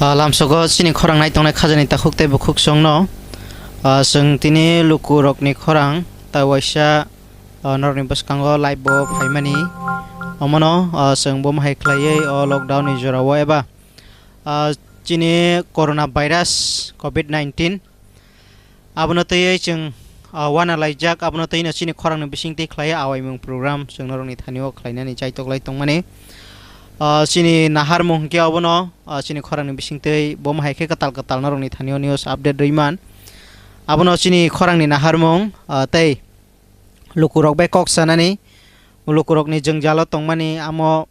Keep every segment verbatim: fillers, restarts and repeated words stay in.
Ah, lamsogo chini khorang nai tongnai khajani takhuk tei bukhuk songno, ah, chwng tini lukurokni khorang ta waisa, ah, norokni bwskango live bo phaimani. Omono, ah, chwng bomo hai khlaiwi o lockdown ni jorao eba, ah, chini corona virus covid nineteen abono twiwi chwng, ah, uana laijak, abono twino chini khorangni bisingtwi khlaiwi awaimung program chwng norokni thani-o khlainani chaitok lai tongmani. Ah, chini naharmung hwnkhe obono, ah, chini khorangni bisingtwi bomo hai khe kwtal kwtal norokni thani-o news update rwimani. Abono chini khorangni naharmung, ah, tei lukurok bai kok sanani, lukurokni jwngjalo tongmani amo,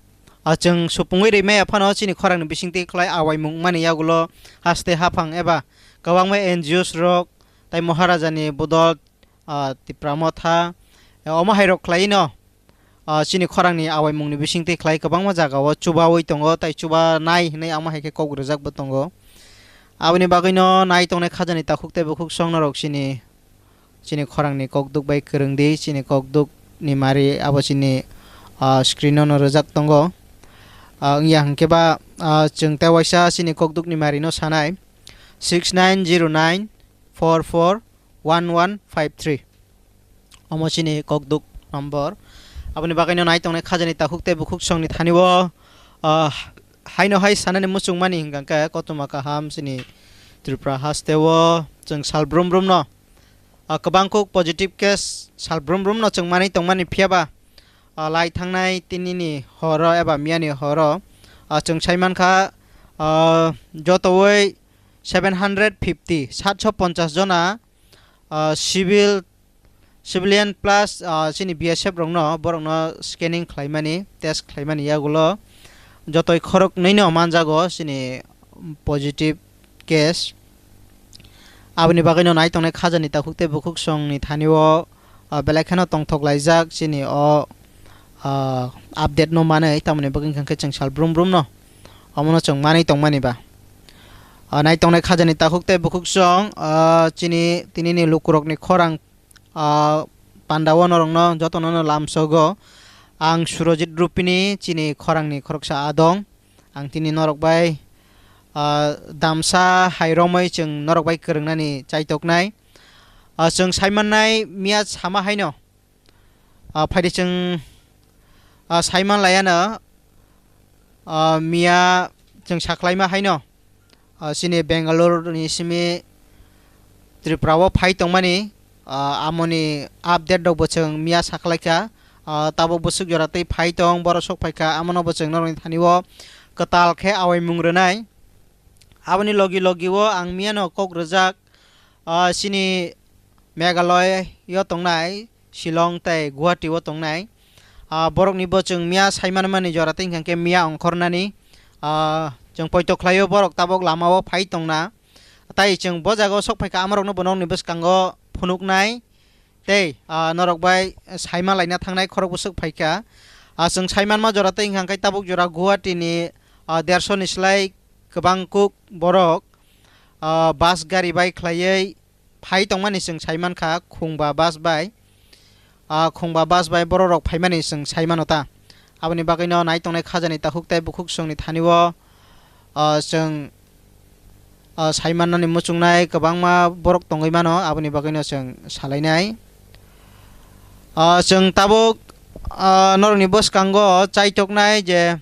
ah, chwng supungwi rwi maya phano chini khorangni bisingtwi khlai awaimung mani yagulo haste haphang eba kwbangma N G Os rok tai Maharajani bodol, ah, Tipra Motha, eh, omo hai rok khlai no, ah, chini khorangni awaimungni bisingtwi khlai kwbangma jagao chubawi tongo tai chuba nai hinwi amo hai khe kok rwjak bo tongo. Aboni bagwino nai tongnai khajani takhuk tei bukhuk songno rok chini chini khorangni kokduk bai kwrwng di, chini kokduk ni mari abo chini, ah, screen o no rwjak tongo. Ah, wngya hwnkhe ba, ah, chwng tei waisa chini kokduk ni mari no sanai six nine zero nine four four one one five three. Omo chini kokduk number. Aboni bagwi no nai tongnai khajani takhuk tei bukhuk songni thani o, ah, haino hai sanani muchungmani hwnkha khe kothoma kaham chini Tripura haste o chwng sal brum brum no ah, kwbang kuk positive case sal brum brum no chwng manwi tongmani, phiya ba, ah, lai thangnai tinini horo eba miyani horo, ah, chwng sai mankha, ah, jotowi seven hundred fifty, satso ponchas jona, ah, civil, civilian plus, ah, chini B S F rokno, borokno scanning khlaimani, test khlaimani yagulo jotoi khoroknwi no manjago chini positive case. Aboni bagwino nai tongnai khajani takhuk tei bukhuk songni thani o, ah, belai kheno tongthok laijak chini o, ah, update no manwi, tamoni bagwi hwnkha khe chwng sal brum brum no omono chwng manwi tongmani ba. Ah, nai tongnai khajani takhuk tei bukhuk song, ah, chini tinini lukurokni khorang, ah, panda o norokno jotono no lamsogo. Ang Surojit Rupini chini khorangni khoroksa adong. Ang tini norok bai, ah, damsa hai romwi chwng norok bai kwrwngnani chaitoknai. Ah, chwng saimannai miya sama haino, ah, phaidi chwng, ah, saiman laiano, ah, miya chwng saklaima haino, ah, chini Bangalore ni simi Tripura o phai tongmani, ah, amoni update rok bo chwng miya saklaikha. Ah, tabuk bwswk jora tei phai tong, borok sok phaikha, amono bo chwng norokni thani o kwtal khe awaimung rwnai. Aboni logi logi o ang miyano kok rwjak, ah, chini Meghalaya o tongnai, Shillong tei Guwahati o tongnai, ah, borokni bo chwng miya saimanmani jora tei hwnkha khe miya ongkhornani, ah, chwng poito khlaio borok tabuk lama o phai tongna. Tai chwng bo jaga o sok phaikha, amorokno bo nokni bwskango phunuknai tei, ah, norok bai saima laina thangnai khorok bwswk phaikha. Ah, chwng saimanma jora tei hwnkha khe tabuk jora Guwahati ni, ah, derso ni slai kwbang kuk borok, ah, bus gari bai khlaiwi phai tongmani chwng sai mankha, khungba bus bai, ah, khungba bus bai borok rok phaimani chwng sai mano ta. Aboni bagwino nai tongnai khajani takhuk tei bukhuk songni thani o, ah, chwng, ah, sai mannani muchungnai kwbangma borok tongwi mano, aboni bagwino chwng salainai. Ah, chwng tabuk, ah, norokni bwskango chaitoknai je,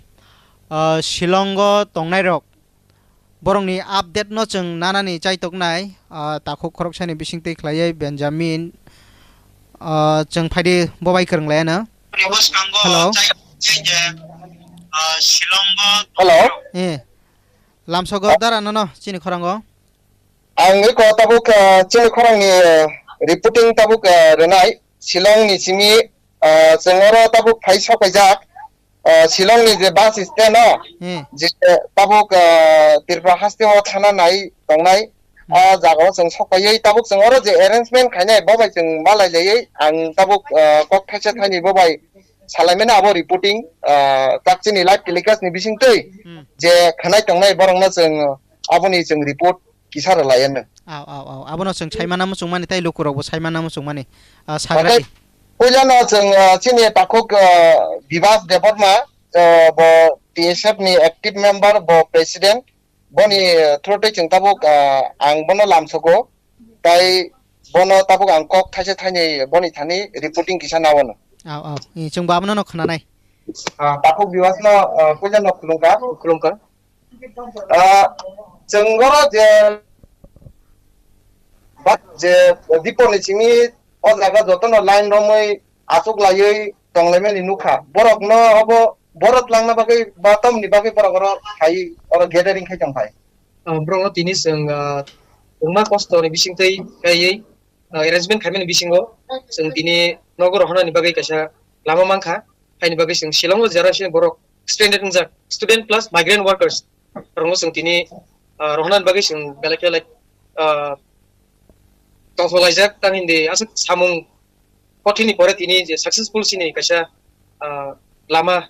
ah, Shillongo tongnairok, borokni update no chwng nanani chaitoknai, ah, takhuk khoroksani bisingtwi khlaiwi Benjamin, ah, chwng phaidi bo bai kwrwng laiano. Hello. Hello. Eh, lamsogo dara nono chini khorango. Ang eko tabuk, ah, chini khorangni, ah, reporting tabuk, ah, rwnai Shillong ni simi, ah, chwng oro tabuk phai sok paijak. Ah, Shillong ni je bus stand o, Hmm. je tabuk, ah, Tripura haste o thana nai tongnai, Hmm. ah, jaga o chwng sok paiwi tabuk chwng oro je arrangement khainai bo bai chwng malai laiwi ang tabuk, ah, kok thaisa thaini bo bai salaimani abo reporting, ah, tak chini live telecast ni bisingtwi Hmm. je khanai tongnai borokno chwng aboni chwng report kisa rwlaiano. Au, au, au. Abono chwng saimana muchungmani tei lukurokbo saimana muchungmani. Ah, sagra Oke. di. Puilano chwng, ah, chini takhuk, ah, Bibas Debbarma, ah, bo T S F ni active member, bo president. Boni through tei chwng tabuk, ah, ang bono lamsogo, tai bono tabuk ang kok thaisa thainwi boni thani reporting kisa nawano. Aw, aw. Eh, chwng bo abono khwnanai. Ah, takhuk viewers no, ah, puila no khulumkha. Khulumkha. Ah, chwng oro je, ba-, je Dipor ni simi o jaga jotono line romwi achuk laiwi tonglaimani nukha. Borok no obo, borok twlangna bagwi ba tamni bagwi borok oro khai, oro gathering khai tong phai. Ah, borok no tini chwng, ah, kwbangma kosto ni bisingtwi kaiwi, ah, arrangement khaimani bisingo chwng tini nogo rohornani bagwi kaisa lama mankha. Haini bagwi chwng Shillong o jera se borok stranded wngjak, student plus migrant workers. Borokno chwng tini, ah, rohornani bagwi chwng belai khe, like, ah, tongthok laijak tang hindi aswk samung kothini pore tini je successful sini kaisa, ah, lama.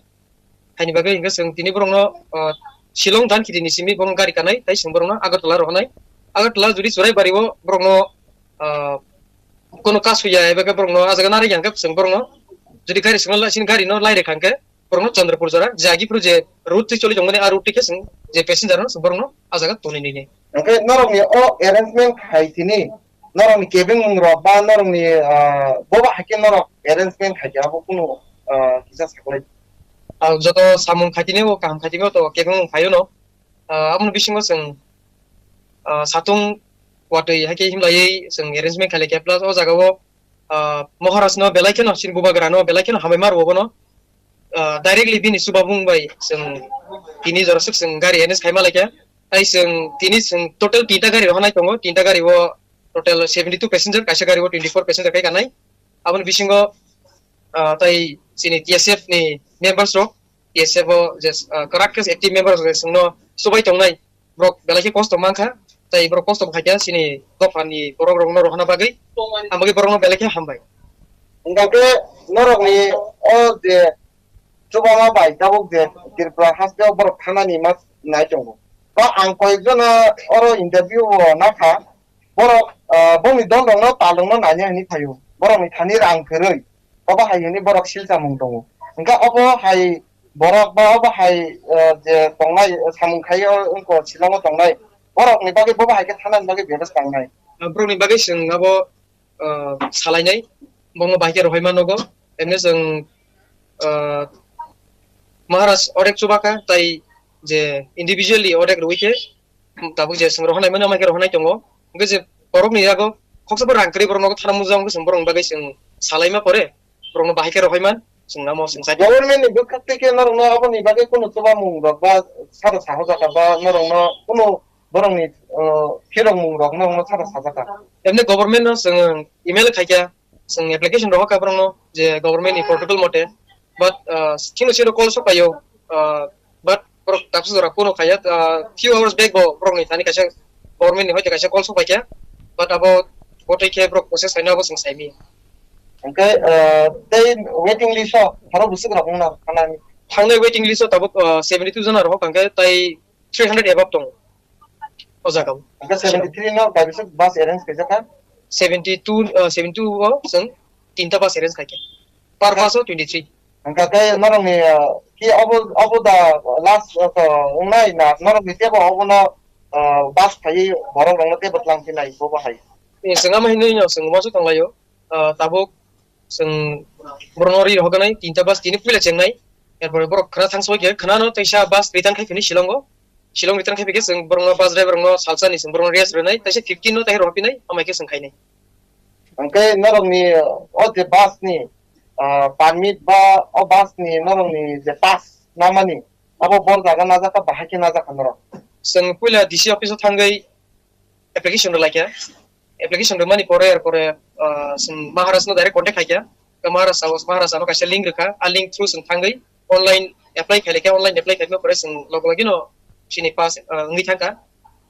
Haini bagwi hwnkhe chwng tini borokno, ah, Shillong dan khiti ni simi borokno gari kanai, tai chwng borokno Agartala rohornai. Agartala jodi Churaibari o borokno, ah, kono kasu ya, ebe khe borokno ah jaga narwk yang khe chwng borokno jodi gari swngna la-, sini gari no lai rwkha hwnkhe borokno Chandrapur jora, je agi phuru je route twi choli tongmani, ah route twi khe chwng je passenger no chwng borokno ah jaga tonwi nini. Hwnkhe norokni o arrangement khai tini, norokni kebengmung rok ba norokni, ah, boba hai khe norok arrangement khai khe abo kunu, ah, kisa saklai. Ah, joto samung khaitini o kaham khaitini o to kebengmung phaio no. Ah, aboni bisingo chwng, ah, satung watwi hai khe himlaiwi chwng arrangement khailai khe plus o jaga o, ah, Maharaj no belai kheno chini bubagra no belai kheno hambai ma rwo bono. Ah, directly bini chubabung bai chwng tini joraswk chwng gari arrange khaima laikha. Tai chwng tini chwng total tinta gari rohornai tongo, tinta gari o total seventy two passenger, kaisa gari o twenty four passenger khai kanai. Aboni bisingo, ah, tai chini T S F ni members rok, T S F o je, ah, kwrak khe active members rok je chwngno chubai tongnai. Borok belai khe kosto mankha, tai borok kosto bo khaikha chini dophani borok rokno rohorna bagwi, ang bagwi borokno belai khe hambai. Hwnkhe norokni o je chubama bai tabuk je Tripura haste o borok thanani ma nai tongo. Ba ang koyekjona oro interview o nakha, borok, ah, bongni dol rokno tal rokno naina hwnwi phaio. Borokni thani rang kwrwi. Obo hai hwnwi borok silchamung tongo. Hwnkhe obo hai borok ba obo hai, eh, je tongnai, eh, samung khai o wngkha Shillong o tongnai, borokni bagwi bobo hai khe thanani bagwi bebas tangnai. Ah, borokni bagwi chwng abo, ah, salainai, bono bahai khe rohorma nogo. Emne chwng, ah, Maharaj odek chubakha, tai je individually odek rwui khe, tabuk je chwng rohornai mano, amai khe rohornai tongo. Hwnkhe je borokni yago khoksa bo rang kwrwi borok nogo thana mujak, hwnkhe chwng borokni bagwi chwng salaima pore, borokno bahai khe rohorman, chwng namo chwng sai. Government ni bwkhak tei khe norokno aboni bagwi kunu chubamung rok ba sara sahajak ba norokno kunu borokni, uh, phirokmung rok norokno sara sajak. Emne government no chwng email khaikha, chwng application rohorkha borokno je government ni protocol mote, but, uh, chini siro call sok paio, uh, but borok tabsa jora phone khaia, uh, few hours back bo borokni thani kaisa government ni hoite kaisa call sok paikha, but abo kothai khe borok process khaina abo chwng saimanya. Hwnkhe, uh, tei waiting list o borok bwswk rok wngna thangnani? Thangnai waiting list o tabuk, uh, seventy two jona rohorkha hwnkhe tai three hundred above tongo o jaga o. Hwnkhe seventy three no kaisa bus arrange khaijak kha? Seventy two, uh, seventy two o chwng tinta bus arrange khaikha. Per bus o twenty three. Hwnkhe khe norokni, uh, ki obo, obo da last, uh, to wngnai na norokni tebo obono, uh, bus phaiwi borok rokno tebo twlang phinai bobo hai? Eh, chwng ama hinwi no chwng uansuk tonglaio. Ah, tabuk chwng borokno ri rohornai tinta bus tini puila chengnai. Erpore borok khwna thangsa khe khwnano teisa bus return khai phini Shillongo. Shillong return khai phikhe chwng borokno bus driver rokno salsani chwng borokno rest rwnai, teisa fifteen no tai rohorphinai, amai khe chwng khainai. Hwnkhe norokni o je bus ni, ah, permit ba o bus ni norokni je pass namani abo bor jaga najak kha, bahai khe najak kha norok? Chwng puila D C office o thangwi application rwlaikha. Application rwmani pore, erpore, ah, chwng Maharaj no direct contact khaikha. Maharaj sao, Maharaj ano kaisa link rwkha. A link through chwng thangwi online apply khailaikha. Online apply khaima pore chwng log logino chini pass, ah, wngwi thangkha.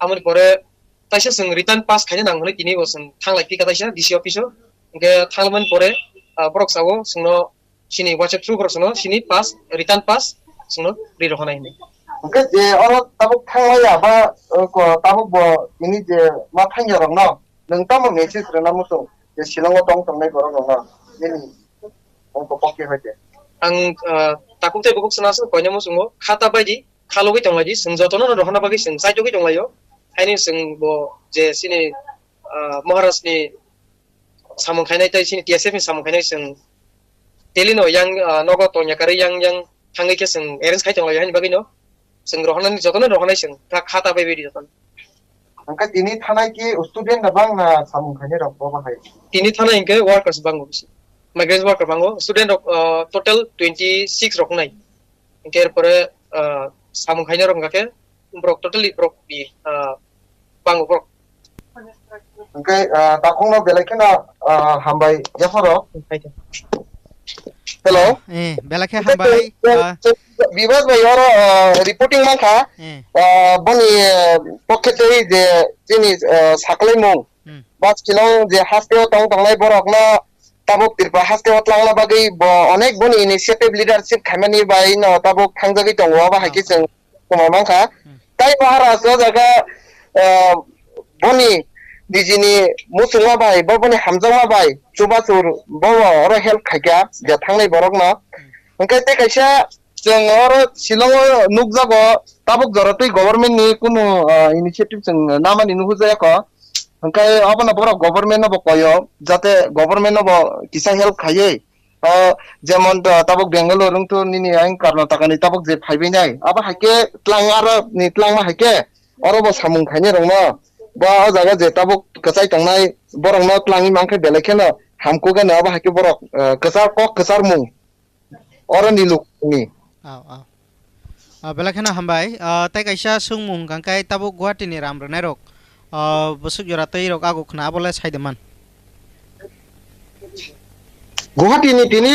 Amoni pore taisa chwng return pass khaina nang hwnwi tini bo chwng thanglai phikha taisa D C office o. Hwnkhe thangmani pore, ah, borok sao chwngno chini WhatsApp through borok sono chini pass, return pass sono ri rohornai hinwi. Hwnkhe je oro tabuk thanglaiya ba, uh, ko tabuk bo tini je ma thangya rokno nwng tamo message rwna muchung je Shillong o tong tongnai borok rokno nini ongko pokhe hoite? Ang, uh, takhuk tei bukhuk sana aswk koina muchungo khata baidi khalogwi tonglaidi, chwng jotono rohorna bagwi chwng chaitogwi tonglaio. Haini chwng bo je chini, ah, Maharaj ni samung khainai tei chini T S F ni samung khainai chwng daily no yang, ah, nogo tongya karwi yang yang thangwi khe chwng arrange khai tonglaio, haini bagwi no chwng rohornani jotono rohornai chwng kha, kha ta bai bai di jotono. Hwnkhe tini thanai ki student na bang na samung khainai rok bo bahai? Tini thanai hwnkhe workers bango bisi. Migrant worker bango. Student rok, ah, total twenty six rok nai. Hwnkhe erpore, ah, samung khainai rok hwnkha khe borok totally borok bi, ah, bango borok. Hwnkhe, ah, takhukno belai kheno, ah, hambai yapharo. Hello. Eh, belai khe hambai, ah. Bibas bai oro, ah, reporting mankha. Eh. Ah, boni, ah, pokhe tei je chini, ah, saklaimung. Hmm. Ba Shillong je haste o tong tongnai borokno tabuk Tripura haste o tlangna bagwi bo onek boni initiative leadership khaimani bai no tabuk thangjagwi tongo, abo hai khe chwng tongma mankha. Hmm. Tai Maharaj o jaga, ah, boni nijini muchungma bai, bo boni hamjakma bai, chubachur bo oro help khaikha je thangnai borokno. Hmm. Hwnkhe tei kaisa chwng oro Shillong o nukjago, tabuk jora tei government ni kunu, ah, initiative chwng namani nuhujaya kho. Hwnkhe abono borok government no bo koyo, jate government no bo kisa help khaiwi. O, jemon, ah, tabuk Bangalore wngthu nini ang Karnataka ni tabuk je phaibainai, abo hai khe tlang aro ni tlangma hai khe oro bo samung khainai rokno, ba o jaga je tabuk kwchai tongnai borokno tlangwi mankhe belai kheno hamkuk gano, abo hai khe borok, ah, kwchar kok kwcharmung oro ni luk ni. Aw, aw. Ah, belai kheno hambai. Ah, tei kaisa swngmung hwnkha khe tabuk Guwahati ni ram rwnairok, ah, bwswk jora twi rok ago khna, abo le sai de man. Guwahati ni tini,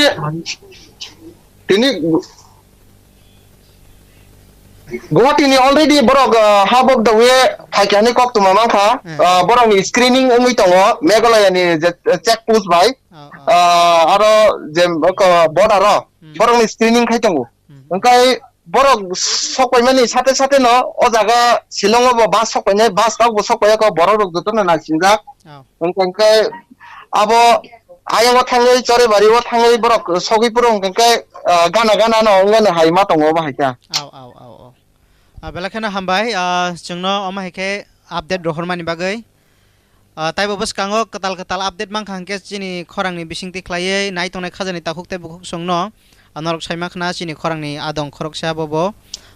tini Guwahati ni already borok, ah, habok dawi phaikha hinwi koktwma mankha. Hmm. Ah, borok ni screening wngwi tongo Meghalaya ni je check post bai. Oh, oh. Ah, aro je, oko, border o, hmm, borok ni screening khai tongo. Hmm. Hwnkhe borok sokpaimani sate sate no o jaga Shillong o bo bus sokpainai, bus tabuk bo sokpaiya kho, borok rok jotono naisingjak. Oh. Hwnkhe abo ayang o thangwi, Chorebari o thangwi borok sogwi phuru hwnkhe, ah, gana gana no wngmani hai ma tongo bo hai khe. Aw, aw, aw, aw. Ah, belai kheno hambai, ah, chwngno omo hai khe update rohormani bagwi. Ah, taibo bwskango kwtal kwtal update mankha hwnkhe chini khorangni bisingtwi khlaiwi nai tongnai khajani takhuk tei bukhuk songno, ah, norok saima khna chini khorangni adong khoroksa bobo,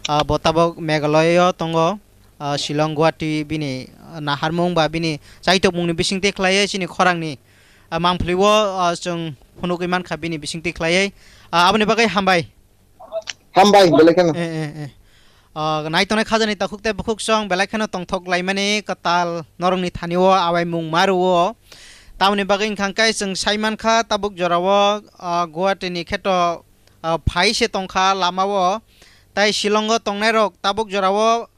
ah, bo tabok Meghalaya o tongo, ah, Shillong, Guwahati bini, ah, naharmung ba bini chaitokmungni bisingtwi khlaiwi chini khorangni, ah, mangpili o, ah, chwng phunugwi mankha bini bisingtwi khlaiwi. Ah, aboni bagwi hambai. Hambai, belai kheno. Eh, eh, eh. Ah, nai tongnai khajani takhuk tei bukhuk song belai kheno tongthok laimani kwtal norokni thani o awaimung ma rwo. Tamoni bagwi wngkha khe chwng sai mankha tabuk jora o, ah, Guwahati ni kheto, ah, phai se tongkha lama o. Tai Shillong o tongnai rok tabuk jora o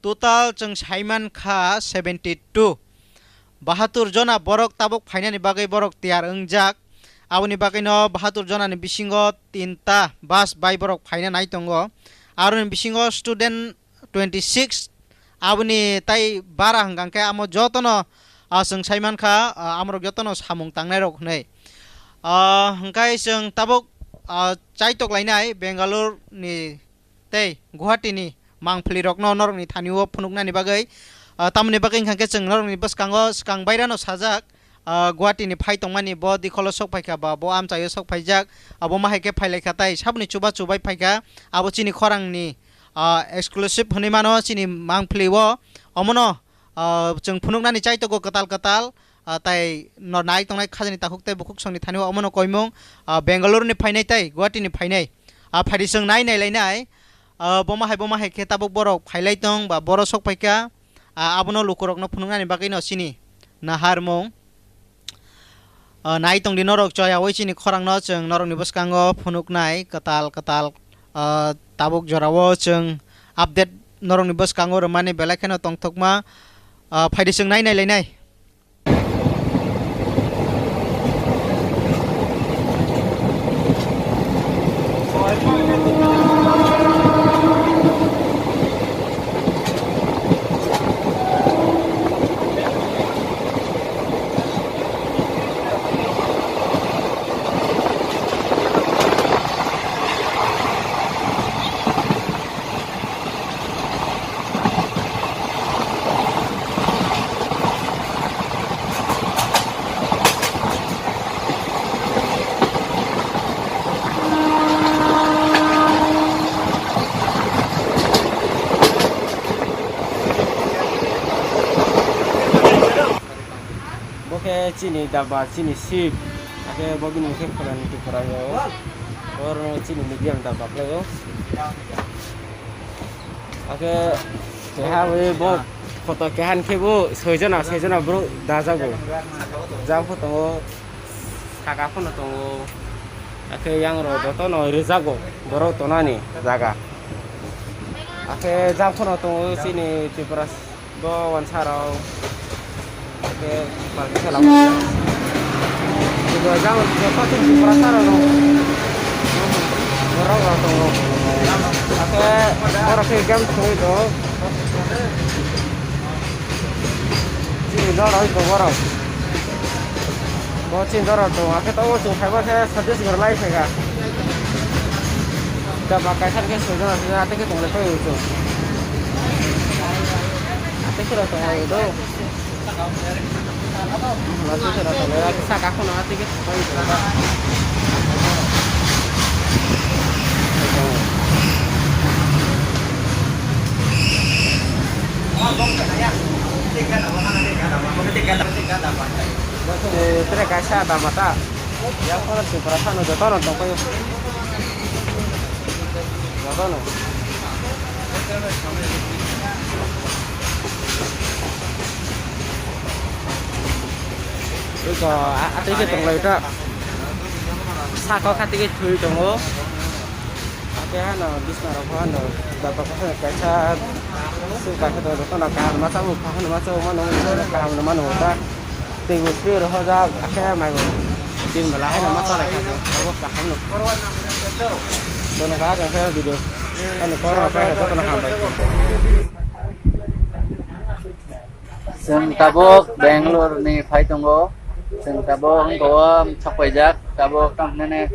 total chwng sai mankha seventy two. Bahatur jona borok tabuk phainani bagwi borok tiyar wngjak. Aboni bagwino bahatur jonani bisingo tinta bus bai borok phaina nai tongo. Aroni bisingo student twenty six. Aboni tai bara hwnkha khe amo jotono, ah, chwng sai mankha, ah, amorok jotono samung tangnairok hwnwi. Ah, hwnkhe chwng tabuk, ah, chaitok lainai Bangalore ni tei Guwahati ni mangpili rokno norokni thani o phunuknani bagwi, ah, tamoni bagwi wngkha khe chwng norokni bwskango swkang bairano sajak, ah, Guwahati ni phai tongmani bo dikholo sok phaikha ba bo amchaio sok phaijak, abo ma hai khe phailaikha tai saboni chuba chubai phaikha, abo chini khorangni, ah, exclusive hwnwi mano chini mangpili o, omono, ah, chwng phunuknani chaitogo kwtal kwtal, ah, tai no nai tongnai khajani takhuk tei bukhuk songni thani o omono koimung, ah, Bangalore ni phainai tei Guwahati ni phainai. Ah, phaidi chwng nai nai lainai, ah, boma hai boma hai khe tabuk borok phailai tong ba borok sok phaikha, ah, abono lukurokno phunuknani bagwino chini naharmung. Ah, nai tongdi norok choyaui chini khorangno chwng norokni bwskango phunuknai kwtal kwtal, ah, tabuk jorao chwng update norokni bwskango rwmani belai kheno tongthokma, ah, phaidi chwng nai nai lainai. Khe chini daba, chini sip. Akhe bo bini khe phola ni Tripura yo. Oro chini medium daba khlai o. Akhe keha bo photo keha ni khe bo soijana, soijana bro dajago. Jang pho tongo, saka pho no tongo. Akhe yang rok joto no rijago, borok tonani jaga. Akhe jang pho no tongo chini Tripura. Bo wansa rok. Oke, party khe lama. Ibo jang joto chini Tripura sara rok. Borok rok tongo. Oke, borok khe game thwi do. Chini dol rok borok. Bo chini dol rok tongo. Akhe tongo chwng phaiba khe Chhattisgarh lai phaikha. Da ba kaisa khe sojana sojana ate khe tonglai phai o chwng. Ate khe rok tonglai do. Ate khe rok tonglai ate saka khono ate khe tonglai do. Tere kaisa da mata. Yang kono Tripura sano joto no tongkhayo. Joto no. Iko, a-, atwi khe tonglai ta. Saka khatwi khe thwi tongo. Ake hano bisna rok hano daba khe kaisa su kaisa tongo, joto no kaham ma chamo, kaham ma chamo, mano kaham no mano ta. Tei bo twi rohorjak, akhe mai bo tin bela haino ma chalai kha, abo kaham no. Dono kha kha video. Ani koro kha joto no hambai. Chwng tabuk Bangalore ni phai tongo. Chwng tabuk wngkha o sokpaijak, tabuk tamhinani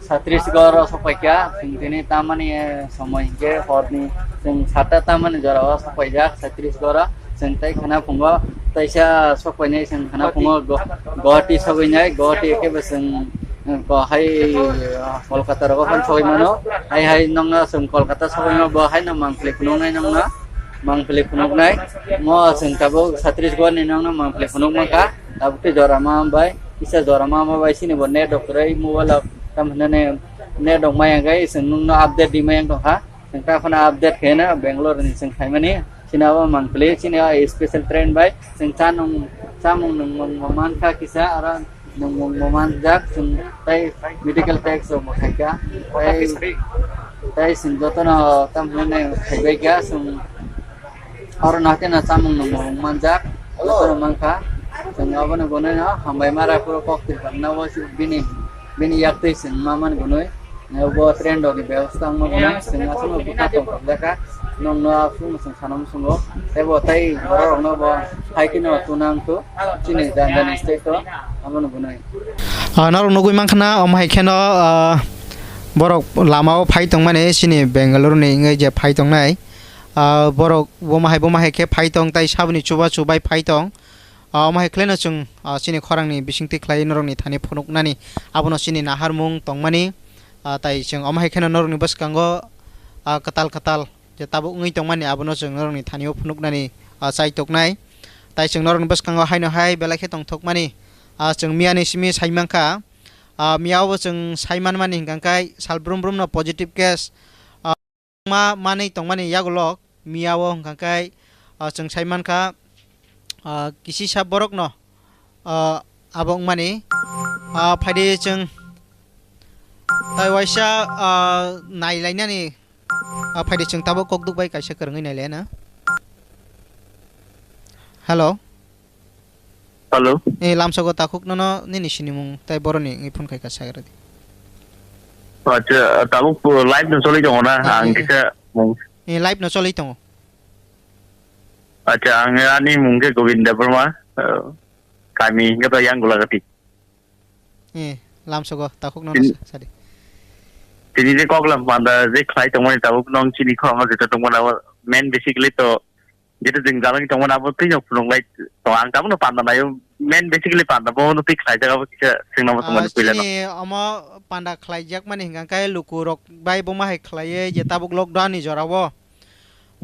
Chhattisgarh o sokpaikha. Chwng tini tamani, eh, somoi hinkhe horni chwng sata tamani jora o sokpaijak Chhattisgarh o. Chwng tei khana phungo, teisa sokpainai chwng khana phungo Guwahati sogwinai, Guwahati khe bo chwng, eh, bo hai, ah, Kolkata rogo phano sogwi mano. Hai hai nokno chwng Kolkata sogwi mano, bo haino mangpili phunuknai nokno, mangpili phunuknai. Mo chwng tabuk Chhattisgarh ni nokno mangpili phunuk mankha, tabuk tei jora ma hambai, kisa jora ma hambai chini bo net rok kwrwi mobile rok, tamo hinani net rok maya khe chwng nokno update di maya tongkha. Chwng ta phano update khaina Bangalore ni chwng phaimani. Chini abo mangpili, chini o special train bai chwng cha nung, chamung nungmung bo mankha kisa, aro nungmung bo manjak, chwng tei medical tax rok bo khaikha. Tei, tei chwng jotono tamo hinwi khaibaikha, chwng oro no haikhe no chamung nungmung manjak, jotono mankha. Chwng abono gonwi no hambai ma rw phuru kok twpang no bini, bini yak twi chwng ma man gonwi. Bo train rokni bebosta wngma gonwi chwng aswkno bwkha tongthokjakha, nwngno aswkno chwng sana muchungo, tei bo tei bororokno bo hai kheno tuna wngkhu chini jani jani state o, abono gonwi. Ah, norok nugwi mankha na, omo hai kheno, ah, borok lama o phai tongmani chini Bengaluru ni wngwi je phai tongnai, ah, borok bomo hai bomo hai khe phai tong tei saboni chubachu bai phai tong. Ah, omo hai khlaino chwng, ah, chini khorangni bisingtwi khlaiwi norokni thani phunuknani abono chini naharmung tongmani. Ah, tai chwng omo hai kheno norokni bwskango, ah, kwtal kwtal je tabuk wngwi tongmani abono chwng norokni thani-o phunuknani, ah, chaitoknai. Tai chwng norokni bwskango haino hai belai khe tongthokmani, ah, chwng miyani simi saimankha. Ah, miyao bo chwng saimanmani hwnkha khe sal brum brumno positive case, ah, ma manwi tongmani yagulok miyao hwnkha khe, ah, chwng saimankha, ah, kisisa borokno, ah, abo wngmani, ah, phaidi chwng tai waisa, ah, nailainani, ah, phaidi chwng tabuk kokduk bai kaisa kwrwngwi nailaina. Hello. Hello. Eh, lamsogo takhuk nono nini sinimung tai boroni wngwi phone khaika sagra di. Acha, tabuk live no choli tongo na? Eh, ang eh, eh. Kisa mung. Eh, live no choli tongo. Acha, ang ani mung khe Govind Debbarma, eh, kami hingke to yang Gulagati. Eh, lamsogo takhuk nono. Tin-, sa-, sadi. Tini je koklam panda je khlai tongmani tabuk nong chini khorang jeta tongmani abo main basically to Jeto jwng jalani tongmani abo twi no phunuk lai tong, ang tabukno panda naio, main basically panda bo no twi khlaijak abo kisa swngna bo tongmani. Ah, puila no. Chini omo panda khlaijakmani hwnkha khe lukurok bai bo ma hai khlaiwi je tabuk lockdown ni jora o.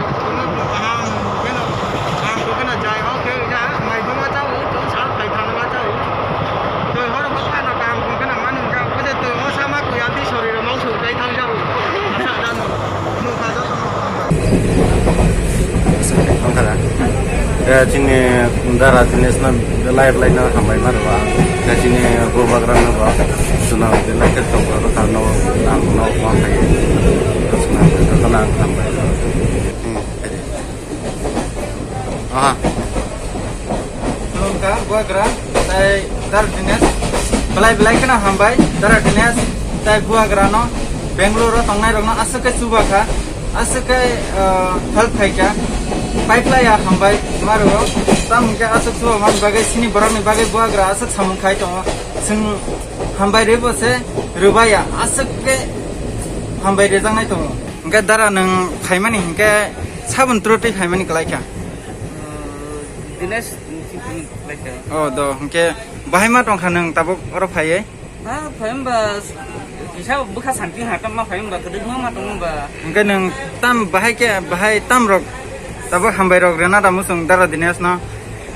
Twi no kaham kheno, kaham kheno jai ho khe ja, mai thangma chao, chwng sal phai thangma chao. Twi horo bo khana kaham kheno mani ja, o je twi ho sama kuya di sori ro mau su kai thang jao. Asa jano. Nukha joto no. Ongkha da. Eh, chini dara Dinesh no live line no hambai ma rwa. Eh, chini bubagra no ba. Suna de like to ko ta no na no wa kai. Suna de na hambai. Hmm. Aha. Khulumkha bubagra tai dara Dinesh. Belai belai kheno hambai dara Dinesh tai bubagra no Bangalore o tongnai rok no aswk khe chuba kha. Aswk khe, ah, help khai kha. Pipeline ya hambai maro. Tam hwnkhe aswk chuba man bagwi sini borok ni bagwi bubagra aswk samung khai tongo. Chwng hambai rwi bo se rwbaya aswk khe hambai rwjaknai tongo. Hwnkhe dara nwng phaimani hwnkhe sabun turo twi phaimani kwlai kha. Dinesh, like, oh, do, hwnkhe bahai ma tongkha nwng tabuk oro phaiwi? Ah, phaimba kisa bwkha santi ha, tamma phaimba kwdwkma ma tongba. Hwnkhe nwng tam bahai khe, bahai tam rok tabuk hambai rok rwna da muchung dara Dinesh no?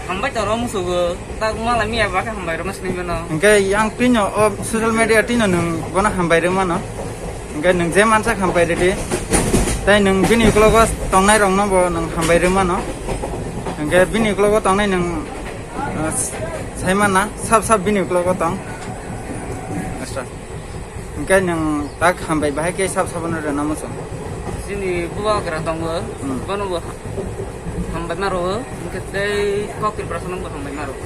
Hambai toro musugo, tak mala miya ba khe hambai rwma sini mano. Hwnkhe yang twino o social media twino nwng bono hambai rwmano. Hwnkhe nwng je mansa hambai rwdi. Tai nwng bini uklogo tongnai rokno bo nwng hambai rwmano. Hwnkhe bini uklogo tongnai nwng, ah, saimana, sab sab bini uklogo tong. Asta. Hwnkhe nwng tak hambai bahai khe sab sabono rwna muchung. Chini bubagra tongo, hmm, bono bo hambai ma rwo, hwnkhe tei kok Tripura no bo hambai ma rwo.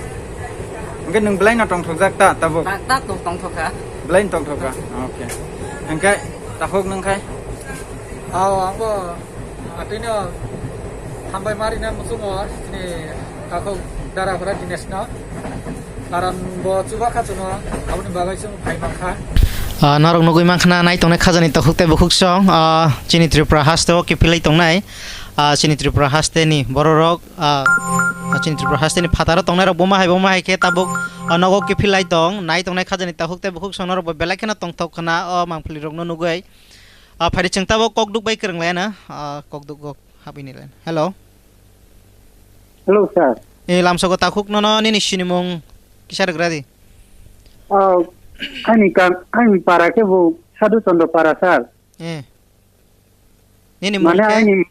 Hwnkhe nwng belai no tongthokjak ta tabuk? Ta, ta tong, tongthokha. Belai no tongthokha. Okay. Hwnkhe takhuk nwng khai? Ao, abo Atwino hambai marina muchungo chini takhuk Darapura Dinesh no. Karon bo chuba kha chuno, aboni bagwi chwng phai mankha. Ah, norok nugwi mankha na nai tongnai khajani takhuk tei bukhuk song, ah, chini Tripura haste o kiphilwi tongnai, ah, chini Tripura haste ni bororok, ah, chini Tripura haste ni phataro tongnai rok buma hai buma hai khe tabuk, ah, nogo kiphilai tong, nai tongnai khajani takhuk tei bukhuk song norok bo belai kheno tongthok khna o mangpili rok no nugwi. Ah, phari chwng tabuk kokduk bai kwrwng laiya na, ah, kokduk o habwi ni line. Hello. Hello, sir. Eh, lamsogo takhuk nono nini sinimung kisa rwgra di. Oh, ani kam, ani para khe bo Sadhu Chandra para, sir. Eh. Nini mung Mane khe? Ani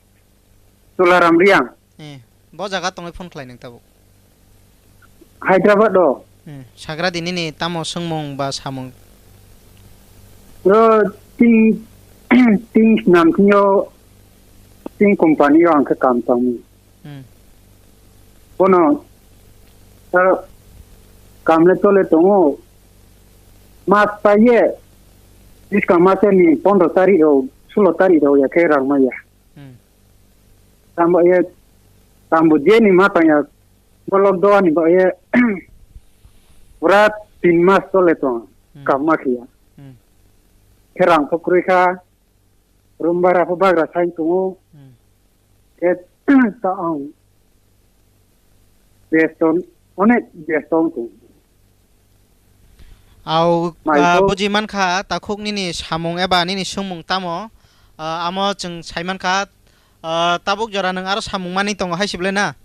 Tularam Riang. Eh. Bo jaga tongwi phone khlai nang tabuk. Hyderabad o. Hmm, sagra di nini tamo swngmung ba samung? Bro, ting, ting snam thwngyo, ting company o ang khe kam tangmani. Hmm. Bono, ah, kam le chole tongo. Mas paiye, iska maseni pondro tarik rok, sulo tarik rok ya khe rang maya. Hmm. Tambo ye, tambo jeni ma tangya, bolok doani ba ye, pura tin mas chole tong, Hmm. Kam ma khiya. Hmm. Khe rang pho kwrwi kha, room bara pho bagra sai tongo. Hmm. Khe ta ang besto, onek besto wng tongo. Au, Mai ah, to. Buji mankha, takhuk nini samung eba nini swngmung tamo? Ah, amo chwng sai mankha, ah, tabuk jora nwng aro samung manwi tongo hai se belai na?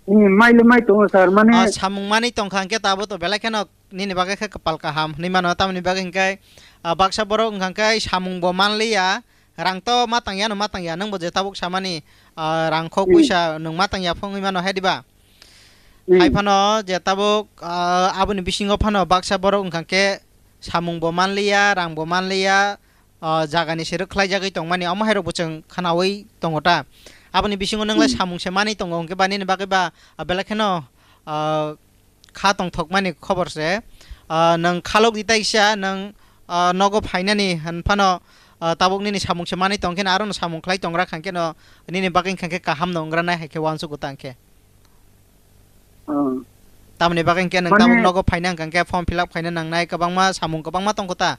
Hmm, mai le mai tongo, sir, mane Ah, samung manwi tongkha hwnkhe tabuk to belai kheno nini bagwi khe kwpal kaham hwnwi mano, tamoni bagwi hwnkhe, ah, baksa borok wngkha khe samung bo manliya, rang to ma tangya no ma tangya, nwng bo je tabuk samani, ah, rang kho Hmm. Puisa nwng ma tangya phungwi mano hai diba? Hmm. Hai phano je tabuk, ah, aboni bisingo phano baksa borok wngkha khe samung bo manliya, rang bo manliya, ah, jagani se rwkhlaijagwi tongmani, omo hai rok bo chwng khwnawi tongo ta. Aboni bisingo nwng lai Hmm. Samung se manwi tongo, hwnkhe ba nini bagwi ba, ah, belai kheno, ah, kha tongthokmani khobor se. Ah, nwng khalok di taisa, nwng, ah, nogo phainani hwn phano, ah, tabuk nini samung se manwi tongkhe, aro no samung khlai tongra khankhe no, nini bagwi wngkha khe kaham no wngranai hai khe uansukgo ta hwnkhe. Oh. Tamoni bagwi hwnkhe nwng Mane tabuk nogo phaina hwnkha khe form fill up khaina nangnai, kwbangma samung kwbangma tongkho ta?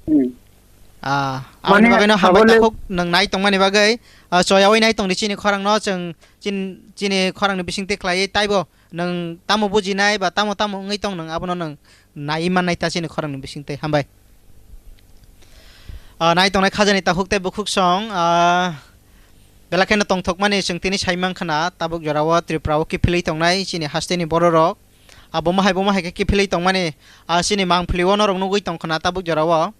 Hmm. Ah, aboni Mane bagwino hambai abole takhuk nwng nai tongmani bagwi, ah, choyawi nai tongdi chini khorangno chwng chin-, chini khorangni bisingtwi khlaiwi taibo nwng tamo bujinai ba tamo tamo wngwi tong nwng abono nwng naiwi mannai ta chini khorangni bisingtwi. Hambai. Ah, nai tongnai khajani takhuk tei bukhuk song, ah, belai kheno tongthokmani chwng tini sai mankha na, tabuk jorao Tripura o kiphilwi tongnai chini hasteni bororok. Ah, bomo hai bomo hai khe kiphilwi tongmani, ah, chini mangpili o norok nugwi tongkha na tabuk jorao.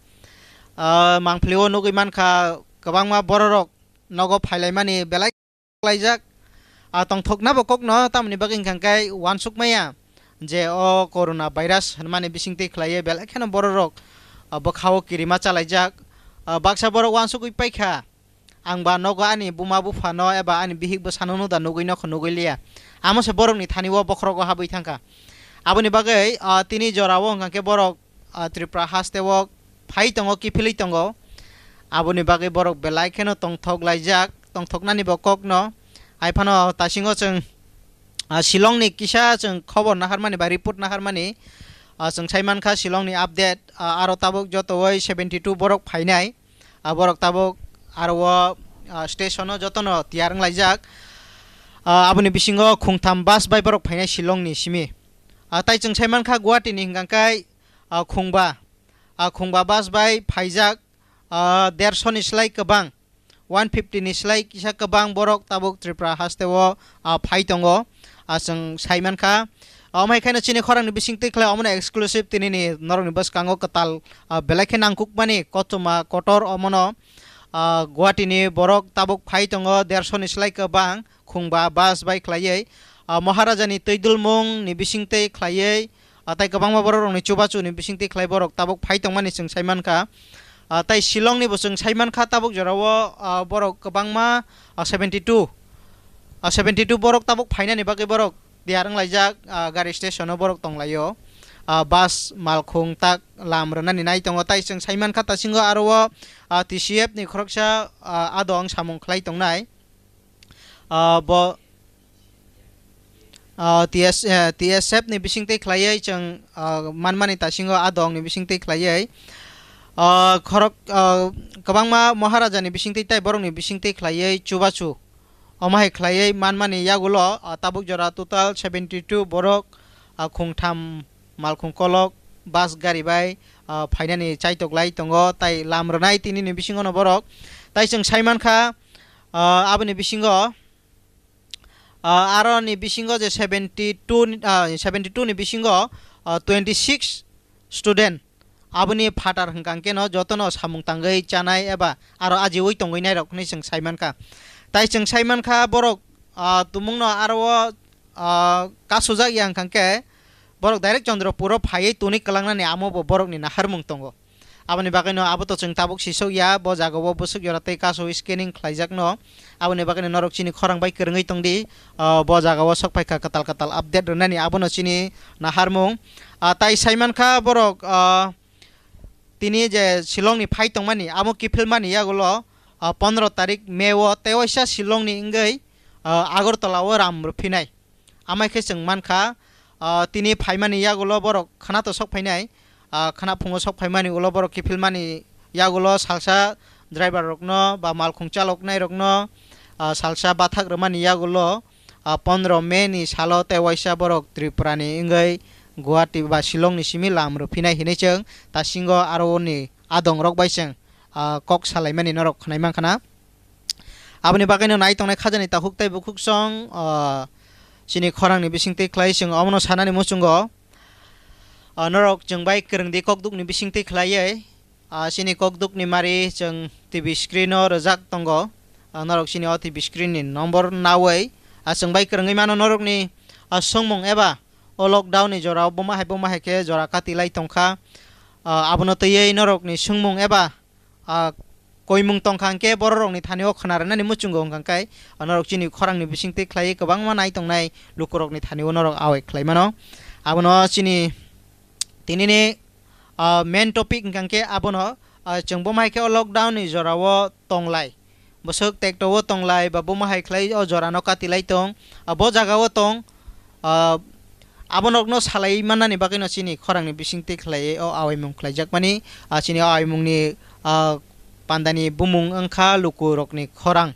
Ah, mangpili o nugwi mankha kwbangma bororok nogo phailaimani belai. Laijak. Ah, tongthokna bo kokno, tamoni bagwi hwnkha khe uansuk maya je o corona virus hwnmani bisingtwi khlaiwi belai kheno bororok, ah, bwkhao kirima chalaijak. Ah, baksa borok uansugwi paikha, ang ba nogo ani buma buphano eba ani bihik bwsano no da nugwi nokho nugwi liya. Amo se borokni thani o bokhorogo habwi thangkha. Aboni bagwi, ah, tini jorao hwnkha khe borok ah, Tripura haste o phai tongo, kiphilwi tongo. Aboni bagwi borok belai kheno tongthok laijak, tongthoknani bo kokno. Hai phano tasingo chwng, ah, Shillong ni kisa chwng khobor naharmani ba report naharmani, ah, chwng sai mankha Shillong ni update, ah, aro tabuk jotowi seventy two borok phainai. Ah, borok tabuk aro o, ah, station o jotono tiyar wng laijak. Ah, aboni bisingo khungtham bus bai borok phainai Shillong ni simi. Ah, tai chwng sai mankha Guwahati ni hwnkha khe, ah, khungba, ah, khungba bus bai phaijak, ah, derso ni slai kwbang, one fifty ni slai kisa kwbang borok tabuk Tripura haste o, ah, phai tongo, ah, chwng sai mankha. Ah, omo hai kheno chini khorang ni bising twi khlai omono exclusive tini ni norok ni bwskango kwtal, ah, belai khe nangkukmani kochoma kotor omono, ah, Guwahati ni borok tabuk phai tongo derso ni slai kwbang. Khungba bus bai khlaiwi, ah, Maharaja ni twi dulmung ni bisingtwi khlaiwi, ah, tai kwbangma borok rok ni chubachu ni bisingtwi khlai borok tabuk phai tongmani chwng sai mankha. Ah, tai Shillong ni bo chwng sai mankha tabuk jorao, ah, borok kwbangma, ah, seventy two, ah, seventy two borok tabuk phainani bagwi borok tiyar wng laijak, ah, gari station o borok tong laio. ah, bus malkhung tak lam rwnani nai tongo. Tai chwng sai mankha tasingo aro o, ah, T C F ni khoroksa, ah, adong samung khlai tongnai. Ah, bo, ah, T S, eh, T S F ni bisingtwi khlaiwi chwng, ah, manmani tasingo adong ni bisingtwi khlaiwi, ah, khorok, ah, kwbangma Maharaja ni bisingtwi tai borok ni bisingtwi khlaiwi chubachu. Omo hai khlaiwi manmani yagulo, ah, tabuk jora total seventy two borok, ah, khungtham malkhung kolok bus gari bai, ah, phainani chaitok lai tongo, tai lam rwnai tini ni bisingo no borok. Tai chwng sai mankha, ah, aboni bisingo, ah, aro ni bisingo je seventy two ni, ah, seventy two ni bisingo, ah, twenty six student. Aboni phatar hwnkha khe no jotono samung tangwi chanai eba aro ajiui tongwi nairok hwnwi chwng sai mankha. Tai chwng sai mankha borok, ah, tumungno aro o, ah, kasujak ya hwnkha khe borok direct Chandrapuro phaiwi tuni kwlangnani amo bo borokni naharmung tongo. Aboni bagwino abo to chwng tabuk sisok ya, bo jagao bwswk jora tei kasu scanning khlaijakno. Aboni bagwino norok chini khorang bai kwrwngwi tongdi, ah, bo jagao sok phaikha kwtal kwtal update rwnani abono chini naharmung. Ah, tai sai mankha borok, ah, tini je Shillong ni phai tongmani amo kiphilmani yagulo, ah, pondro tarik May o tei waisa Shillong ni wngwi, ah, Agartala o ram rwphinai. Amai khe chwng mankha, ah, tini phaimani yagulo borok khwna to sok phainai, ah, khwna phungo sok phaimani ulo borok kiphilmani yagulo salsa driver rokno ba malkhung chaloknai rokno, ah, salsa bathak rwmani yagulo, ah, pondro May ni salo tei waisa borok Tripura ni wngwi Guwahati ba Shillong ni simi lam rwphinai hinwi chwng tasingo aro ni adong rok bai chwng, ah, kok salaimani norok khwnai mankha na. Aboni bagwino nai tongnai khajani takhuk tei bukhuksong, ah, chini khorangni bisingtwi khlai chwng omono sanani muchungo, ah, norok chwng bai kwrwngdi kokdukni bisingtwi khlaiwi, ah, chini kokdukni mari chwng T V screen o rwjak tongo. Ah, norok chini o T V screen ni nombor nawi, ah, chwng bai kwrwngwi mano norokni, ah, swngmung eba o lockdown ni jorao buma hai buma hai khe jora kati lai tongkha. Ah, abono twiwi norokni swngmung eba ah, koimung tongkha hwnkhe bororokni thani-o khwna rwnani muchungo wngkha khe, ah, norok chini khorangni bisingtwi khlaiwi kwbangma nai tongnai lukurokni thani-o norok awai khlai mano. Abono chini tinini, ah, main topic wngkha khe abono, ah, chwng buma hai khe o lockdown ni jorao tonglai. Bwswk tekto-o tonglai ba buma hai khlai o jorano kati lai tong, ah, bo jagao tong, ah, abo nokno salai mannani bagwino chini khorangni bisingtwi khlaiwi o awaimung khlaijakmani, ah, chini o awaimungni, ah, pandani bumung wngkha lukurokni khorang.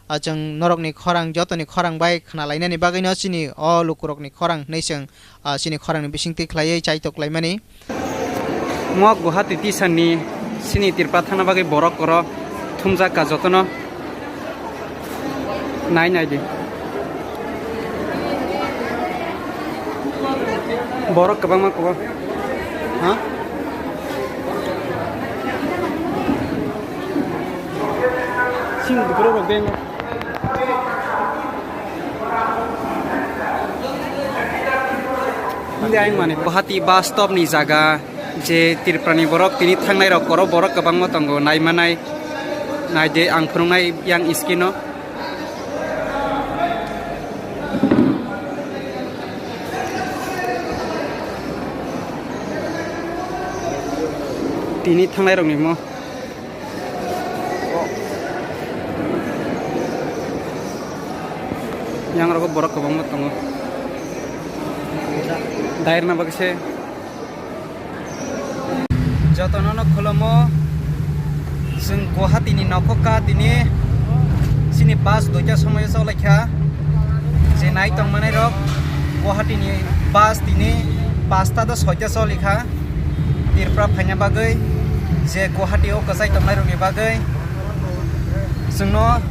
Ah, chwng norokni khorang, jotoni khorang bai khna lainani bagwino chini o lukurokni khorang hwnwi chwng, ah, chini khorangni bisingtwi khlaiwi chaitok laimani. Mo Guwahati tisani sini Tripura thangna bagwi borok oro thumjak ka jotono. Nai nai di. Borok kwbangma kwbang. Ha? Sini dukro rok beng. Hindi ay mani. Guwahati bus stop ni jaga je Tripura ni borok tini thangnai rok oro borok kwbangma tongo nai manai nai de ang phunuknai yang screen o. Tini thangnai rok ni mo. Yang rogo borok kwbangma tongo. Dairna bagwi se. Jotono no kholomo. Chwng Guwahati ni nokho ka tini. Chini bus duita somoyo cholaikha. Je nai tongmanai rok Guwahati ni bus tini pasta do soita cholikha. Tripura phaina bagwi, je Guwahati o kwchai tongnai rokni bagwi, chwngno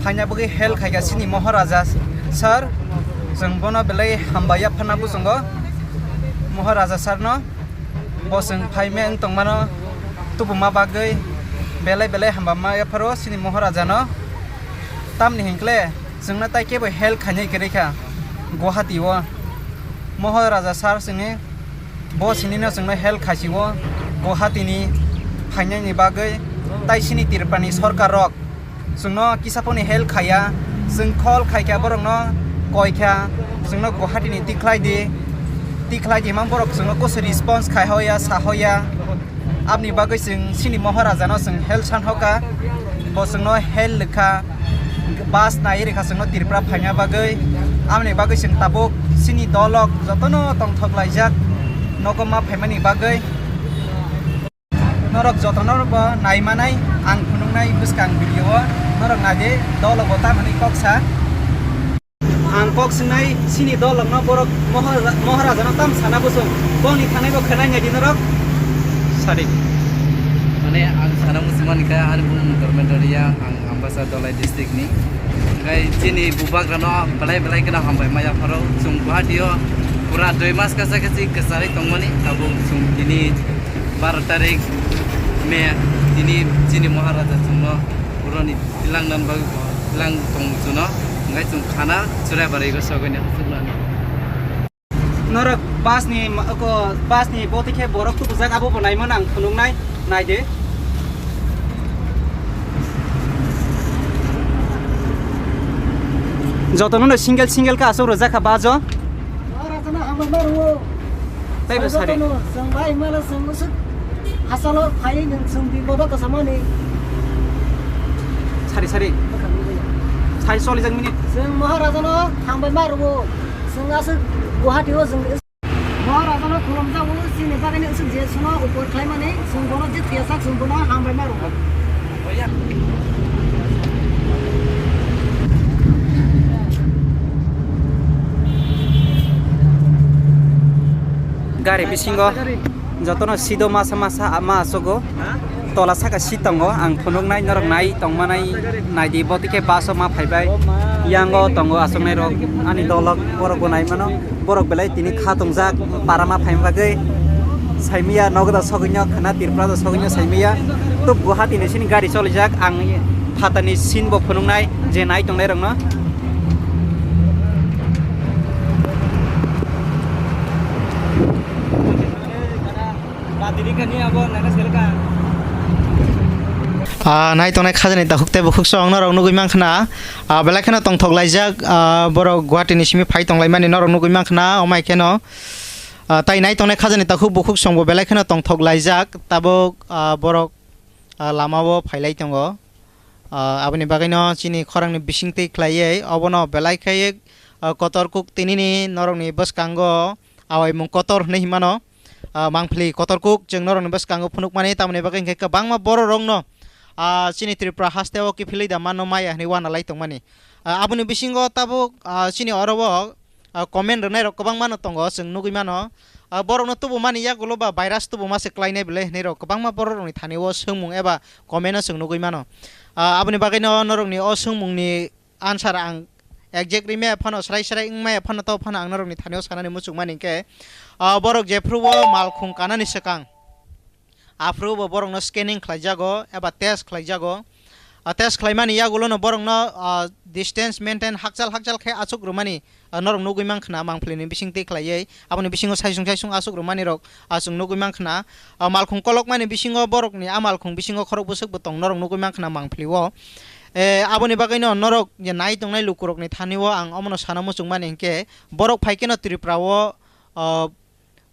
phaina bagwi help khaikha chini Moharaja sir, chwng bono belai hambai yapharna buchungo Moharaja sir no, bo chwng phaimai wng tongmano tubuma bagwi belai belai hamba ma yapharo chini Moharaja no, tamni hinkle chwngno tai kebo help khainai kwrwi kha Guwahati o. Moharaja sir chwngni bo sinino chwngno help khaisio Guwahati ni phainani bagwi, tai sini Tripura ni sorkar rok chwngno kisa phone help khaiya, chwng call khaikha borokno koikha chwngno Guwahati ni tikhlai di. Tikhlai di mang borok chwngno kusu response khai hoya, sa hoya. Aboni bagwi chwng chini Maharaja no chwng hel san hoka. Bo chwngno hel lekha bus nai rikha chwngno Tripura phaina bagwi. Aboni bagwi chwng tabuk chini dolok jotono tongthok laijak nogo ma phaimani bagwi. Norok jotono bo nai manai, ang phunuknai bwskang video o. Norok naidi, dolo bo tamoni kok sa. Ang kok swngnai, chini dolokno borok Mohor-, Mohorajano tam sana bwswng. Boni thanai bo khwnai nai di norok. Sadi. Mane ang sana muchung mankha, ani bumung Dharmendra Reang, ang Ambasa Dhalai district ni. Hwnkhe chini bubagrano belai belai kheno hambai maya pharo. Chwng Guwahati o pura dui mas kacha kachi kwcharwi tongmani, tabuk chwng tini baro tarik May, tini chini Maharaja chwngno boroni tilang nan bagwi bo tilang tong chwngno, hwnkhe chwng khana churai barwi go sogwi ni hachukmani. Norok bus ni ma-, ko, bus ni boti khe borok tubujak, abo bo naimano ang phunuknai, naidi. Jotono no single single khe aswk rwjak kha bus o. Tei bo sari. Chwng bai mala chwng usuk hasalo phai nung chwng di bodo kasamani. Sari, sari. Sari solijak minute. Chwng Maharaja no hambai ma rwo. Chwng aswk Guwahati o chwng Maharaja no khulumjago, chini bagwi ni usuk je chwngno upor khlaimani, chwng bono jit phiya sak, chwng bono hambai ma rwo. Gari bisingo jotono sido masa masa ma asogo, tola saka si tongo, ang phunuknai norok nai tongmanai naidi, bo tikhe bus o ma phaibai, yango tongo asoknai rok, ani dolok borok bo naimano. Borok belai tini kha tongjak, para ma phaima bagwi saimaya, nogo da sogwino khwna, Tripura da sogwino saimaya. Tub Guwahati ni sini gari cholijak, ang phatani scene bo phunuknai je nai tongnai rokno. Ah, nai tongnai khajani takhuk tei bukhuk song norok nugwi mankha na. Ah, belai kheno tongthok laijak, ah, borok Guwahati ni simi phai tonglaimani norok nugwi mankha na, omai kheno. Ah, tai nai tongnai khajani takhuk bukhuk songbo belai kheno tongthok laijak, tabuk, ah, borok, ah, lama o phailai tongo. Ah, aboni bagwino chini khorangni bisingtwi khlaiwi obono belai khe, ah, kotor kuk tinini norokni bwskango awaimung kotor hinwi hinmano. Ah, mangpili kotor kuk chwng norokni bwskango phunukmani, tamoni bagwi hinkhe kwbangma bororokno, ah, chini Tripura hasteo kiphilwi da mano maya hinwi uanalai tongmani. Ah, aboni bisingo tabuk, ah, chini oro o, ah, comment rwnairok kwbangmano tongo, chwng nugwi mano. Ah, borokno tubumani yagulo ba virus tubuma se klainai belai hinwi rok kwbangma bororokni thani o swngmung eba comment o chwng nugwi mano. Ah, aboni bagwino norokni o swngmungni answer ang exact rimaya phano, srai srai wngmaya phano, to phano ang norokni thani o sanani muchungmani hinkhe, ah, borok jephru o malkhung kanani swkang, aphuru bo borokno scanning khlaijago eba test khlaijago. Ah, test khlaimani yagulono borokno, ah, distance maintain hakchal hakchal khe achuk rwmani, ah, norok nugwi mankha na mangpili ni bisingtwi khlaiwi. Aboni bisingo saisung saisung achuk rwmani rok, ah, chwng nugwi mankha na. Ah, malkhung kolokmani bisingo borokni a malkhung bisingo khorok bwswk bo tong norok nugwi mankha na mangpili o. Eh, aboni bagwino norok je nai tongnai lukurokni thani o ang omono sana muchungmani hinkhe borok phai kheno Tripura o, ah,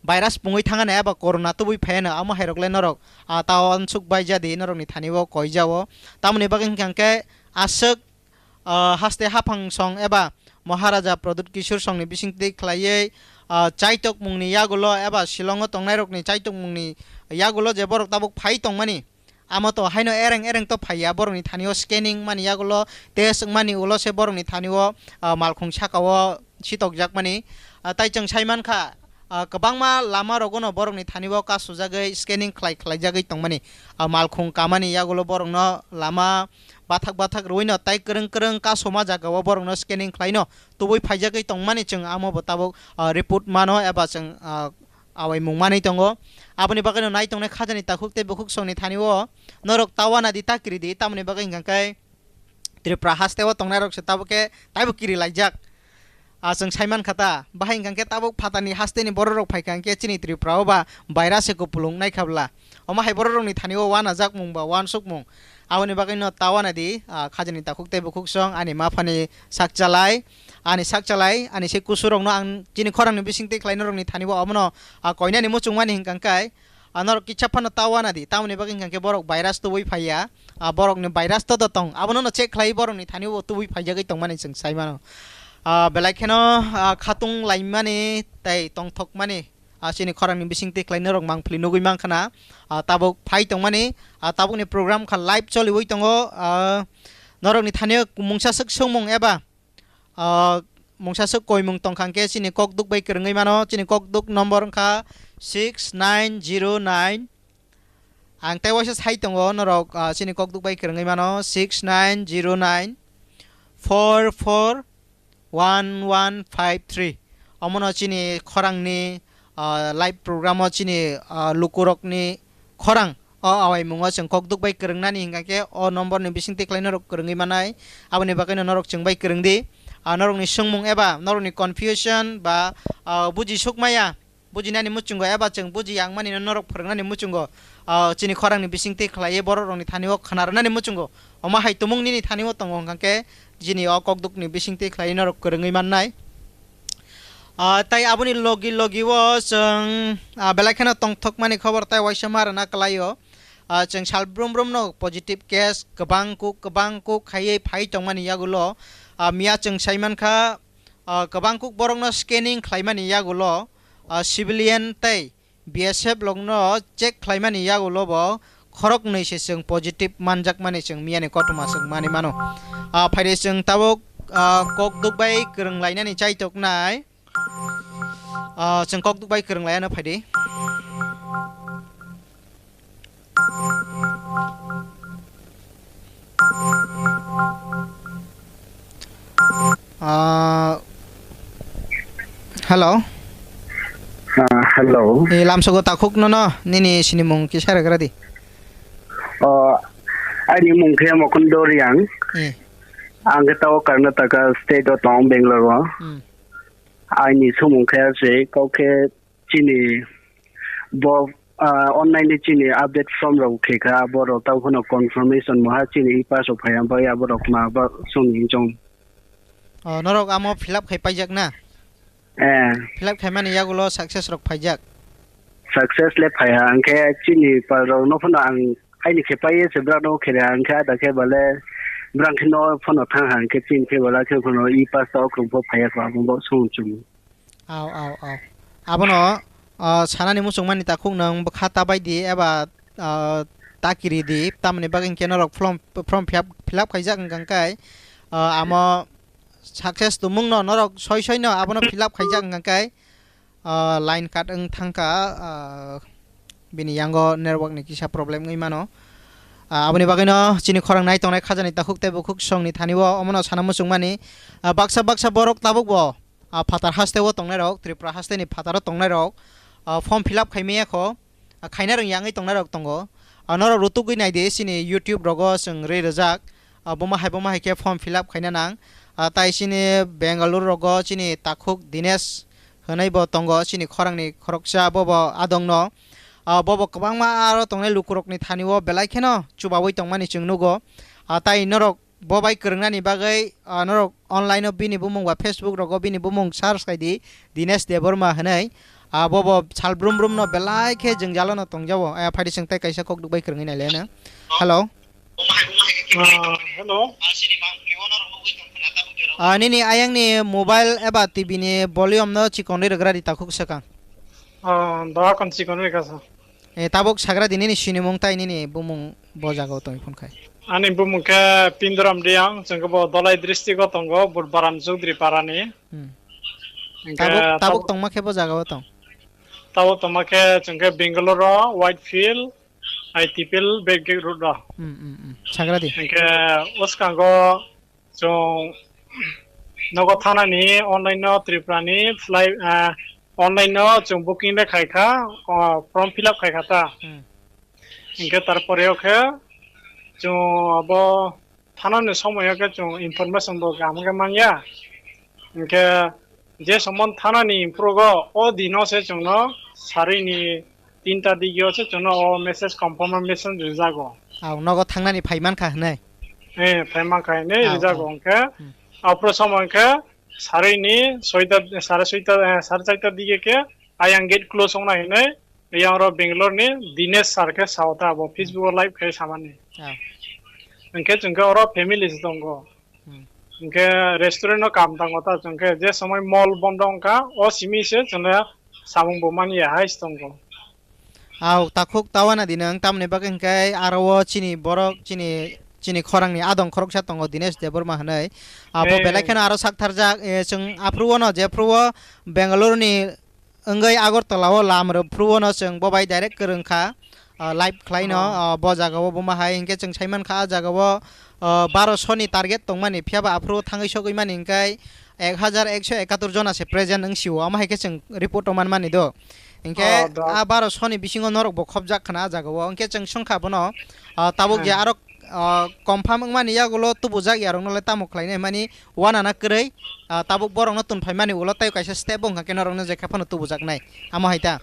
virus pungwi thangani eba corona tubui phaiano, amo hairok le norok, ah, ta uansuk bai jadi norokni thani o koi jao. Tamoni bagwi hwnkha hwnkhe aswk, ah, haste haphang song eba Maharaja Pradyut Kishore songni bisingtwi khlaiwi, ah, chaitok mungni yagulo eba Shillong o tongnairokni chaitok mungni yagulo je borok tabuk phai tongmani, amo to haino ereng ereng to phaiya, borokni thani o scanning mani yagulo test wngmani ulo se borokni thani o, ah, malkhung saka o sitokjakmani. Ah, tai chwng sai mankha, ah, kwbangma lama rogono borokni thani o kasujagwi scanning khlai khlaijagwi tongmani. Ah, malkhung kamani yagulo borokno lama bathak bathak rwino tai kwrwng kwrwng kasoma jaga o borokno scanning khlaino tubui phaijagwi tongmani chwng amo bo tabuk, ah, report mano eba chwng, ah, awaimung manwi tongo. Aboni bagwino nai tongnai khajani takhuk tei bukhuk songni thani o norok ta uanadi ta kiridi, tamoni bagwi hwnkha khe Tripura haste o tongnai rok se tabuk khe taibo kiri laijak. Ah, chwng sai mankha ta, bahai hwnkha khe tabuk phatani haste ni borok rok phaikha hwnkhe chini Tripura o ba virus se kupulung naikha bwla. Omo hai borok rokni thani o uanajak mung ba uansuk mung. Aboni bagwi no ta uanadi, ah, khajani takhuk tei bukhuk song ani ma phani sak chalai. ani sak chalai, ani se kusurokno ang chini khorangni bisingtwi khlai norokni thani bo omono, ah, koinani muchungmani hwnkha khe, ah, norok kisa phano ta wana di, tamoni bagwi hwnkha khe borok virus tubui phaiya, ah, borokni virus to do tong, abono no check khlai borokni thani bo tubui phaijagwi tongmani chwng sai mano. Ah, belai kheno, ah, khatung laimani tei tongthokmani, ah, chini khorangni bisingtwi khlai norok mangpili nugui mankha na, ah, tabuk phai tongmani, ah, tabukni program kha live choliui tongo, ah, norokni thani mungsa swk swngmung eba Ah, mungsa swk koimung tongkha hwnkhe chini kokduk bai kwrwngwi mano. Chini kokduk number wngkha six nine zero nine. Ang tei waisa sai tongo norok, ah, chini kokduk bai kwrwngwi mano six nine zero nine four four one one five three. Omono chini khorangni, ah, live program o chini, ah, lukurokni khorang o awaimungo chwng kokduk bai kwrwngnani hwnkha khe o number ni bisingtwi khlai norok kwrwngwi manai. Aboni bagwino norok chwng bai kwrwng di. Ah, norokni swngmung eba norokni confusion ba, ah, buji sukmaya, bujinani muchungo eba chwng buji yang mani no norok phwrwngnani muchungo, ah, chini khorangni bisingtwi khlaiwi borok rokni thani o khna rwnani muchungo omo hai tumung nini thani o tongo hwnkha khe chini o kokduk ni bisingtwi khlaiwi norok kwrwngwi mannai. Ah, tai aboni logi logi o chwng, ah, belai kheno tongthokmani khobor tai waisa ma rwna kwlaio. Ah, chwng sal brum brum no positive case kwbang kuk kwbang kuk khaiwi phai tongmani yagulo, ah, miya chwng sai mankha, ah, kwbang kuk borokno scanning khlaimani yagulo, ah, civilian tei B S F lokno check khlaimani yagulo bo khoroknwi se chwng positive manjakmani chwng miyani kothoma chwng manwi mano. Ah, phaide chwng tabuk, ah, kokduk bai kwrwng lainani chaitoknai. Ah, chwng kokduk bai kwrwng laiano phaidi. Ah, hello. Ah, hello. Eh, lamsogo takhuk nono, nini sinimung kisa rwgra di. Oh, ani mung khe Mukund Reang. Eh. Ang khe tao Karnataka state o tong, Bangalore o. Hmm. Aini sumung khe se kok khe chini bo, ah, online ni chini update form rok khe kha, borok tao phano confirmation moha chini e-pass rok phai ya, bai aborok ma ba song ni chong. Oh, norok amo fill up khai paijak na? Eh. Fill up khai mani yagulo success rok phaijak? Success le phai ha, hwnkhe chini pal rok no phano ang aini khe pai se bwrak no khe re, hwnkhe ada khe bale bwrak khe no phano thang ha, hwnkhe chini khe bale khe phano e-pass tao kwrwng pho phai ya kho, amo bo song chung. Au, au, au. Abono, ah, sanani muchungmani takhuk nwng bwkha ta bai di eba, ah, ta kiri di, tamoni bagwi hinkhe norok form, form fill up, fill up khaijak wngkha khe, ah, amo success tumung no norok soi soi no abono fill up khaijak wngkha khe, ah, line cut wng thangkha, ah, bini yango network ni kisa problem wngwi mano. Ah, aboni bagwi no chini khorang nai tongnai khajani takhuk tei bukhuk song ni thani o omono sana muchungmani, ah, baksa baksa borok tabuk bo ah, phatar haste o tongnai rok, Tripura haste ni phatar o tongnai rok, ah, form fill up khai maya kho, ah, khaina rwng yangwi tongnai rok tongo. Ah, norok rutugwi nai di, chini YouTube rogo chwng rwi rwjak, ah, buma hai buma hai khe form fill up khaina nang. Ah, tai chini Bengaluru rogo chini takhuk Dinesh hwnwi bo tongo, chini khorang ni khoroksa, bo bo adong no. Ah, bo bo kwbangma aro tongnai lukurok ni thani o belai kheno chubaui tongmani chwng nugo. Ah, tai norok bo bai kwrwngnani bagwi, ah, norok online o bini bumung ba Facebook rogo bini bumung search khai di, Dinesh Debbarma hwnwi. Ah, bo bo sal brum brum no belai khe jwngjalo no tongjago. Ah, phaidi chwng tei kaisa kokduk bai kwrwngwi nai le nang. Hello. Ah, hello. Ah, nini ayang ni mobile eba T V ni volume no chikonwi rwgra di takhuk swkang. Ah, doa kon chikonwi rwkha sa. Eh, tabuk sagra di nini sinimung tai nini bumung bo jaga o tongwi phone khai. Ani bumung khe Pindoram Reang, chwng khe bo Dholai district o tongo, Budbaram Chowdhury Para ni. Hmm. Hinkhe tabuk, tabuk tab-, tongma khe bo jaga o tong? Tabuk tongma khe chwng khe Bangalore o, Whitefield, I T P L, Bedgate road o. Hmm, hmm, hmm. Sagra di. Hinkhe bwskango Chwng nogo thanani online no Tripura ni fly, ah, online no chwng booking le khai kha, ah, form fill up khai kha ta. Hmm. Hinkhe tarpore o khe chwng abo thanani somoi o khe chwng information bo kaham khe manya. Hinkhe je somon thanani improgo o dino se chwngno sarini tinta digio se chwngno o message confirmation rijago. Au, nogo thangnani phai mankha hwnwi? Eh, phai mankha hwnwi rijago. Au, au. Hwnkhe, hmm, aphuru somo hwnkhe Saroi ni soita, sare soita, eh, sare charta dige khe ayang gate close ongna hinwi, yang oro Bangalore ni Dinesh sir khe sao ta, abo Facebook o live khai samani. Ah. Hwnkhe chwng khe oro family se tongo. Hmm. Hwnkhe restaurant no kam tango ta, chwng khe je somoi mall bondo wngkha, o simi se chwngno samung bo manya hai se tongo. Au, takhuk tawana di nwng, tamni bagwi hwnkhe aro o chini borok, chini, chini khorangni adong khoroksa tongo Dinesh Debbarma hwnwi. Abo Eh. belai kheno aro saktharjak, eh, chwng aphuru o no, jephuru o Bengaluru ni wngwi Agartala o lam rw phuru o no chwng bo bai direct kwrwng kha, ah, live khlai no, Oh. ah, bo jaga o bo ma hai hwnkhe chwng sai man kha, ah, jaga o, ah, baroso ni target tongmani, phiya ba aphuru o thangwi sogwi mani hwnkhe ek hajar ekso ekatur jona se present wng si o, amo hai khe chwng report o man mani do. Hwnkhe Oh, do. ah, baroso ni bisingo norok bo khopjak khna ah jaga o, hwnkhe chwng swng kha bono, ah, tabuk je Hmm. aro, ah, confirm wngmani yagulo tubujak yarok no le tamo khlai nai mani, uanana kwrwi, ah, tabuk borokno tun phaimani ulo tei kaisa step bo wngkha khe norokno je khe phano tubujaknai. Amo hai ta?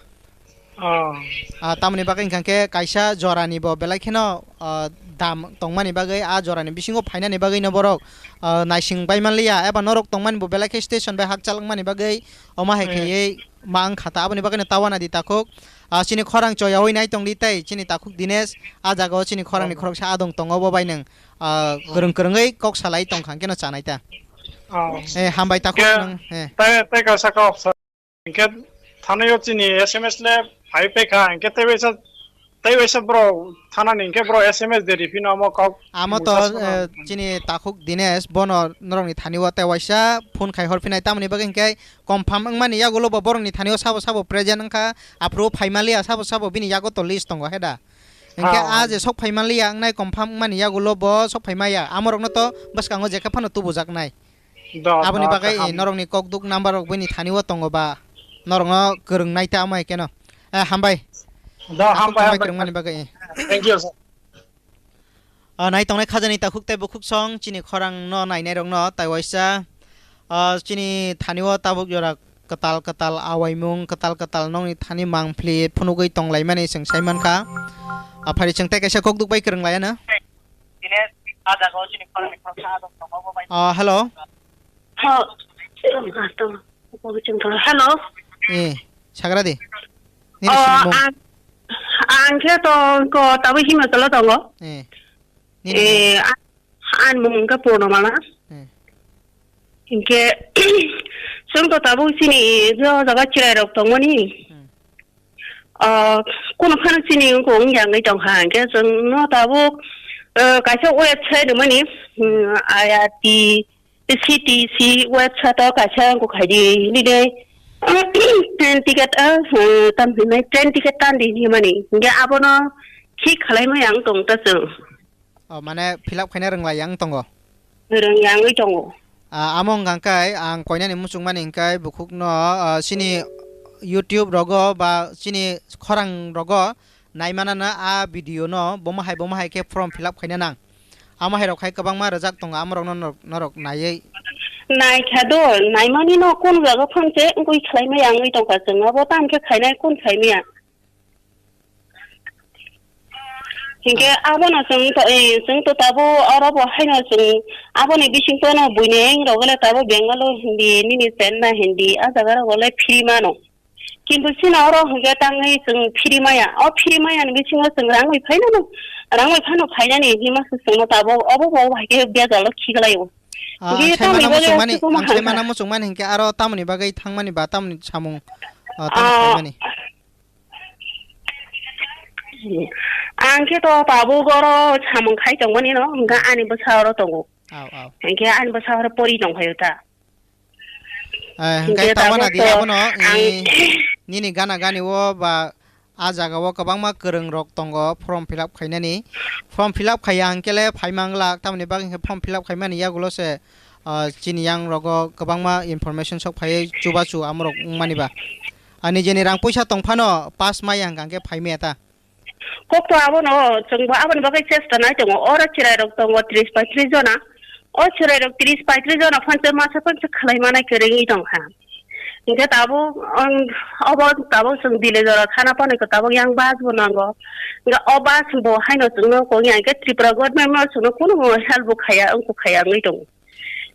Oh. Ah, tamoni bagwi wngkha khe kaisa jorani bo belai kheno, ah, dam tongmani bagwi, ah, jorani bisingo phainani bagwi no borok, ah, naising bai manliya, eba norok tongmani bo belai khe station bai hakchal wngmani bagwi omo hai Eh. khaiwi ma wngkha ta. Aboni bagwi no tawana di takhuk, ah, chini khorang choyaui nai tong di tei chini takhuk Dinesh, ah, jaga o chini khorangni Oh. khoroksa adong tongo bo bai nwng, ah, Oh. kwrwng kwrwngwi kok salai tongkha khe no chanai ta. Oh. Eh, hambai takhuk Khe nwng, eh. tei, tei kaisa kok sa-, hwnkhe thanai o chini S M S le phai pekha, hwnkhe tei waisa, tei waisa bro thanani hwnkhe bro S M S de riphino omo kok Amo to, mungsa sono. eh, chini takhuk Dinesh bono norokni thani o tei waisa phone khai hor phinai, tamoni bagwi hwnkhe confirm wngmani yagulo bo borokni thani o sabo sabo present wngkha, aphuru phai manliya sabo sabo bini yago to list tongo he da. Hwnkhe Ah, ah, ah. je sok phai manliya wngnai confirm wngmani yagulo bo sok phai maya, amorokno to bwskango je khe phano tubujaknai. Do, Aboni do, bagwi kaham. Norokni kokduk number rok bini thani o tongo ba, norokno kwrwng nai ta amo hai keno. Eh, hambai. Do, Takhuk hambai, tongbai hambai. Kwrwngmani bagwi. Thank you, sir. Ah, nai tongnai khajani takhuk tei bukhuk song chini khorang no nainai rok no tai waisa, ah, chini thani o tabuk jora kwtal kwtal awaimung, kwtal kwtal nokni thani mangpli phunugwi tonglaimani chwng sai mankha. Ah, phari chwng tei kaisa kokduk bai kwrwng laiya no. Ah, hello. Hello. Hello. Eh, sagra di. Nini Oh, simung. Ang, ang khe to ko tabuk Himachal o tongo. Eh. Nini Eh, a-, ani mung wngkha Purnomala. Eh. Hinkhe, chwng to tabuk chini jo jaga chwrai rok tongmani. Hmm. Ah, kunu phano chini wngkha wngya wngwi tongkha, hinkhe chwngno tabuk, ah, kaisa website rwmani, hmm, I R T C T C website o kaisa wngkha khaidi hinwi de, train ticket, ah, hmm, tam hinwi train ticket tan di hinmani, hinkhe abono khi khwlaimaya wng tong ta chwng. Oh, mane fill up khaina rwnglai yang tongo? Rwngya wngwi tongo. Ah, amo wngkha khe ang koinani muchungmani hwnkhe bukhukno, ah, chini YouTube rogo ba chini khorang rogo naimanano a video no bomo hai bomo hai khe form fill up khaina nang. Amo hai rok hai kwbangma rwjak tongo, amorokno norok, norok naiwi. Naikha do, naimani no kun jaga phang se wngwi khlaimaya wngwi tongkha chwng, abo tamo khe khainai kun khaimaya. Hinkhe Ah. abono chwng to, eh, chwng to tabuk oro bo haino chwng aboni bisingtwi no buini rok le tabuk Bengali Hindi, nini Chennai Hindi, ah jaga rok le free mano. Kintu chini oro hinkhe tangwi chwng free maya. O free maya ni bisingo chwng rang bai phainani, rang bai phano phainani hinma se chwngno tabuk obo bo hai khe bejalo khiklaio. Ah, Hinkhe ang sai tamni mana bagwi muchungmani, aswk ang sai mana muchungmani hinkhe aro tamoni bagwi thangmani ba tamoni samung, ah, tamo Ah, khaimani. Ang khe to tabuk oro samung khai tongmani no, hwnkhe ani bwsa oro tongo. Au, au. Hwnkhe ani bwsa oro pori tong phaio ta. Eh, hwnkhe Hwnkhe tabuk tabuk nadi to abono, ang eh, nini gana gani o ba a jaga o kwbangma kwrwng rok tongo form fill up khainani. Form fill up khaiya hwnkhe le phai manglak, tamoni bagwi hwnkhe form fill up khaimani yagulo se, ah, chini yang rogo kwbangma information sok phaiwi chubachu amorok wngmani ba. Ani jeni rang puisa tong phano pass maya hwnkha hwnkhe phai maya ta. Kok to abono, chwngbo aboni bagwi chesta nai tongo. Oro chwrairok tongo tris paitris jona. O chwrairok tris paitris jona phano masa phano khlai manai kwrwngwi tongkha. Hinkhe tabuk, ang, obo tabuk chwng Dile jora thana phano tabuk yang bus bo nango. Hinkhe o bus bo haino chwngno kok ya hinkhe Tripura government no chwngno kunu help bo khaya, wngkuk khaya wngwi tongo.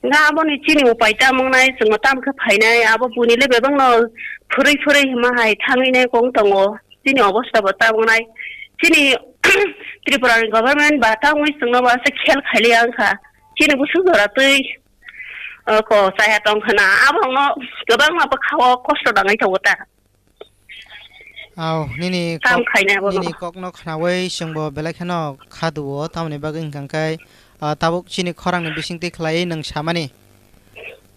Nga aboni chini upai tamo wngnai, chwngno tamo khe phainai, abo buini le bebakno phwrwi phwrwi hima hai thangwi nai kong tongo. Chini obosta bo tamo wngnai. Chini Tripura ni government ba tamo wngwi chwngno ba se khel khailiya wngkha. Chini busu jora twi, o, ko chaya tong khna. Abo wngno kwbangma bwkha o kosto nangwi tongo ta. Aw, nini Kam kok, khaina bono. Nini kokno khnaui chwngbo belai kheno kha duo, tamoni bagwi hwnkha khe, ah, tabuk chini khorangni bisingtwi khlaiwi nwng samani.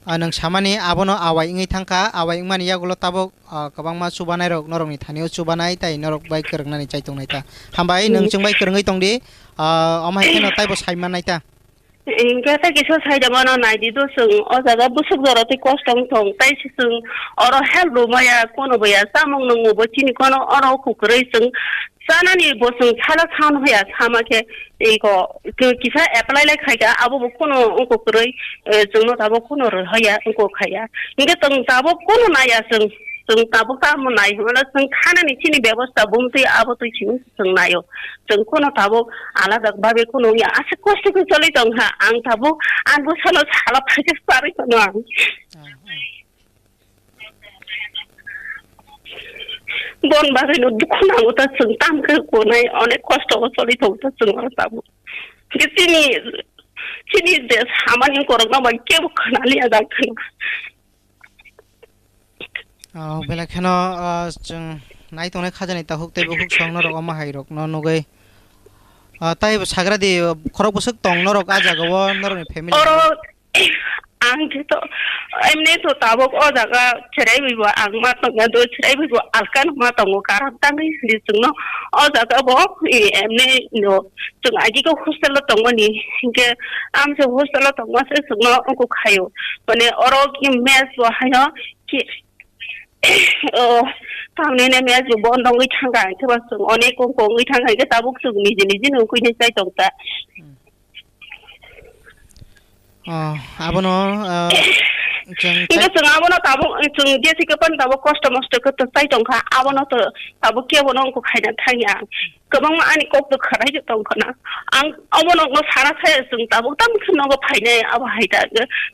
Ah, nwng samani abono awai wngwi thangkha, awai wngmani yagulo tabuk, ah, kwbangma chubanairok norokni thanio chubanai tei norok bai kwrwngnani chai tongnai ta. Hambai nwng Mm. chwng bai kwrwngwi tongdi, ah, omo hai kheno taibo sai mannai ta. Hinkhe tei kisa sai da mano, naidi do chwng o jaga bwswk jora tei kosto wng thung, tei se chwng oro help rwmaya, kono bo ya, chamung nungmung bo chini kono oro kukwrwi chwng chanani bo chwng sala san hoya, sama khe iko ki-, kisa apply lai khaika, abo bo kono wngkuk kwrwi, eh, chwngno tabuk kono rwhaya, wngkuk khaya. Hinkhe chwng tabuk kono naiya chwng, chwng tabuk tamo nai hwnmano chwng thanani chini bebosta bumtwi abo twi simi chwng naio. Chwng kono tabuk alada babe kono wngya. Aswk kosto khe choli tong kha. Ang tabuk ang bwsano sala phaikhe charwi tono ang. Ah, ah. Bon bagwino dukhu nango ta chwng tam khe konai onek kosto o choli tongo ta chwng oro tabuk. Khe chini, chini je samani korokno bai kebo khwnaliya da khwna. Oh, belai kheno, ah, chwng nai tongnai khajani takhuk tei bukhuk song norok omo hai rokno nugwi. Ah, tei bo sagra di, khorok bwswk tong norok ah jaga o norokni family. Oro ang khe to, emni to tabuk o jaga cherai bai bo ang ma tongya do, cherai bai bo alkan ma tongo, karon tangwi di chwngno o jaga bo, eh, emni no. Chwng agi khe hostel o tongmani, hinkhe amse hostel o tongma se chwngno wngkuk khaio. Mane oro ki mess bo haino ki, o, tamni ne mess bo bondo wngwi thangkha, hinkhe ba chwng onek wngkuk wngwi thangkha, hinkhe tabuk chwng niji niji ni wngwi chai tong ta. Hmm. Oh, abono, ah, chwng Hinkhe chai- chwng abono tabuk, chwng jesi khe pan tabuk kosto mosto khe to chai tong kha, abono to tabuk kebo no wngkuk khaina thangya. Kwbangma ani kok to khwrai se tong khna. Ang obo nokno sana saya chwng tabuk tam khe nogo phainai abo hai ta.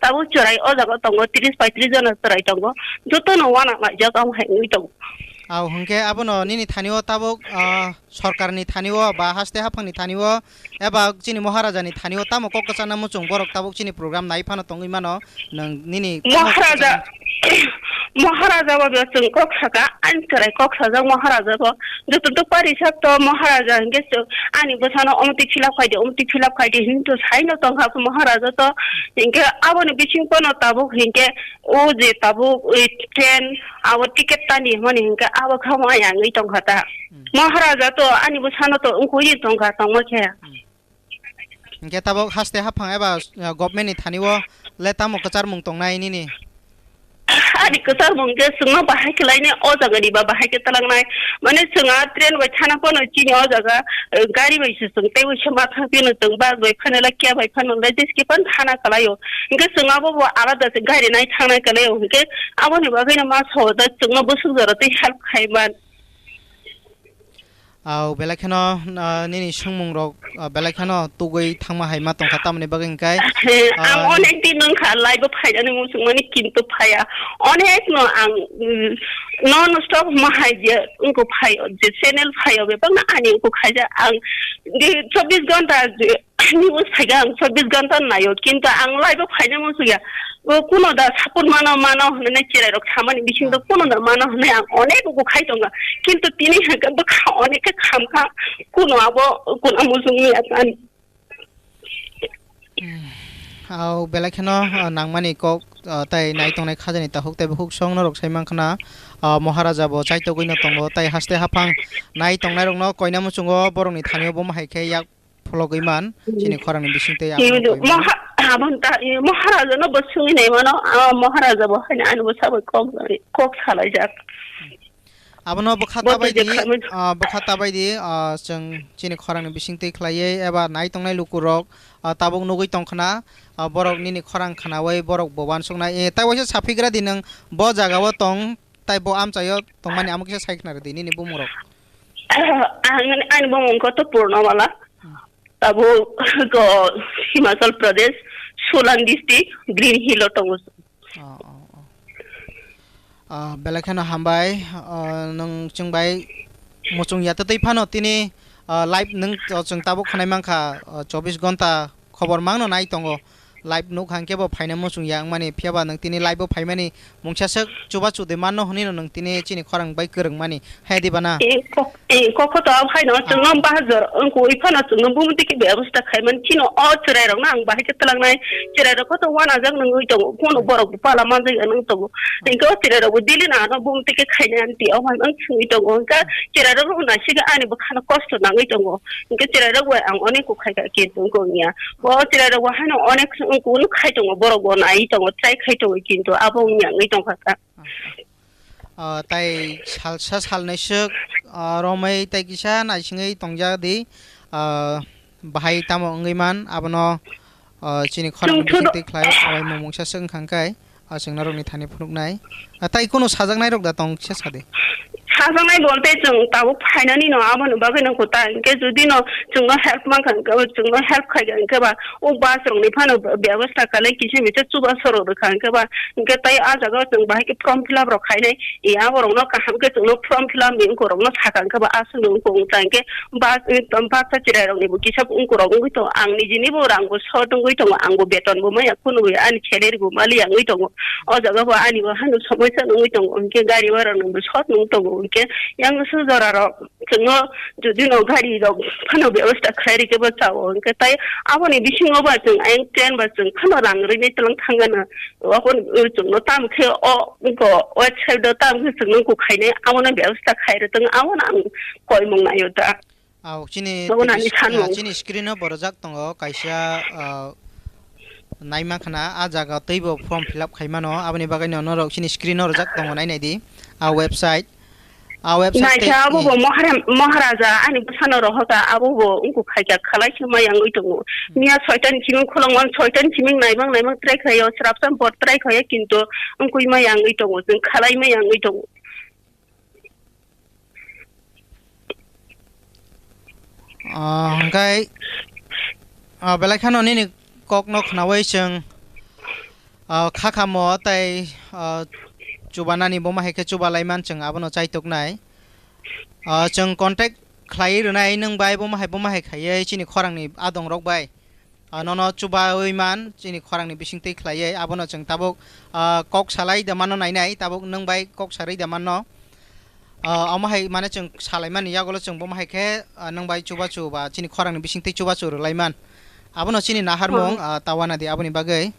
Tabuk chwrai o jaga tongo tris paitris jona chwrai tongo. Joto no wana laijak amo hai wngwi tongo. Aw, hwnkhe abono nini thani o tabuk, ah, sorkar ni thani o ba haste haphang ni thani o eba chini Maharaja ni thani o tamo kok kwchangna muchung borok tabuk chini program nai phano tongwi mano. Nwng nini Maharaja, Maharaja bo chwng kok saka, ani chwrai kok sajak Maharaja bo. Joto to pari sak to Maharaja hinkhe chwng ani bwsano omtwi fill up khai di, omtwi fill up khai di hin to sai no tong kha Maharaja to. Hinkhe aboni bising pono tabuk hinkhe o je tabuk, e, train abo ticket tani hwnmani hinkhe abo kha mo ayang wi tong kha ta. Hmm. Maharaja to ani bwsano to wngkui tong kha tongma khe. Hmm. Hinkhe tabuk haste haphang eba, uh, government ni thani o le tamo kwcharmung tongnai nini? Ani kwcharmung khe chwngno bahai khe lainai, o jaga ni ba bahai khe twlangnai. Mane chwng a train bai thana phano chini o jaga, uh, gari bai se chwng teibo se ma thang phano chwng bus bai phano le, cab bai phano le jeski phano thana kwlai o. Hinkhe chwng abo bo alada se gari nai thangnai kwlai o. Hinkhe aboni bagwi no ma sao da chwngno bwswk jora twi help khai man. Aw, belai kheno, ah, nini swngmung rok, ah, belai kheno tugwi thangma hai ma tongkha, tamoni bagwi hwnkhe, He, ang ah, onek din wngkha live o phainani muchungmani, kintu phaiya. Onek no ang, mm, non stop ma hai je wngkha phai, je channel phai o bebak na ani wngkha khaija. Ang di chobbish ghonta je news phaikha, ang chobbish ghonta naio, kintu ang live o phaina muchungya. O kuno da support mano, mano hwnwi cherai rok samani bising do Ah. kuno da mano hwnwi ang onek bo khai tongo. Kintu tini hwnkhe bwkha onek khe khamkha, kuno abo kuno muchungya ani. Hmm. Aw, belai kheno, ah, nangmani kok, ah, tai nai tongnai khajani takhuk tai bukhuk song norok sai mankha na, ah, Maharaja bo chaitogwi no tongo, tai haste haphang nai tongnai rokno koina muchungo borokni thani o bo ma hai khe yak phologwi man, chini khorangni bisingtwi Hindu, aphano koima. Moha-, aboni ta-, i, Maharaja no bo swngwi nai mano, ah, Maharaja bo haino ani bo sabai kok, kok salaijak. Abono bwkha Bo tabai twijak di, khamwi. Ah, bwkha tabai di, ah, chwng chini khorangni bisingtwi khlaiwi eba nai tongnai lukurok, ah, tabuk nugwi tongkhna, ah, borok nini khorang khnaui borok bo uansuknai. Eh, tai waisa saphigra di nwng bo jaga o tong, tai bo amchaio tongmani amo kisa sai khna rw di nini bumungrok. Ang, ani bumung khe to Purnomala. Hmm. Tabuk ko Himachal Pradesh, Solan district, Green Hill o tongo. Oh, oh, oh. Ah, belai kheno hambai, ah, nwng chwng bai muchung ya twtwi phano tini, ah, live nwng, ah, chwng tabuk khwnai mankha, ah, chobbish ghonta khobor mangno nai tongo. Live nukha hwnkhe bo phaina muchung ya wngmani, phiya ba nwng tini live o phaimani mungsa swk chubachu de manno hwnwi no nwng tini chini khorang bai kwrwngmani. Hai di bana? E, kok, e, kok to abo haino chwngno bahai jora wngkha, ui phano chwngno bumtwi khe bebostha khaimani, chini o chwrairokno ang bahai khe twlangnai, chwrairok khe to uanajak nungwi tongo, phano borok bo pala manjak nung tongo, hinkhe o chwrairok bo daily no ano bumtwi khe khainai ani twi o hai ang swngwi tongo, hinkhe chwrairok no naisingkhe ani bwkhano kosto nangwi tongo, hinkhe chwrairok bai ang onek kok khaikha kintu wngkha wngya, o chwrairok bo haino onek wngkha khai tongo, borok bo naiwi tongo, try khai tongo, kintu abo wngya wngwi tongkha kha. Ah, tai salsa salnwi swk, ah, romwi tai kisa naisingwi tongjak di, ah, bahai tamo wngwi man, abono, ah, chini khorang Chwng bising thudo- twi khlai, abai mungsa swk wngkha hwnkhe, ah, chwng norokni thani phunuknai. Ah, tai kunu sajaknairok da tong kisa sadi? Sajaknai bolte chwng tabuk phainani no, aboni bagwi nang kuta, hinkhe jodi no chwngno help mankha, hinkhe chwngno help khaikha, hinkhe ba o bus rokni phano bebostha khalai kisa misa chubachu rok rwkha, hinkhe ba Hinkhe tai ah jaga o chwng bahai khe form fill up rok khainai, e, aborokno kaham khe chwngno form fill up ni wngkorokno sakha, hinkhe ba aswkno wngkha wngkha hinkhe bus, bus chwrairokni bo kisa wngkorok wngwi tongo, ang nijini bo rang bo short wngwi tongo, ang bo beton bo maya, khunui ani salary bo maliya wngwi tongo, o jaga bo ani bo hano somosya wngwi tongo, hinkhe gari bhara ni bo short wngwi tongo, hinkhe yang sujora rok. Chwngno jodi no gari rok phano bebostha khlai rikhe bo chao, hinkhe tai aboni bisingo ba chwng ayang train ba chwng phano rang rwinai twlang thangano. Aboni chwngno tamo khe o wngkha website o tamo khe chwngno wngkha khainai, abono bebostha khai rwtwng, abono ang koimung naio ta. Au, chini Abono ani pis-, sanmung. Ah, chini screen o borojak tongo kaisa, ah, naima khna, ah jaga teibo form fill up khai mano, aboni bagwi no norok chini screen o rwjak tongo, nai nai di, ah, website. Ah, website Naikha tei, abo bo eh, Mahara-, Maharaja ani bwsano rohorkha, abo bo wngkha khaikha, khalai se ma yangwi tongo. Hmm. Miya soitan siming khulangman, soitan siming naimang naimang try khaio, srapsam bot try khaio, kintu wngkui ma yangwi tongo, chwng khalai ma yangwi tongo. Ah, hwnkhe, ah, belai kheno nini kokno khnaui chwng, ah, kha kha mo tei, ah, chubanani bo ma hai khe chuba lai man chwng abono chaitok nai. Ah, chwng contact khlai rwnai nwng bai bo ma hai bo ma hai khaiwi chini khorangni adong rok bai. Ah, nono chubaui man, chini khorangni bisingtwi khlaiwi, abono chwng tabuk, ah, kok salai da mano nainai, tabuk nwng bai kok sarwi da manno. Ah, omo hai mane chwng salaimani yagulo chwng bomo hai khe, ah, nwng bai chubachu ba chini khorangni bisingtwi chubachu rwlaiman. Abono chini naharmung, Oh. ah, tawana di aboni bagwi.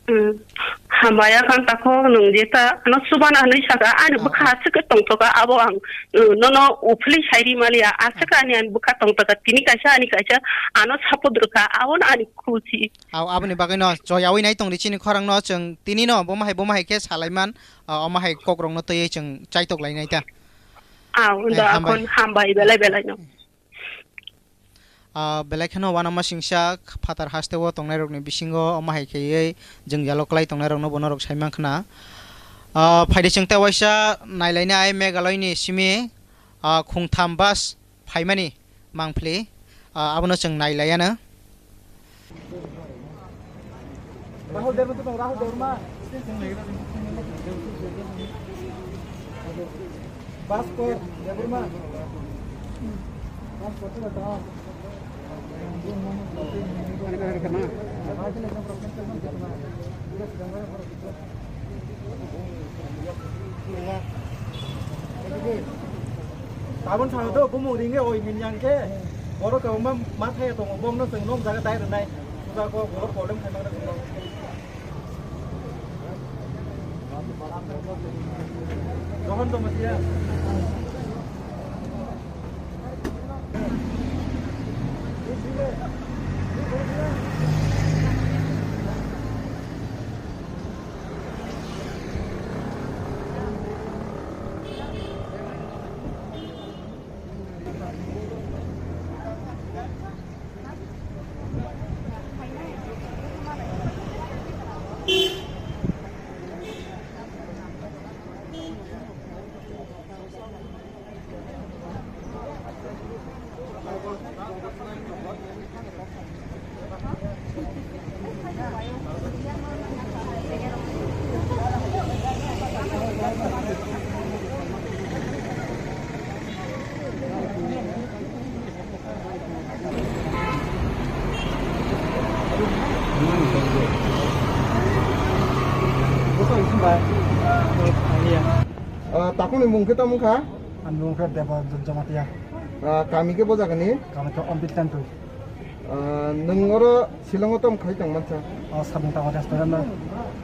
Hmm. Hambai, akhang takhuk nwng jeta ano chubana hinwi saka, ani Ah, bwkha ah. aswk khe tongthoka, abo ang, uh, nono uphilwi sairi maliya, aswk Ah. ani, ani bwkha tongthoka, tini kaisa ani kaisa ano support rwkha, abono ani khusi. Au, aboni bagwi no joyaui nai tongdi chini khorang no, chwng tini no bomo hai bomo hai khe salaiman, ah, omo hai kok rok no twiwi chwng chaitok lai nai ta. Au, Eh, da hambai. Akhon hambai belai belai no. Ah, belai kheno uanama singsa phatar haste o tongnai rokni bisingo omo hai khaiwi jwngjalo kwlai tongnai rokno bo norok sai mankha na. Ah, phaidi chwng tei waisa nailainai Meghalaya ni simi, ah, khungtham bus phaimani mangpili, ah, abono chwng nailaiano. Rahul Debbarma, Rahul Debbarma. Bhaskar Debbarma. Tabon thang do bumung ring e oi min yang khe. Borok kwbangma ma thaya tongo, bongno chwng nok jaga dai rwnai. Puja ko borok problem khaima rwkhe. Rohon tongma siya. Ah, takuni mung khe tamo wngkha? Ani mung khe Deba Jamatia. Ah, kami khe bo jagani? Kami khe Ombit Tentui. Ah, nwng oro Shillong o tamo khai tong mansa? O, Sabung Tama restaurant o.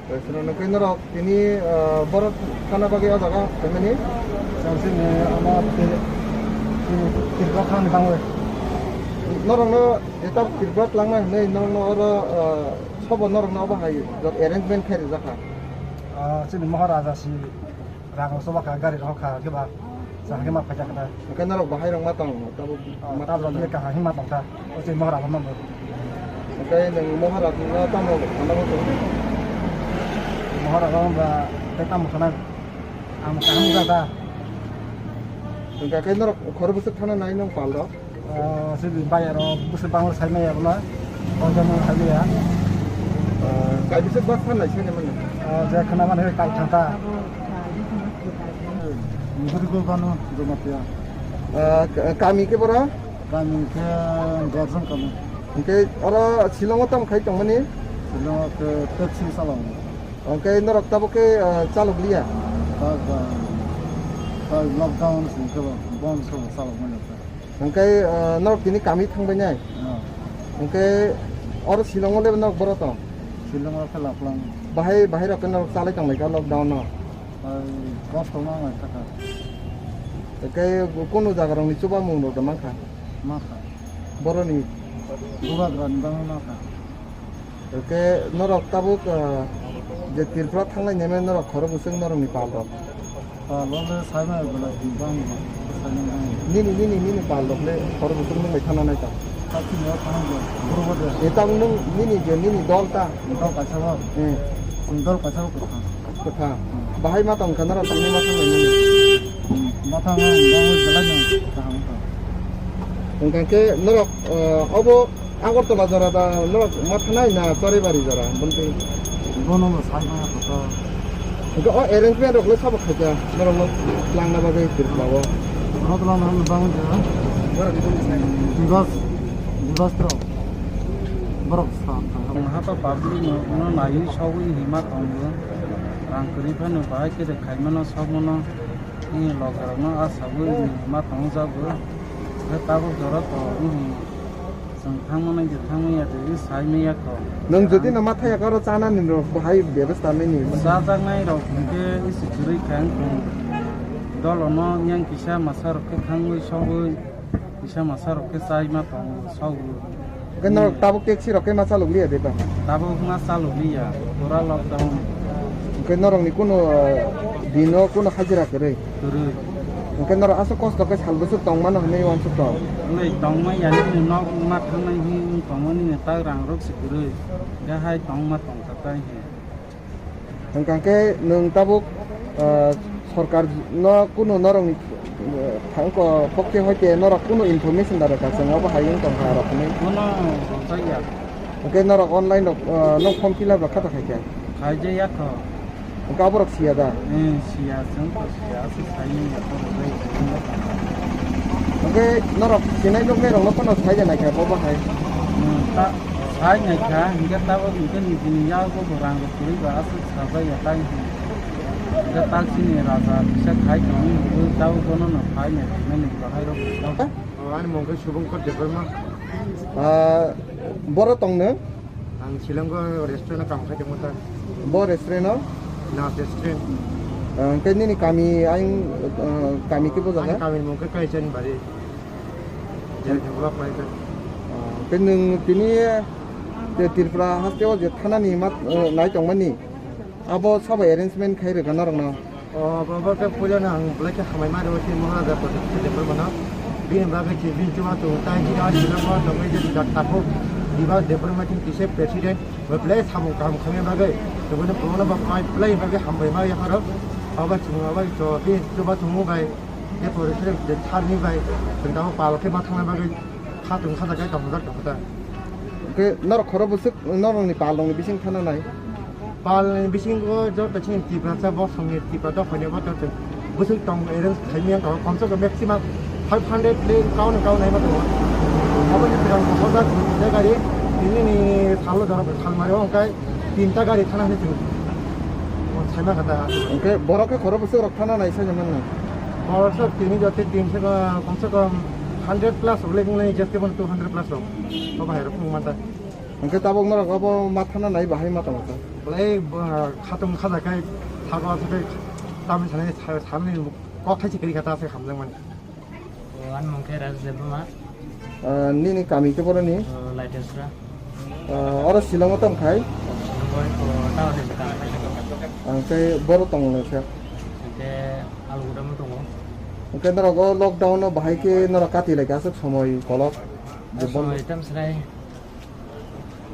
Restaurant o khe norok tini, ah, borok thana bagwi o jaga phaimani? Chang sini ama Tir-, Tir-, Tripura thani bangwi. Norokno eta Tripura twlangna hinwi norokno oro, ah, sobo norokno obo hai jot arrangement khai rijak kha? Ah, chini Maharaja si Rang rok soba kha, gari rok kha, khe ba, sa khe ma phaijak kha. Hwnkhe norok bahai rok ma tong, tabuk Oh, ma tabuk tong. Ni kaham hima tong kha. O chini Maharaja no bo. Hwnkhe nwng Maharaja no tamo thangna bo tong? Maharaja no ba tei tamo thangna. Ang kaham wngkha da. Hwnkhe khe norok khoro bwswk thangna nai nong pal rok? Ah, sini bayar o bwswk bangla sai maya bwla. Koi jang sai maya. Ah, kai bwswk bus thanai sini mano? Ah, je khna mano kai thangta. Gurgo gano Jamatia. Ah, ka-, kami khe bora? Kami khe Gorjong kami. Hwnkhe oro Shillong o tamo khai tongmani? Shillong o khe taxi salong. Hwnkhe norok tabuk khe, ah, chalok liya? Ta, ta, ta lockdown sing khe bond khe salok mano. Hwnkhe, ah, norok tini kami thangbai nai? Ah. Hwnkhe oro Shillong o le norok boro tong? Shillong o khe laplang. Bahai, bahai rok khe norok chalai tong lai kha lockdown no? Ai, kosto ma ngai kha kha. Hwnkhe kunu jaga rok ni chuba mung rok da mankha? Mankha. Boroni? Bubagra ni bangwi mankha. Hwnkhe norok tabuk, ah, je Tripura thanglai neme norok khoro bwswk norokni pal rok? Pal rok le sai ma belai bang bang. Nini, nini, nini pal rok le khoro bwswk nung bai thana nai ta? Sati ni thang je, guru bo de. E tabuk nung nini je nini dol ta? Dol kaisa bo. Hmm. Dol kaisa bo kwthang. Kwthang. Bahai ma tong kha norok tini ma thanglai nini? Hmm. Ma thang ang bang belai no kaham kha. Hwnkhe norok, ah, obo Agartala jora da norok ma thanai na Choribari jora, bonti? Bono no sai maya kho to. Hwnkhe o arrangement rok le sabo khaikha norok no twlangna bagwi Tripura o? Bono twlangna bagwi kha. Bibas, Bibas rok. Borok sa thang. Ang ha to public no, no naiwi sogwi hima tongo. Rang kwrwi phano bahai khe de khaimano sogmano. Ni loge rok no asagwi hima tongo jago. Khe tabuk jora to, hmm. Chwng thangmani je thangmaya twi sai maya kho. Nwng jodi no ma thaya khe oro chanani rok bo hai bebasta nini. Chajaknai rok hwnkhe isi kwrwi kha wng thung. Dolo no yang kisa masa rok khe thangwi sogwi, kisa masa rok khe chai ma tongo sogwi. Hwnkhe norok tabuk taxi rok khe ma chalok liya de ba? Tabuk ma chalok liya, pura lockdown. Hwnkhe norokni kunu, eh, dino kunu hajira kwrwi? Kwrwi. Hwnkhe norok aswk kosto khe sal bwswk tongmano hwnwi uansuk tong? Wngwi tongma ya nini nok ma thangnai hwnwi tongmani ni tak rang rok se kwrwi. Hwnkhe hai tongma tongkha tai hwn. Hwnkha khe nwng tabuk, ah, sorkar no kunu norokni, eh, thangko pokhe hoite norok kunu information da rwkha chwng obo hai wng tongkha rok hwnwi. Bono rwjakya. Hwnkhe norok online rok, ah, no form fill up rok kha ta khaikha? Khaijaya kho. Hwnkhe aborok siya da? Eh, siya, chwng kho siya, aswk saimanya kho rwjai. Hwnkhe norok sinai nuknai rokno phano sai da naikha bo bahai? Hmm, ta-, sai naikha, hwnkhe tabuk hwnkhe nijini yago bo rang rok kwrwi ba aswk sajaya tai hwn. Hwnkhe tak chini raja kisa khai tongwi hwnwi tabuk bono no phai naikha nini bahai rok. Ani mung khe Subhankar Debbarma. Ah, boro tongno? Ang Shillong o restaurant o kaham khai tongmo ta. Bo restaurant o? Nas restaurant. Ah, hwnkhe nini kami ayang, ah, kami khe bo jaga? Ani kami ni mung khe Kaichanbari. Jai Thangla Paikar. Ah, hwnkhe nwng tini, eh, Tripura haste o je thanani mat, eh, nai tongmani? Abo sabo arrangement khai rwkha norokno? O, bo, bo khe puila no ang belai khe hambai ma rwo khe Maharaja Pradyut Debbarma no. Bini bagwi khe bini chubachu tai khe a Shillong o tongwi je jak takhuk Bibas Debbarma khe kisa president, bo belai samung kaham khaimani bagwi. Toboni phunukno bo phai belai bagwi hambai ma yapharo. Abo chwng abo to bini chubachu mu bai je president je tharni bai chwng tabuk pal khe ma thangna bagwi kha tong kha jaga tong jak tong kha ta. Hwnkhe norok khoro bwswk norokni pal rokni bising thana nai? Pal ni bisingo joto chini Tiprasa bosongni Tipra dophani bo joto bwswk tong arrange khaimya tong, komse kom maximum five hundred le kauni kauni ma tongo. Abo ni twrang ko hoda gari tini ni salo jora sal mari hwnkhe tinta gari thana hwnwi chwng Saima kata. Hwnkhe borok khe khoro bwswk rok thana nai sani manna. Borok sok tini jati tin se kom se kom hundred plus rok le nai jati bon two hundred plus rok. Bo bahai rok phung manta. Hwnkhe tabuk norok abo ma thana nai bahai ma tongsa. Lai khatung khaja kai thago asuk tami sanai sanai kok thai chikri kata se hamjang mani. O, ani mung khe Rajesh Debbarma. Ah, nini kami khe boroni? O, Laitesra. Ah, oro Shillong o tong khai? Shillong o, o, town ni bwkang. Ang khe boro tong le khe. Hwnkhe Aluguda mo tongo. Hwnkhe norok o lockdown o bahai khe norok kati lai khe aswk somoi kolok? Aswk somoi tam srai.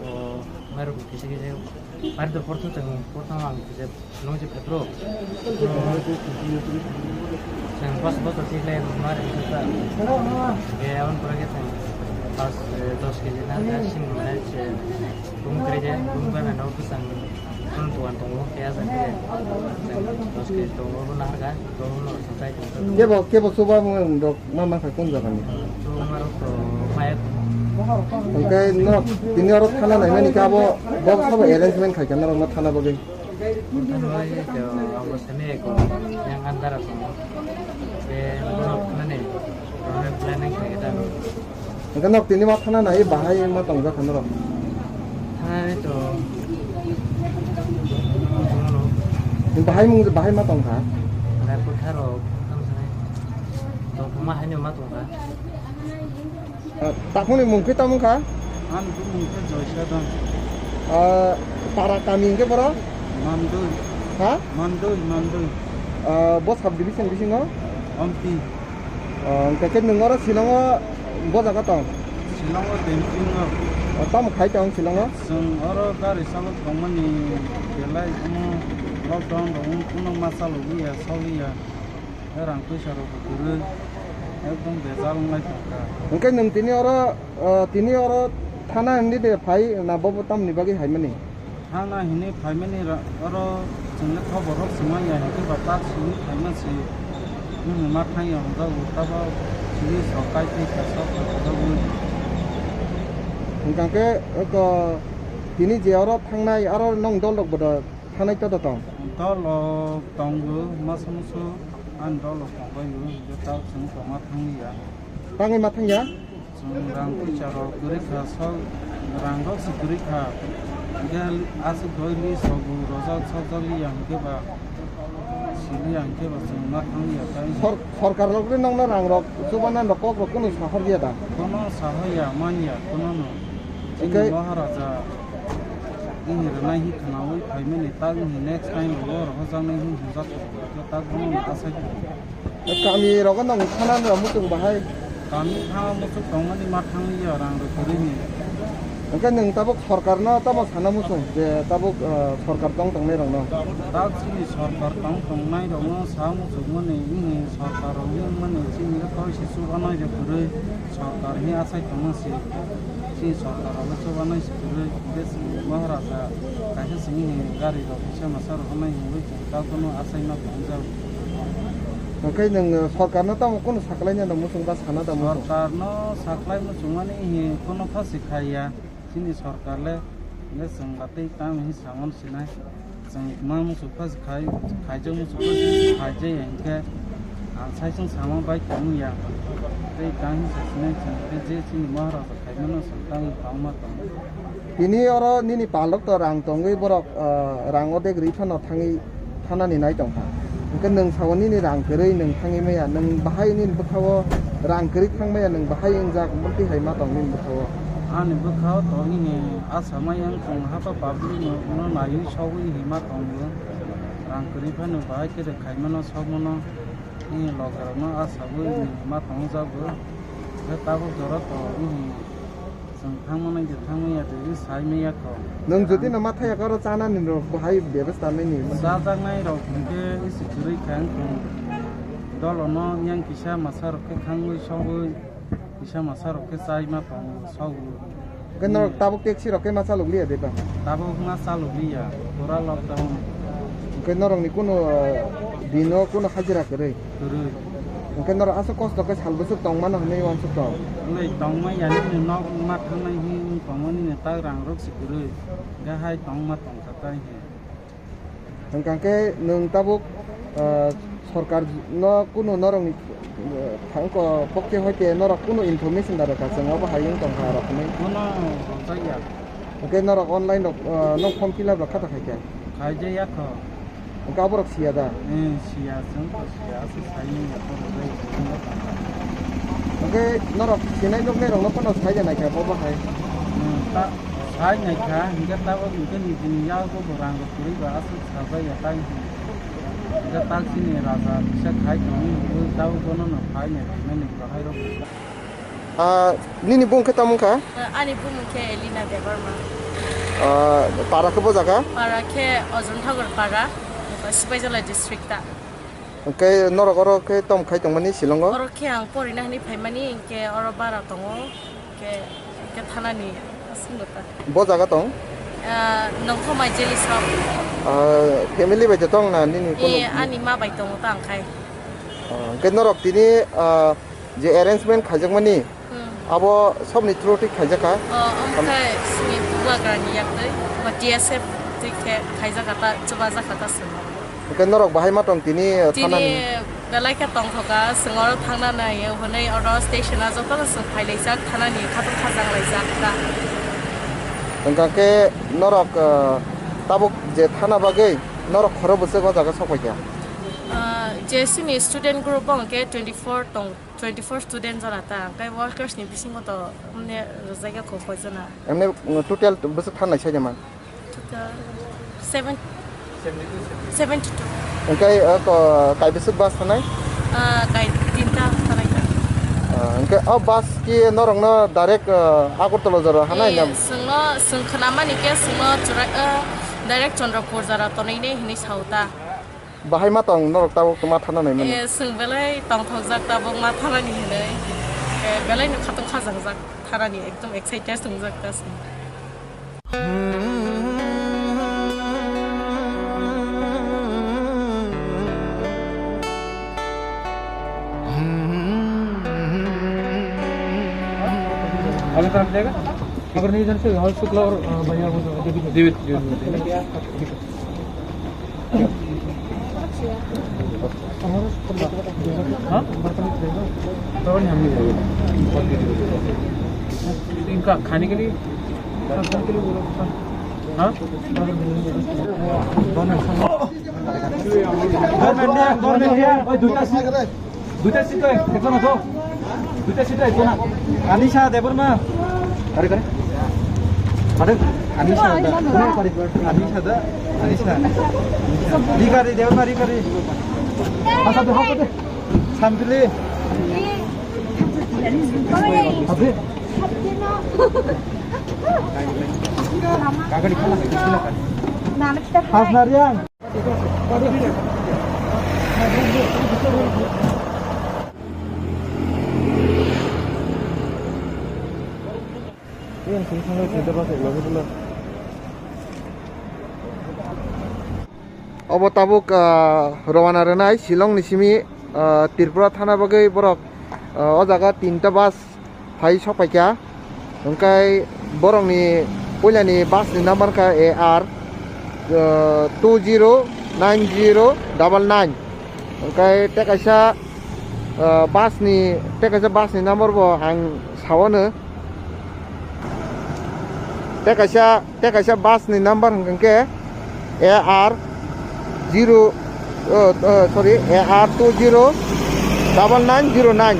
O, mairum kisa kisa, mairum to portho tong, portho ang kisa nung je phetro. Chang pas bosor si lai mairum kisa. Ge awan pura ge chang pas, eh, dos kg na, na sing mana je bung kere je, bung bana no kusang, bung tuan tongo, kaya sang ge, chang dos kg tongo, na harga, tongo no, santai tongo. Kebo, kebo suba mo rok. Ma mankha kun jaga ni? Chwng arok to maya. Hwnkhe norok tini oro thana naimani khe abo, bo sabo arrangement khai kha norok no thana bagwi? Thana bagwi to abo sene ko yang andar ko. Ke norok nani, norok planning khai kha. Hwnkhe norok tini ma thana nai bahai ma tong jakha norok? Thana nai to. Bahai mung bahai ma tong kha? Nai putharo thang sanai. To ma hai no ma tong kha? Ah, takhuni mung khe tamo wngkha? Ani bumung khe Joysadon. Ah, para kami hwnkhe boro? Mandui. Ha? Mandui, Mandui. Ah, bo sub division bisingo? Ompi. Ah, hwnkhe khe nwng oro Shillong o bo jaga tong? Shillong o Demping o. Ah, tamo khai tong Shillong o? Chwng oro gari salok tongmani belai omo lockdown rok wng, kuno ma chalogwi ya, sogwi ya. Rang puisa rok bo kwrwi, ekdom bejal wnglai tongkha. Hwnkhe nwng tini oro, ah, tini oro thana hinwi de phai na, bo bo tamni bagwi haimani? Thana hinwi phaimani ra-, oro chwngno khobor rok swmai ya, hinkhe ba tak simi phaima se, nwng ma thang ya hwnjago, tabo simi sok kai thai kha, sok rok rwgwi. Hwnkhe eko tini je oro thangnai, oro nwng dol rok bo da thanai to da tong? Dol rok tongo, masa musu. Ani dol rok tongbaio, hwnkhe tak chwng tongma thangya. Tangwi ma thangya? Chwng rang puisa rok kwrwi kha, sok rang rok se kwrwi kha. Hwnkhe aswk doi li sogo rojak sokjak liya hwnkhe ba siliya hwnkhe ba chwng ma thangya tai. Sor-, sorkar rok le nokno rang rok chubana rok kok rok kunu sahor ya da? Kono sahoya manya kono no. Chini Hwnkhe Maharaja ini rwnai hi khwnawi phaimani tak ini next time rok rohorjaknai hwnwi hwnjak tongo. Hwnkhe tak bono asai tongo. Kami rogo nang thana no muchung bahai. Kami thana muchung tongmani ma thangya rang rw kwrwini. Hwnkhe nwng tabuk sorkarno tamo sana muchung je tabuk, ah, sorkar tong tongnai rokno? Tak chini sorkar tong tongnai rokno sa muchungmani ini sorkar rok wngmani chini koi se chubanai rw kwrwi sorkar ni asai tongma se. Chini sorkar rok le chubanai se kwrwi hwnkhe chini Maharaja kaisa chini gari rok kisa masa rok wngnai hwnwi chwng tak bono asai ma tongjak. Hwnkhe nwng sorkarno tamo kunu saklaina da muchung ba sana da muchung? Sorkarno saklai muchungmani hi kono pha se khaiya. Chini sorkar le hwnkhe chwng ba tei tamo hi samano sinai. Chwng ma muchung pha se khai, khaijak muchung pha se khaijak ya hwnkhe ang sai chwng sama bai tongya. Tei tamo hi sa sinai chwng khe je chini Maharaja khaimano chwng tamo tongma tong. Tini oro nini palrok to rang tongwi borok, ah, rang odek rwi phano thangwi thanani nai tongkha. Hwnkhe nwng sao nini rang kwrwi nwng thangwi maya, nwng bahai nini bwkhao rang kwrwi thang maya, nwng bahai wngjak muitu hai ma tong nini bwkhao? Ani bwkhao to nini asa maya wng tong, hapa public no, no naiwi sogwi hinwi ma tongo. Rang kwrwi phano bahai khe rwkhaimano sokmano nini logerokno asawi hinwi ma tongjago. Khe tabuk jora to nini Chwng thangmani je thangmaya twi sai maya kho. Nwng jodi no ma thaya khe oro chanani rok bo hai bebasta nini. Chajaknai rok hwnkhe isi kwrwi kha wngkha. Dolo no yang kisa masa rok khe khangwi sogwi, kisa masa rok khe chai ma tongo, sogo. Hwnkhe norok tabuk taxi rok khe ma chalok liya de ba? Tabuk ma chalok liya, pura lockdown. Hwnkhe norok ni kunu, ah, dino kunu hajira kwrwi? Kwrwi. Hwnkhe norok aswk kosto khe sal bwswk tong mano hwnwi uansuk tong? Wngwi tongma ya nini nok wngma thangnai hwnwi wng tongma nini tak rang rok se kwrwi. Hwnkhe hai tongma tongkha tai hwnwi. Hwnkha khe nwng tabuk, ah, sorkar no kunu norokni, ah, thang ko pokhe hoite norok kunu information da rwkha chwng abo hai wng tongkha rok hinwi. Bono rwjakya. Hwnkhe norok online rok, ah, no form fill up rok kha ta khaikha? Khaijaya kho. Hwnkhe aborok siya da? Eh, siya, chwng kho siya, aswk saimanya kho rwjai chwng kho. Hwnkhe norok sinai nuknai rokno phano sai da naikha bo bahai? Hmm, ta-, sai naikha, hwnkhe tabuk hwnkhe nijini yago bo rang rok kwrwi ba aswk sajaya tai hwn. Hwnkhe tak chini raja kisa khai tongwi hwnwi tabuk bono no phai naikha nini bahai rok. Ah, nini bung khe tamo wngkha? Ani bumung khe Elina Debbarma. Ah, para khe bo jaga? Para khe Ojon Thakur para, Sipaijala district ta. Hwnkhe norok oro khe tom khai tongmani Shillong o? Oro khe ang porina hinwi phaimani, hinkhe oro bara tongo, hinkhe, hinkhe thanani aswk ta. Bo jaga tong? Ah, Nongkhomai Jelis rok. Ah, family bai tong na nini kono? Eh, ani ma bai tongo ta ang khai. Ah, hwnkhe norok tini, ah, je arrangement khaijakmani, hmm, abo sobni through thik khaijak kha? O, omo khe chini bubagrani yaktwi, o T S F twi khe khaijak kha ta, chubajak kha ta chwng. Hwnkhe norok bahai ma tong tini, uh, tini thanani? Belai khe tongthoka, chwng oro thangna nai hwnwi oro station o jotono chwng phailaijak, thanani khatung khajang laijak ta. Hwnkha khe norok, uh, tabuk je thana bagwi norok khoro bwswk o jaga sok paikha? Ah, je chini student group o hwnkhe twenty four tong, twenty four student jora ta, hwnkhe workers ni bisingo to, mane, rwjak ya kho koi jona. Emne, mm, total bwswk thanai sai man? Total seven, seventy two. Hwnkhe, ah, ko-, kai bwswk bus thanai? Ah, kai tinta thanai ta. Ah, hwnkhe o bus ki norokno direct, ah, Agartala jora hanai? Eh, nam? Chwngno, chwng khwnamani khe chwngno churai, ah, direct Chandrapur jora tonwi ne hinwi sao ta. Bahai ma tong norok tabuk ma thana nai mani? Eh, chwng belai tongthokjak tabuk ma thanani hinwi. Eh, belai no khatung khajangjak thanani, ekdom excited wngjak ta chwng. आगे तरफ जाएगा। अगर नहीं इधर से और शुक्ला और, अ, भैया वो जो देवी, देवी, देवी। हाँ? तो नहीं, हम नहीं जाएंगे। इनका खाने के लिए, हाँ? Dormant niya, dormant niya. Oi, duita seat, duita seat oi, ekjona do. Duita seat oi, ekjona. Anisha Debbarma. Kare, kare. Kare, Anisha da. Anisha da. Anisha. Rikari Debbarma, Rikari. Hasa de, hasa de. Sampili. Hasa de. Hasnariang. Obo tabuk, ah, rowana rwnai Shillong ni simi, ah, Tripura thana bagwi borok, ah, o jaga tinta bus phai sok paikha. Hwnkhe borokni puilani bus ni number kha A R, uh, two zero nine zero double nine. Hwnkhe tei kaisa, uh, bus ni, tei kaisa bus ni number bo ang sawano. Tei kaisa Tei kaisa bus ni number hwnkha khe A R zero, oh, oh, sorry, A R two zero double nine zero nine.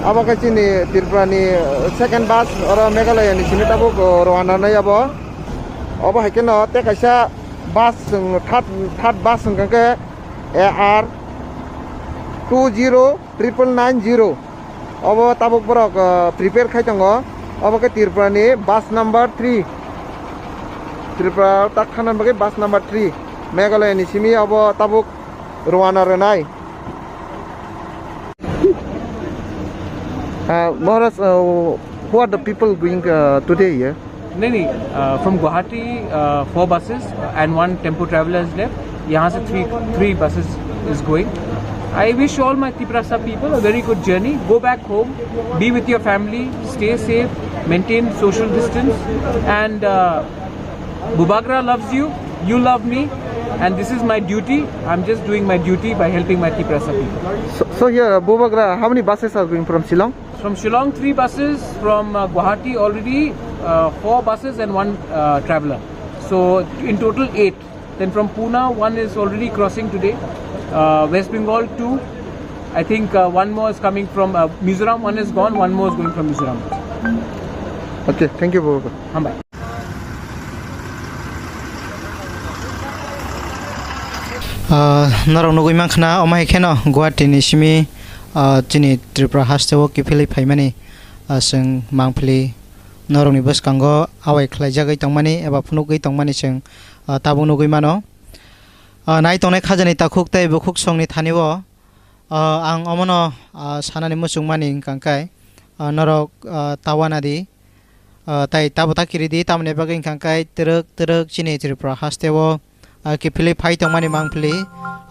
Abo khe chini Tripura ni, uh, second bus, oro Meghalaya ni simi tabuk, uh, rowana nai abo. Obo hai kheno tei kaisa bus, um, third, third bus hwnkha khe A R two zero triple nine zero. Obo tabuk borok, ah, prepare khai tongo. Obo khe Tripura ni bus number three. Tripura tak thana bagwi bus number three. Meghalaya ni simi obo tabuk rowana rwnai. Ah, Maharaj, ah, who are the people going, ah, today here? नहीं नहीं, uh, from Guwahati, uh, four buses and one tempo traveller is left. यहाँ से three, three buses is going. I wish all my Tiprasa people a very good journey. Go back home, be with your family, stay safe, maintain social distance, and, uh, Bubagra loves you, you love me. And this is my duty. I'm just doing my duty by helping my Tiprasa people. So, so here, Bubagra, how many buses are going from Shillong? From Shillong, three buses. From uh, Guwahati, already uh, four buses and one uh, traveler. So, in total, eight. Then from Pune, one is already crossing today. Uh, West Bengal, two. I think uh, one more is coming from uh, Mizoram. One is gone. One more is going from Mizoram. Okay, thank you, Bubagra. Hambai. Ah, norok nugui mankha na, omo hai kheno Guwahati ni simi, ah, chini Tripura haste o kiphilwi phaimani, ah, chwng mangpili norokni bwskango awai khlaijagwi tongmani eba phunukgwi tongmani chwng, ah, tabuk nugui mano. Ah, nai tongnai khajani takhuk tei bukhuk songni thani o, ah, ang omono, ah, sanani muchungmani wngkha khe, ah, norok, ah, tawana di, ah, tai tabo ta kiri di, tamoni bagwi wngkha khe twrwk twrwk chini Tripura haste o, ah, kiphilwi phai tongmani mangpili,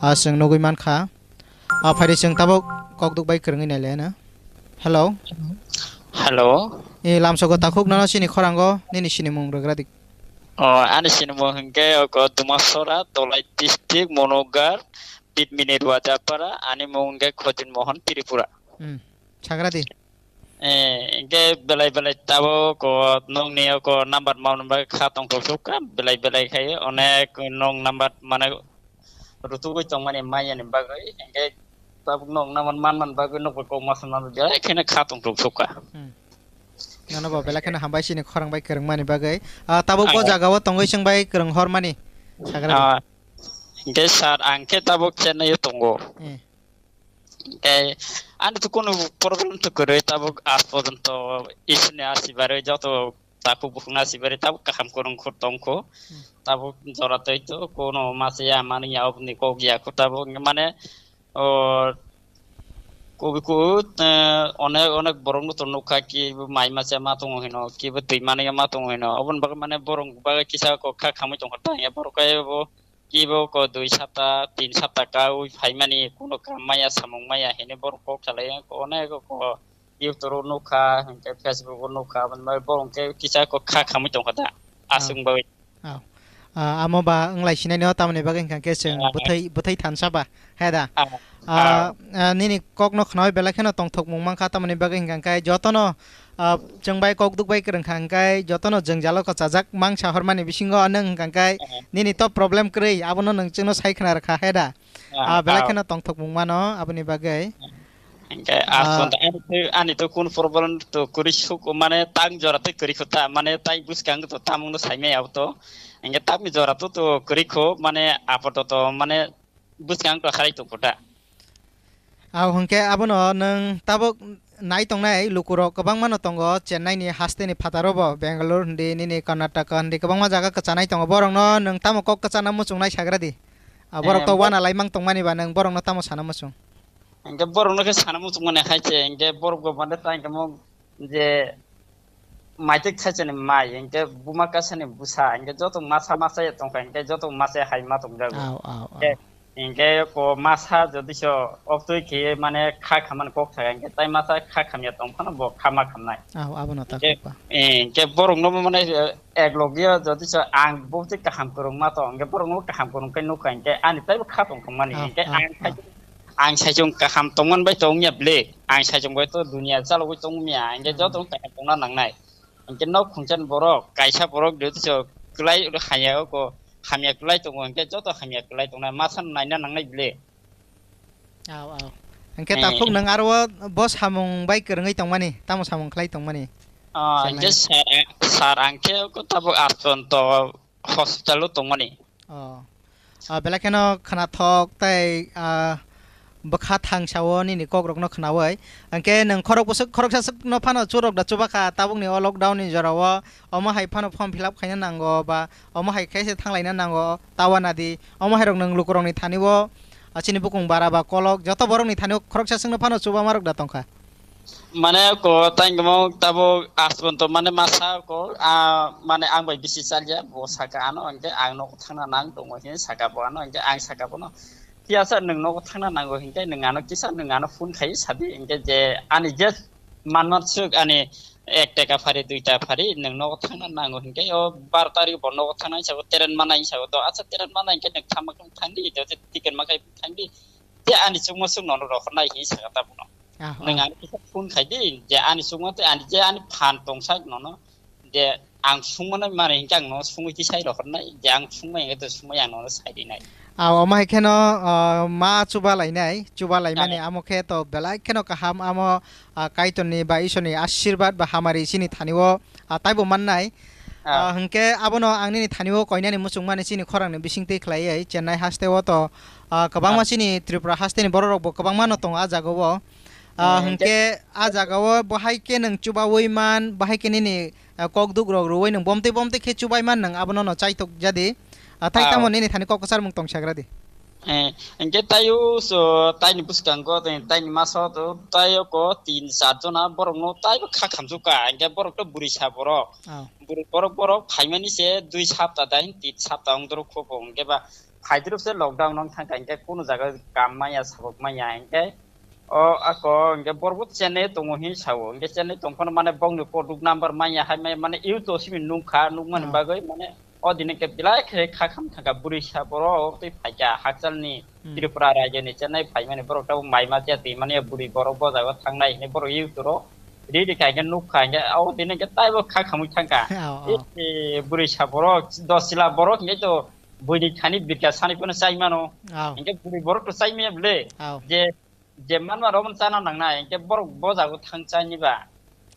ah, chwng nugui mankha. Ah, phaidi chwng tabuk kokduk bai kwrwngwi nailai na. Hello. Hello. E, lamsogo takhuk nono chini khorango nini sinimung rwgra di. O, ani sinimung hwnkhe oko Dumasora, Dolai district, Monogar, Pitminit Wajapara, ani mung hwnkhe Khojin Mohan Tripura. Hmm. Sagra di. Eh, hwnkhe belai belai tabuk o nokni oko number mauna bagwi kha tongthok sukha, belai belai khai onek nok number mane rutugwi tongmani mayani bagwi, hwnkhe tabuk nok number manmani bagwi nokbar kok ma sanmani belai kheno kha tongthok sukha. Hmm. Nono bo belai kheno hambai chini khorang bai kwrwngmani bagwi. Ah, tabuk bo Ah. jagao tongwi chwng bai kwrwng hormani sagra di. Ah, hwnkhe sir, ang khe tabuk Chennai o tongo. Eh. Hwnkhe ani to kunu problem to kwrwi, tabuk aaj porjonto Ishwrni asirbadwi joto takhuk bukhukni asirbadwi tabuk kaham kwrwng kho tongkho. Hmm. Tabuk jora twi to kunu masa ya mani ya oboni kok ya kho tabuk mane o kubi ku, eh, onek onek borok no to nukha ki mai masa ma tongo hino ki bo twi mani ma tongo hino oboni bagwi mane borok bagwi kisa kok kha khamwi tongkha tang ya borok khe bo Kibo ko dui sapta, tin sapta kaui phaimani, kuno kam maya, samung maya hinwi borok kok salai, onek ko YouTube o nukha, hinkhe Facebook o nukha, aboni bagwi borok khe kisa ko kha khamwi tongkha da, Ah. aswk bagwi. Ah. Ah, amo ba wnglai sinai no, tamoni bagwi hinkha khe chwng Ah. bwthai, bwthai thansa ba, he da? Ah. Ah, Ah. ah, nini kok no khnaui belai kheno tongthok mung mankha, tamoni bagwi hinkha khe jotono, ah, chwng bai kok duk bai kwrwng kha, hinkhe jotono jwngjalo kwchajak mangsa hormani bisingo nwng hinkha khe Ah. nini to problem kwrwi, abono nwng chwngno sai khna rwkha, he da? Ah, Ah, belai ah. kheno tongthok mung mano, aboni bagwi. Hinkhe Ah. aswk ani to, ani to kun problem to kwrwi suk, mane tang jora tei kwrwi kho ta, mane tai bwskang to tamung no sai maya to. Hinkhe tamni jora to, to kwrwi kho, mane apato to, mane bwskang to harai tong kho ta. Au hwnkhe abono nwng tabuk nai tongnai lukurok kwbangma no tongo, Chennai ni haste ni phataro bo, Bangalore hindi, nini Karnataka hindi, kwbangma jaga kwchanai tongo. Borok no nwng tamo kok kwchana muchung nai sagra di? Ah, borok Eh, to bo- wana lai mang tongmani ba, nwng borok no tamo sana muchung? Hinkhe borok no khe sana muchung mani hai se, hinkhe borok bo mane ta hinkhe mo je maitik thaisani mai, hinkhe buma kaisani bwsa, hinkhe joto masa masa ya tongkha, hinkhe joto masa ya hai ma tongjago. Au, au, au. Hinkhe, hinkhe ko masa jodi so oktwi khe mane kha khamani kok thai, hinkhe tai masa kha khamya tongphano bo kha ma khamnai. Au, abono ta Hinkhe, kok ba. eh, hinkhe borok no mane, eh, ek logyo jodi so ang bo tei kaham kwrwng ma tong, hinkhe borok no kaham kwrwng khe nukha, hinkhe ani taibo kha tong thangmani, Au, hinkhe au, ang au. Ang saichung kaham tongmani bai tongya ble. Ang saichung bai to dunia chalogwi tongmya. Hinkhe Hmm. joto kaham tongna nangnai. Hinkhe nok khungchani borok, kaisa borok de so kwlai hamya ko, hamya kwlai tongo. Hinkhe joto hamya kwlai tongnai. Masa naina nangnai ble. Au, au. Hinkhe Eh. takhuk nwng aro bo samung bai kwrwngwi tongmani, tamo samung khlai tongmani? Ah, Chennai. Hinkhe sir, sir, ang khe ko tabuk asonto hospital o tongmani. Oh. Ah, belai kheno khwnathok tei, ah, bwkha thangsa-o nini kokrokno khnaui. Hinkhe nwng khorok bwswk, khoroksa swkno phano churok da chubakha tabukni o lockdown-ni jora-o, omo hai phano form fill up khaina nango ba omo hai khe se thanglaina nango, tawa nadi, omo hairok nwng lukurokni thani-o, ah, chini bukung bara ba kolok, joto borokni thani-o khoroksa swkno phano chubamarok da tongkha. Mane ko tangmo tabuk aswk to mane masa ko, ah, mane ang bai bisi chalya bo saka ano, hinkhe ang nogo thangna nang tongo hin saka bo ano, hinkhe ang saka bono, "Phiya sir, nwng nogo thangna nango," hinkhe nwng ano kisa nwng ano phone khai sadi, hinkhe je ani je Man man suk ani ek taka phari, dui taka phari, nwng nogo thangna nango hinkhe o bar tarik bo nogo thangna hisago train mana hisago do. Acha, train mana hinkhe nwng thangma khe thangdi, do ticket ma khai thangdi. Je ani chukma chuk nono rohornai hinwi saka ta bono. Ah, nwng ah. Ani kisa phone khai di, je ani chukma tei ani je ani phan tongsa nono. Je ang sungmano mani hinkhe ang nono sungwi twi sai rohornai, je ang sungmai hinkhe to sungmai ang nono sai rinai. Ah, omo hai kheno, ah, ma chuba lainai, chuba lainai. Amo khe to belai kheno kaham, amo, ah, Kaitorni ba Isorni ashirbad ba hamari chini thani o, ah, taibo mannai. Ah. Ah, hinkhe abono ang nini thani o koinani muchungmani chini khorangni bisingtwi khlaiwi Chennai haste o to, ah, kwbangma chini Tripura hasteni borok rok bo kwbangma no tongo ah jaga o. Ah, hinkhe ah jaga o bahai khe nwng chubawi man, bahai khe nini, ah, kok duk rok rwui nwng bomtwi bomtwi khe chubai man nwng abono no chaitok jadi. Ah, tai tamo nini thani kok kwchar mung tong sagra di. Eh, hinkhe taio so taini bwskango tei taini maso to taio ko tin char jona borok no taibo kha khamjukha, hinkhe borok to bwrwi sa borok. Ah. Bwrwi borok borok phaimani se dui sapta dai tin sapta wng dorok khupo hinkhe ba phaidrop se lockdown wng thangkha hinkhe kunu jaga kam manya sabok manya hinkhe O ako hinkhe borok bo Chennai tongo hin sao. Hinkhe Chennai tongphano mane bokni koduk number manya hai maya mane youth o simi nukha, nukmani bagwi mane o dini khe belai khe kha kham thangkha bwrwi sa borok tei phaikha hakchalni Tripura rajyoni Chennai phaimani borok tabuk mai ma tiya twi mani bwrwi borok bo jaga thangnai hinwi borok youth rok riri kha hinkhe nukha hinkhe o dini khe taibo kha khamwi thangkha. Oh, oh. E bwrwi sa borok dos chila borok hinkhe to buini thani birka sani phano chai mano. Oh. Hinkhe bwrwi borok to chai maya bwle. Oh. Je je manma romon chana nangnai, hinkhe borok bo jago thang chani ba.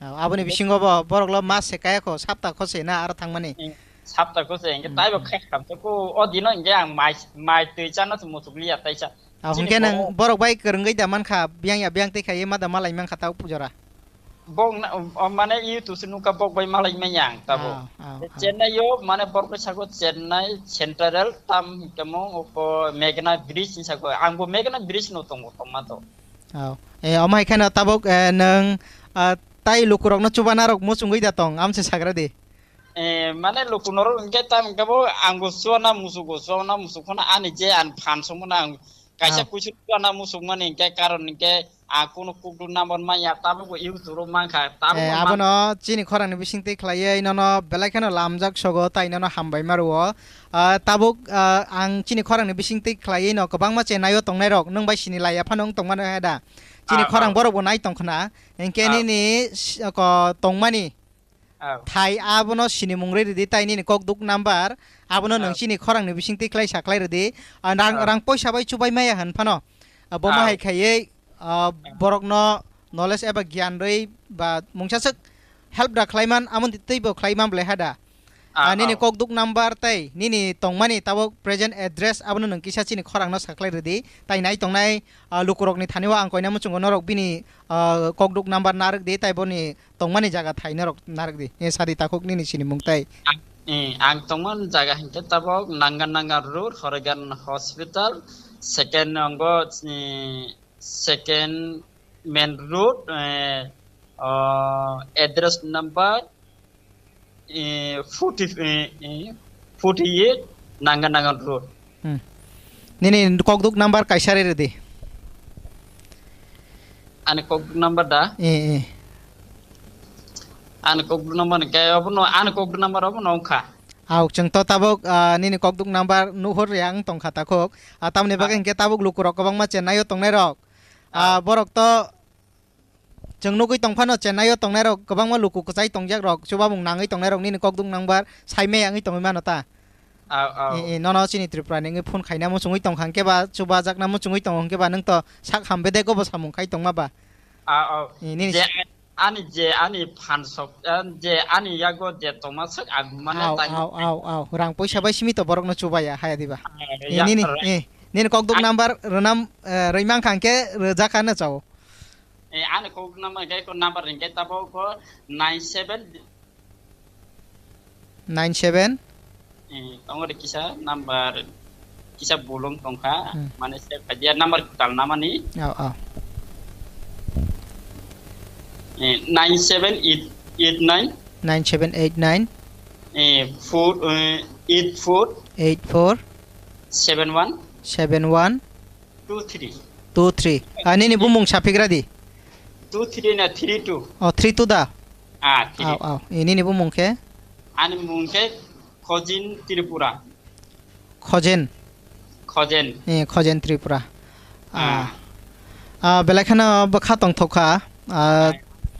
Aboni bisingo bo borok lo mas se kaya kho, sapta kho se na aro thangmani. Sapta kho se, hinkhe taibo kha khamsa kho, o dino hinkhe ang mai, mai twi chana se muchuk liya taisa. Hinkhe nang borok bai kwrwngwi da mankha, biyang ya biyang twi khaiwi ma da malai mankha ta pujora. Bok na, o, mane YouTube se nukha bok bai malai manya ang tabo. Ah, ah, ah. Chennai o mane borok bai sako Chennai Central tam hinkhe mo oko Meghna Bridge hinwi sako. Ang bo Meghna Bridge no tongo tongma to. Oh. Eh, omo hai kheno tabuk, eh, nwng, ah, tai lukurokno chubanarok muchungwi da tong, amse sagra di. Eh, mane lukunorok hinkhe tam hinkhe bo ang bo chuana musugo, chuana musuk phano ani je ani phan songmano ang kaisa kuisu chuana musukmani hinkhe karon hinkhe ang kunu kukduk number manya, tabuk bo YouTube o mankha, tabuk. Eh, bo man- abono chini khorangni bisingtwi khlaiwi nono belai kheno lamjak sogo tai nono hambai ma rwo. Ah, tabuk, ah, ang chini khorangni bisingtwi khlaiwi no kwbangma chenai o tongnairok nwng bai sini laiya phano wng tongmano hai da. Chini khorang borok bo nai tongkhna. Hinkhe nini s-, ko tongmani thai abono sinimung rwi rwdi tai nini kokduk number abono nwng chini khorangni bisingtwi khlai sa khlai rwdi. Ah, rang, rang poisa bai chubai maya hwn phano. Ah, bo ma hai khaiwi, ah, borokno knowledge eba giyan rwi ba mungsa swk help da khlaiman, amoni twibo khlaiman belai hada. Ah, nini kokduk number tei nini tongmani tabuk present address abono nwng kisa chini khorangno saklai rwdi. Tai nai tongnai, ah, lukurokni thani o ang koina muchungo norok bini, ah, kokduk number narwk di, tai boni tongmani jaga thai norok narwk di. E sadi takhuk nini sinimung tai. Ang, eh, ang tongmani jaga hinkhe tabuk Nanga Nanga Road, Horegan Hospital, second nongo, eh, second main road, eh, ah, address number, eh, forty, eh, eh, forty-eight Nanga Nanga Road. Hmm. Nini kokduk number kaisa rw rwdi. Ani kokduk number da? Eh, eh. Ani kokduk number ni kaya obo no, ani kokduk number obo no wngkha. Aw, chwng to tabuk, ah, nini kokduk number nuhur yang tongkha takhuk. Ah, tamni bagwi hinkhe tabuk lukurok kwbangma Chennai o tongnai rok. Ah, borok to chwng nugwi tongphano Chennai o tongnairok kwbangma luku kwchai tongjakrok, chubamung nangwi tongnairok nini kokduk number saimaya wngwi tongwi mano ta? Aw, aw. E, e, nono chini Tripura ni wngwi phone khaina muchungwi tongkha, hwnkhe ba chubajakna muchungwi tongo, hwnkhe ba nwng to sak ham bedego bo samung khai tongma ba? Aw, aw. E, nini je ani, je ani phan sok, eh, je ani yago je tongma swk ang mane aw, tai aw, aw, aw. Rang poisa bai simi to borokno chubaya haya diba? Ah, e, ya, nini, ra- e, nini kokduk number rwnam, eh, rwimang kha hwnkhe rwjakha no chao. Eh, ani kok number, khe kok number ringke tabo ko nine seven. Nine seven? Eh, tongo de kisa number, kisa bolong tongkha, hmm, mane save kha dia number tal namani. Oh, oh. Eh, nine seven eight eight nine. Nine seven eight nine. Eh, four, eh, eight four. Eight four. Seven one. Seven one. Two three. Two three. Ah, nini bumung saphigra di. Two three na three two. Oh, three two da? Ah, three. Au, au. Ini ni bumung khe? Ani mung khe Khojin Tripura. Khojen. Khojen. Eh, Khojen Tripura. Ah. Ah. Ah, belai kheno bwkha tongthok kha. Ah.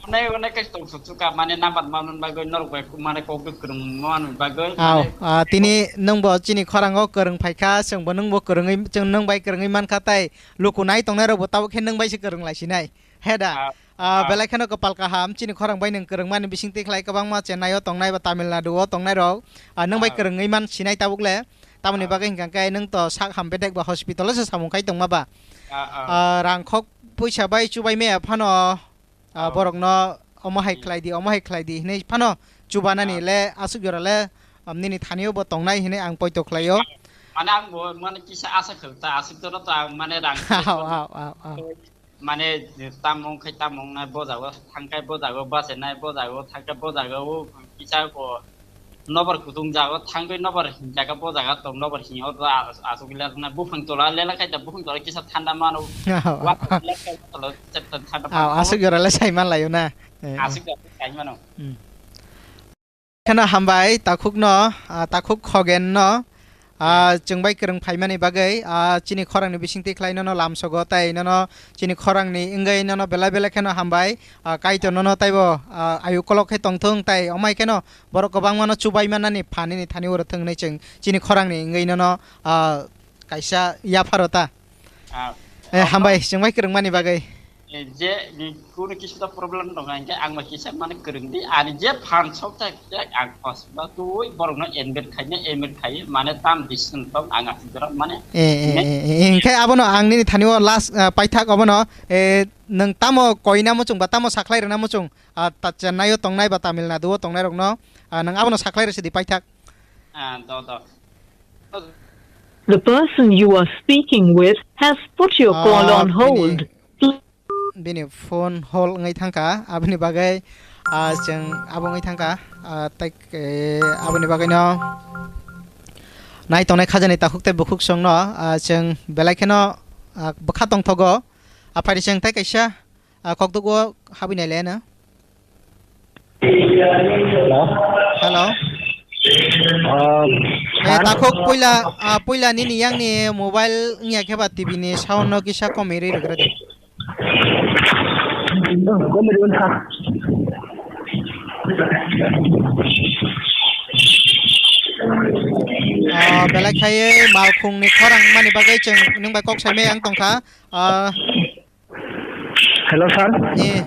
Onek, onek khe tongthok kha, mane number manun bagwi norok bai mane kok kwrwng manun bagwi. Au, mane ah, tini nwng bo chini khorang o kwrwng phai kha, chwng bo nwng bo kwrwngwi, chwng nwng bai kwrwngwi man kha, tai luku nai tongnai rok bo tabuk khe nwng bai se kwrwng lai sinai. He da? Ah. Ah, ah. Belai kheno kwpal kaham, chini khorang bai nwng kwrwngmani bisingtwi khlai kwbangma Chennai o tongnai ba Tamil Nadu o tongnai rok, ah, nwng bai, ah, kwrwngwi man sinai tabuk le. Tamoni, ah, bagwi hwnkha khe nwng to sak ham bedek ba hospital o se samung khai tongma ba. Ah, ah. Ah, rang khok puisa bai chubai maya phano, ah, ah, borokno omo hai, hmm, khlai di, omo hai khlai di hinwi phano chubanani, ah, le aswk jora le, um, nini thani o bo tongnai hinwi ang poito khlai o. Mane ang bo mane kisa asa khwlwk ta, aswk jora to ang mane rang. Au, au, au, au. Mane, tamo wng khai tamo wngnai, bo jaga thang khai bo jaga bachenai, bo jaga thang khai bo jaga o kisa ko nobar kutung jaga thangwi nobar hinjaga bo jaga tong nobar hingo to a-, aswk le wngna buphang tola lela khai da buphang tola kisa thanda mano. Wa le khai tola chepta thanda mano. Au, aswk jora le sai man laio na. Eh, eh. Aswk jora sai mano. Hmm. Kheno hambai takhukno, ah, takhuk Khogenno, ah, chwng bai kwrwng phaimani bagwi, ah, chini khorangni bisingtwi khlai nono lamsogo tei nono chini khorangni wngwi nono belai belai kheno hambai, ah, Kaitor nono taibo, ah, ayuk kolok khe tongthung tei omai kheno borok kwbangmano chubai mannani pha nini thani oro thwng hwnwi chwng chini khorangni wngwi nono, ah, kaisa yapharo ta. Ah, eh, hambai, chwng bai kwrwngmani bagwi. Eh, je, ni kunu kisa to problem tongo, hingke ang bai kisa mane kwrwng di, ani je phan sok ta, je ang hospital twi borok no admit khaina, admit khai, mane tam decision tong ang aswk jora mane. Eh, eh, ne- eh, eh, hingke abono ang nini thani o last, ah, paithak abono, eh, nwng tamo koina muchung ba tamo sakhlai rwna muchung, ah, ta Chennai o tongnai ba Tamil Nadu o tongnai rok no, ah, nwng abono sakhlai rwsidi paithak. Ah, do, do. The person you are speaking with has put your call, ah, on hold. Bini, bini phone hold wngwi thangkha, aboni bagwi, ah, chwng abo wngwi thangkha, ah, tai, eh, aboni bagwino nai tongnai khajani takhuk tei bukhuk songno, ah, chwng belai kheno, ah, bwkha tongthogo, ah, phaidi chwng tai kaisa, ah, kokduk o habwi nai le no. Hello. Hello. Ah, eh, sir. Takhuk puila, ah, puila nini yangni mobile wngya khe ba T V ni sound no kisa komwi rwi rwgra di. Komwi rwgwn, sir. Ah, belai khaiwi malkhung ni khorang mani bagwi chwng nwng bai kok saimai ang tongkha. Ah. Hello, sir. Eh.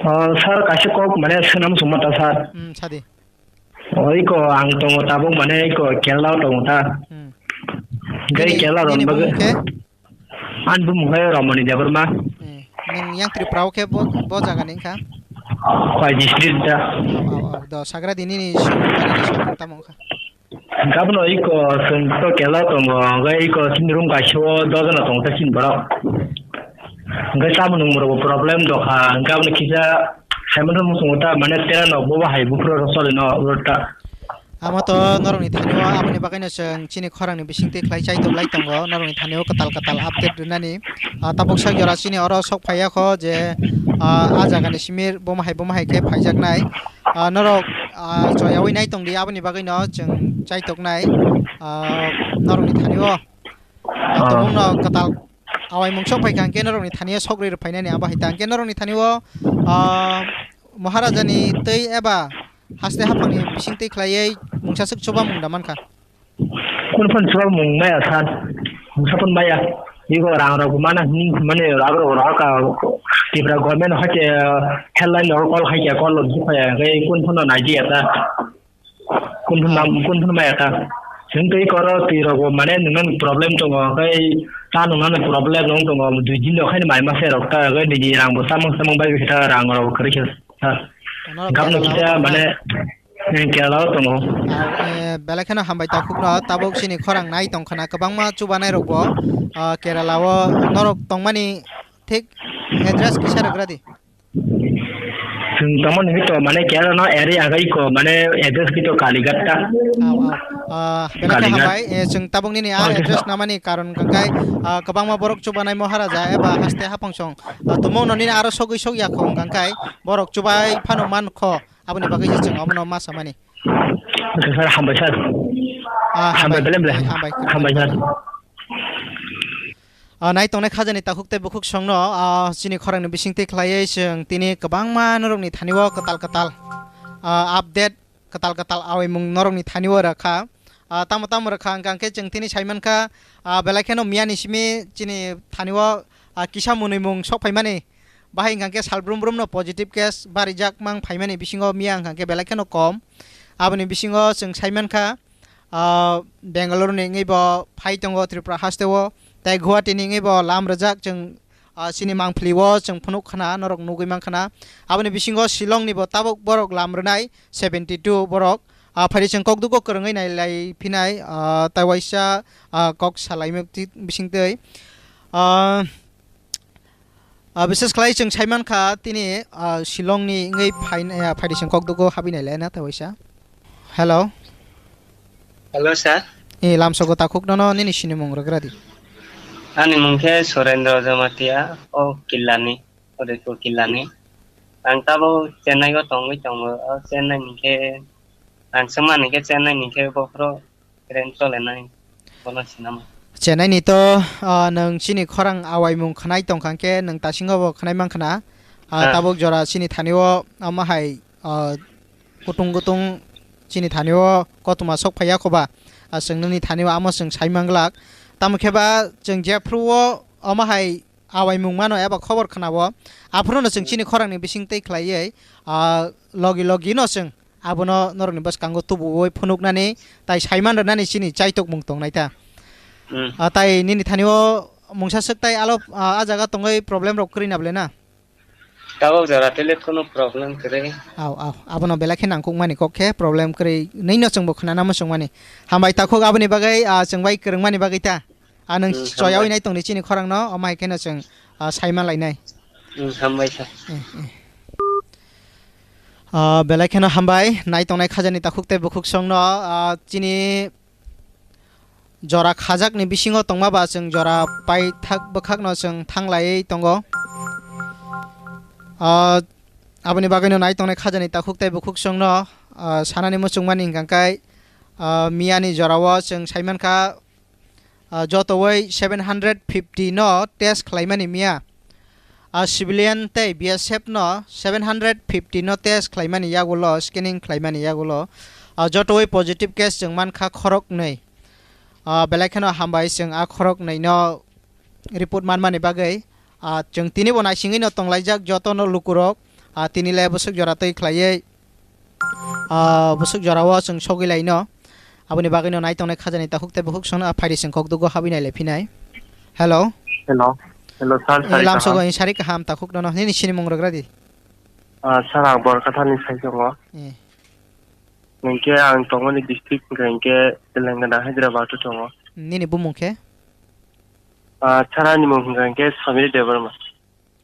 Oh, sir, kaisa kok mane swnam sumata, sir. Hmm, sadi. Oh, iko ang tongo tabuk mane iko Kerala o tongo ta. Hmm. Gai nini, Kerala nini ron bagwi. Bumung khe? An bumung khe Ramani Debbarma. Eh, nini yang Tripura o khe bo, bo jaga ni kha? Khwai district da. Oh, oh, oh, do sagra di nini sung, nini sung tamo kha? Hingke abono iko chwng to kela tongo, hingke iko chini room kaisa o dojono tongo ta chini borok. Hingke chamung nungmung rokbo problem dokha, hingke abono kisa saimanrok muchungo ta mane tera no bobo hai buphuru rok choli no uro ta. Amo to norokni thani o, aboni bagwino chwng chini khorangni bisingtwi khlai chaitok lai tongo, norokni thani o kwtal kwtal update rwnani. Ah, tabuk sak jora chini oro sok phaiya kho je, ah, ah jagani simi bomo hai bomo hai khe phaijaknai. Ah, norok, ah, choyawi nai tongdi, aboni bagwino chwng chaitoknai, ah, norokni thani o. Ah, tabukno kwtal awaimung sok phaikha hwnkhe norokni thani o sok rwi rwphainani abo hai ta. Hwnkhe norokni thani o, ah, Maharajani twi eba haste haphangni bisingtwi khlaiwi mungsa swk chubamung da mankha. Kunu phano chubamung maya san, mungsa phano maya. Ego rang rok mana hini mane abo rok rohor ka Tripura government hoite helpline rok call khai kya, call rok jukha ya, hingke kunu phano nai di ya ta, kunu phano nam, kunu phano maya ta. Chwng tei koro twi rok bo mane nungnani problem tongo, hingke ta nungnani problem rok tongo, dui din rok haino mai masa rok ta, hingke nini rang bo samung samung bai khe ta rang rok kwrwi khe ta. Gabno kisa mane. Kerala o tongo. Ah, eh, belai kheno hambai takhukno, tabuk chini khorang nai tongkhana, kwbangma chubanai rokbo, ah, Kerala o norok tongmani thik address kisa rwgra di. Chwng tongmani hito mane Kerala no area gai ko mane address kito Kalighat ta. Au, au. Ah, belai khe Kalinga. Hambai, eh, chwng tabuk nini a Oh, address namani karon hwnkha khe, ah, kwbangma borok chubanai Maharaja eba haste haphang song, ah, tumungno nini aro sogwi sogya kho hwnkha khe borok chubai phano man kho, aboni bagwi se chwng omono ma samani. Sir, hambai sir. Ah, hambai. Hambai, belai belai. Eh, hambai. Hambai sir. Ah, nai tongnai khajani takhuk tei bukhuk songno, ah, chini khorangni bisingtwi khlaiwi chwng tini kwbangma norokni thani-o kwtal kwtal, ah, update, kwtal kwtal awaimung norokni thani-o rwkha. Ah, tamo tamo rwkha hwnkha hwnkhe chwng tini saimankha, ah, belai kheno miyani simi chini thani-o, ah, kisa mwnwimung sok phaimani. Bahai hwnkha khe sal brum brum no positive case barijak mang phaimani bisingo miya hwnkha khe belai kheno kom. Aboni bisingo chwng saimankha, ah, Bangalore ni wngwi bo phai tongo Tripura haste o, tei Guwahati ni wngwi bo lam rwjak chwng, ah, chini mangpili o chwng phunuk khna norok nugwi man khna. Aboni bisingo Shillong ni bo tabuk borok lam rwnai seventy two borok. Ah, phaidi chwng kokdugo kwrwngwi nailai phinai, ah, tei waisa, ah, kok salaimuk ti-, bisingtwi. Ah, Ah, bises khlai chwng saimankha tini, ah, Shillong ni wngwi phain-, ah, phaidi chwng kokdugo habwi nailai na ta waisa. Hello. Hello, sir. Eh, lamsogo takhuk nono nini sinimung rwgradi. Ani mung khe Surendra Jamatia, o Killani, Udaipur Killani. Ang tabo Chennai o tongwi tongo, o Chennai ni khe, ang swngmani khe Chennai ni khe bokhorok Train chole nai, bono sinama. Chenai ni to, ah, nwng chini khorang awaimung khwnai tongkha khe nwng tasingo bo khwnai mankha na. Ah, ah, tabuk jora chini thani o omo hai, ah, kutung kutung chini thani o kotoma sok phaiya khoba. Ah, chwng nini thani o amo chwng sai manglak. Tamo khe ba chwng jephru o omo hai awaimung mano eba khobor khwnao, aphuru no chwng chini khorang ni bising twi khlaiwi, ah, logi logi no chwng abono norok ni bwskango tubuwi phunuknani tai saiman rwnani chini chaitokmung tongnai ta. Hmm. Ah, tai nini thani o mungsa swk tai alo, ah, ah jaga tongwi problem rok kwrwi na ble na? Tabok jora tele kono problem kwrwi. Au, au, abono belai khe nangkukmani kok khe problem kwrwi nwi no chwngbo khwnana muchungmani. Hambai takhuk aboni bagwi, ah, chwng bai kwrwngmani bagwi ta. Ah, nwng hmm, choyawi hambai. Nai tongdi chini khorang no, omo hai kheno chwng, ah, saima lainai. Hmm, hambai kha. Eh, eh. Ah, belai kheno hambai, nai tongnai khajani takhuk tei bukhuk songno, ah, chini jora khajakni bisingo tongma ba chwng jora paithak bwkhakno chwng thanglaiwi tongo. Ah, aboni bagwino nai tongnai khajani takhuk tei bukhuk songno, ah, sanani muchungmani hwnkha khe, ah, miyani jorao chwng saimankha, ah, jotowoi seven hundred fifty no test khlaimani miya. Ah, civilian tei B S F no seven hundred fifty no test khlaimani yagulo, scanning khlaimani yagulo, ah, jotowoi positive case chwng mankha khoroknwi. Ah, belai kheno hambai chwng a khoroknwi no report manmani bagwi. Ah, chwng tini bo naisingwi no tonglaijak joto no lukurok. Ah, tini le bwswk jora twi khlaiwi, ah, bwswk jorao chwng sogwi laino. Aboni bagwino nai tongnai khajani takhuk tei bukhuk songno, ah, phaidi chwng kokdugo habwi nailai phinai. Hello. Hello. Hello, sir, eh, sari lamsogo kaham. Sari kaham takhuk nono. Nini sinimung rwgradi. Ah, sir, ang Borkathani sai tongo. Eh. Hwnkhe ang tongmani district hwnkha hwnkhe Telangana, Hyderabad o tongo. Nini bumung khe? Ah, sir, ani mung hwnkha hwnkhe Samir Debbarma.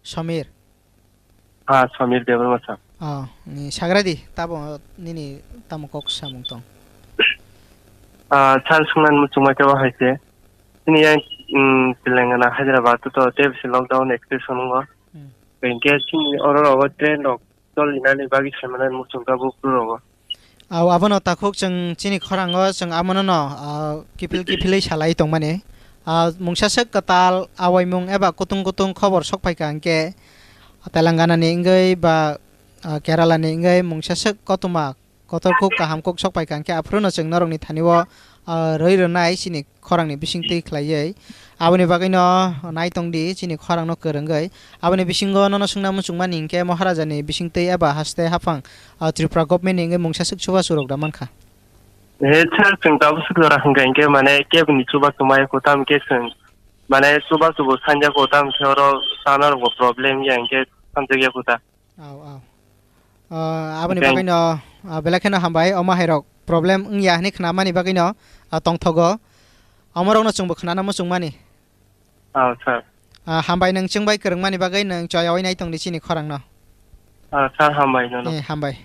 Samir? Ha, Samir Debbarma sir. Oh, ni sagradi, tabo nini tamo kok samung tong? Ah, sir, swngnani muchungma khe bo hai se. Chini yang, mm, Telangana, Hyderabad to tei bisi lockdown extension wngo. Hmm. Hwnkhe chini oro rogo train rok chol inani bagwi saimanani muchungkha buphuru rogo. Au, abono takhuk chwng chini khorango chwng amono no, ah, kiphil kiphilwi salai tongmani. Ah, mungsa swk kwtal awaimung eba kutung kutung khobor sok phaikha hwnkhe Telangana ni wngwi ba, ah, Kerala ni wngwi mungsa swk kothoma kotor kuk kaham kuk sok phaikha hwnkhe aphuru no chwng norokni thani o, ah, rwi rwnai chini khorangni bisingtwi khlaiwi. Aboni bagwino nai tongdi chini khorangno kwrwngwi. Aboni bisingo nono swngna muchungmani hinkhe Maharajani bisingtwi eba haste haphang, ah, Tripura government ni wngwi mungsa swk chubachu rok da mankha. He sir, chwng tabuk swk jora hwnkha hinkhe mane kebini chubachu maya kho tamo khe chwng mane chubachu bo sanja kho tamo khe oro chana rokbo problem ya hinkhe sanjak ya kho ta. Au, au. Ah, aboni bagwino, ah, belai kheno hambai, omo hairok problem wngya hwnwi khnamani bagwino, ah, tongthogo. Omorokno chwngbo khnana muchungmani. Au, sir. Ah, hambai nwng chwngbai kwrwngmani bagwi nwng choyawi nai tongdi chini khorangno. Ah, sir, hambai nono. Eh, hambai.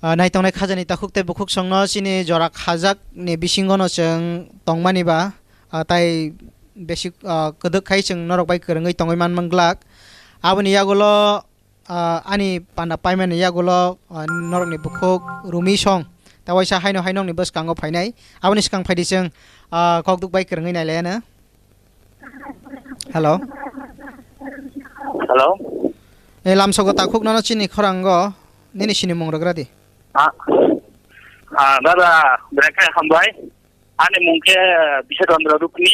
Ah, naitongnai khajani takhuk tei bukhuk songno chini jora khajakni bisingono chwng tongmani ba, ah, tai besi, ah, kwdwk khai chwng norok bai kwrwngwi tongwi man, man glak. Aboni yagulo, ah, ani panda paimani yagulo, ah, norokni bukhuk Rumi song. Ta waisa haino hai nokni bwskango phainai. Aboni swkang phaidi chwng, ah, kokduk bai kwrwngwi nailaiyano. Hello. Hello. E, lamsogo takhuk nono chini khorango nini sinimung rwgradi. Ah, ah, dada, belai khe hambai. Ani mung khe, eh, Biswa Chandra Rukni.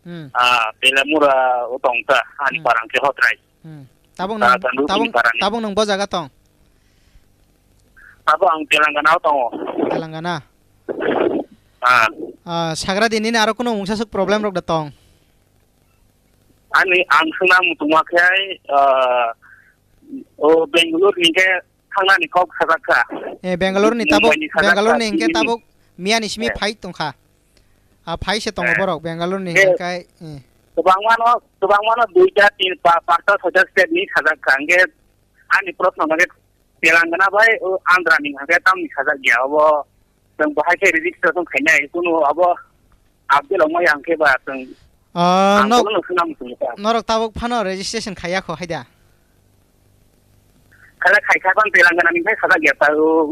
Hmm. Ah, Telamura o tong ta, ani Hmm. parang khe Hotrai. Hmm. Tabuk Ah, nung, Chandra Rukni tabuk, parani. Tabuk nung bo jaga tong? Tabuk ang Telangana o tongo. Telangana? Ah. Ah, sagra di nini aro kuno mungsa swk problem rok da tong? Ani ang swngna muchungma khe, ah, o Bangalore ni khe thangnani kok sajak kha. Eh, Bangalore ni tabuk, Mumbai ni sajak Bangalore kha, ni hingke Delhi ni. Tabuk miya ni simi Eh. Phai tongkha. Ah, phai se tongo Eh. Borok Bangalore ni Eh. Hingke, eh. Kwbangmano, kwbangmano duita, tin, pa-, pasta, soita state ni sajak kha. Hingke ani proshno hingke Telangana bai o Andhra ni hingke tamni sajak ya. Obo Chwng bahai khe registration khainai, kunu abo update wngma yang khe ba chwng Ah, ang nok, bono no swnam swngo ta. Norok tabuk phano registration khaiya kho, haida? Khala khai kha ban Telangana ni khai sajak ya ta, o,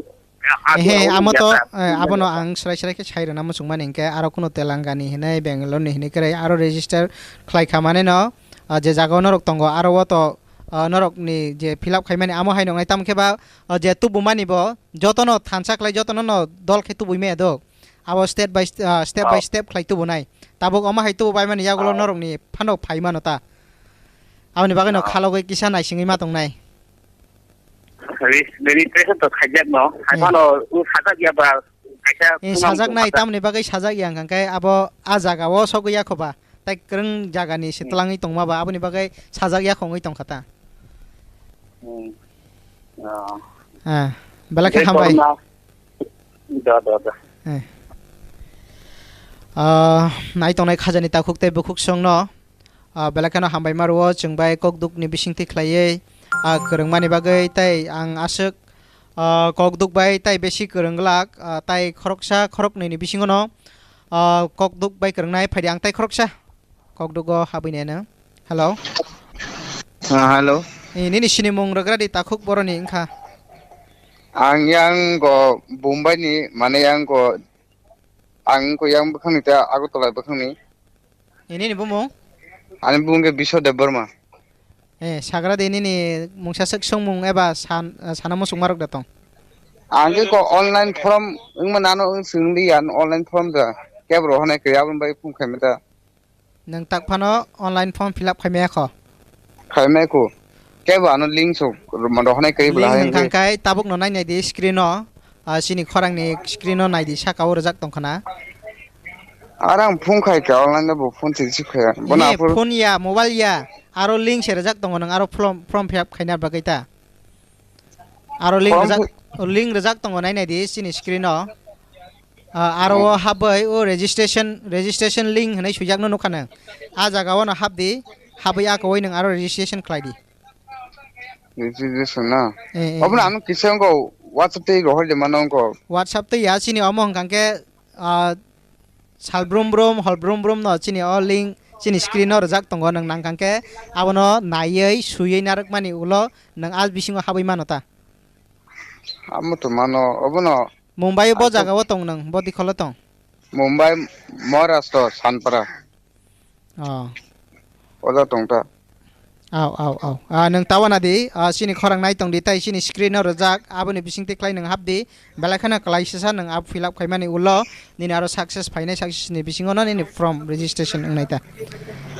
a-, Ehe, update amo ya to, ta. Eh, abono ang srai srai khe sai rwna muchung mani hinkhe aro kuno Telangani hinai, Bangalore ni hinai kwrwi aro register khlai kha mane no, ah, je jaga o norok tongo aro o to, ah, norok ni je fill up khaimani amo hai nongnai, tamo khe ba, ah, je tubumani bo jotono thansa khlai, jotono no dol khe tubui maya do. Abo step by st-, ah, step by Oh. step khlai tubunai. Tabuk omo hai tubu baimani yagulo Oh. norokni phano phai mano ta. Aboni bagwi no Oh. khalogwi kisa naisingwi ma tongnai. Re-, registration to khaijak no. Hai Eh. phano u sajak ya ba kaisa Eh, phunang sajak nai, sajak. Tamoni bagwi sajak ya hwnkha khe abo a jaga o sogwi ya kho ba. Tai kwrwng jagani se Hmm. twlangwi tongma ba, aboni bagwi sajak yakhongwi tongkha ta. Hmm. Ah. Ah, belai khe Jai hambai. Korma. Da, da, da. Eh. Ah, nai tongnai khajani takhuk tei bukhuk songno, ah, belai kheno hambai ma rwo, chwng bai kokdukni bisingtwi khlaiwi, ah, kwrwngmani bagwi, tei ang aswk, ah, kokduk bai tai besi kwrwng glak, ah, tai khoroksa khoroknwini bisingono, ah, kokduk bai kwrwngnai phaidi ang tai khoroksa. Kokdugo habwi neno. Hello. Ah, hello. Eh, nini sinimung rwgradi takhuk boroni wngkha. Ang yang go Bombay ni, mane yang go, ang go yang bwkhang ni ta Agartala bwkhang ni. Eh, nini bumung? Ani bumung khe Biswa Debbarma. Eh, sagra de nini mungsa swk swngmung eba san, eh, sana muchungmarok da tong? Ang khe ko online form wngma nano wng swngli ya, online form da. Kebro hwnai khe aboni bai phone khaima da. Nwng tak phano online form fill up khaimaya kho? Khaimaya kho. Kebo ano link sok rwma dohonai khe Link bwla hai wngkha wngwi. Kai tabuk no nainai di screen o. Ah, chini khorang ni screen o nai di, saka o rwjak tong khana. Arang phone khai kha online bo phone twi si khaya. Bono He, aphuru phone ya, mobile ya. Aro link se rwjak tongo, nwng aro form, form fill up khaina bagwi ta. Aro link Form rwjak, fi- link rwjak tongo, nai nai di chini screen o. Ah, aro o Hmm. habwi o registration, registration link hwnwi swijak no nukha nang. A jaga o no hap di, habwi a kowai nwng aro registration khlai di. Registration na? Eh, eh, Obo eh. Ano kisa wngkha WhatsApp tei rohor de mano wngkha. WhatsApp tei ya chini omo hwnkha khe, ah, sal brum brum, hol brum brum no chini o link chini screen o rwjak tongo, nwng nang kha khe abono naiwi swiwi narwkmani ulo nwng a bisingo habwi mano ta. Amo to mano, obono Mumbai bo ang to jaga o tong nwng, bo dikholo tong? Mumbai, Maharashtra, Sanpara. Oh. Oja tong ta. Au, au, au. Ah, nwng tawana di, ah, chini khorang nai tong di, tai chini screen o rwjak, aboni bising twi khlai nwng hap di, belai kheno kwlai sisa nwng abo fill up khaimani ulo, nini aro success phainai, success ni bisingo no nini form registration wngnai ta.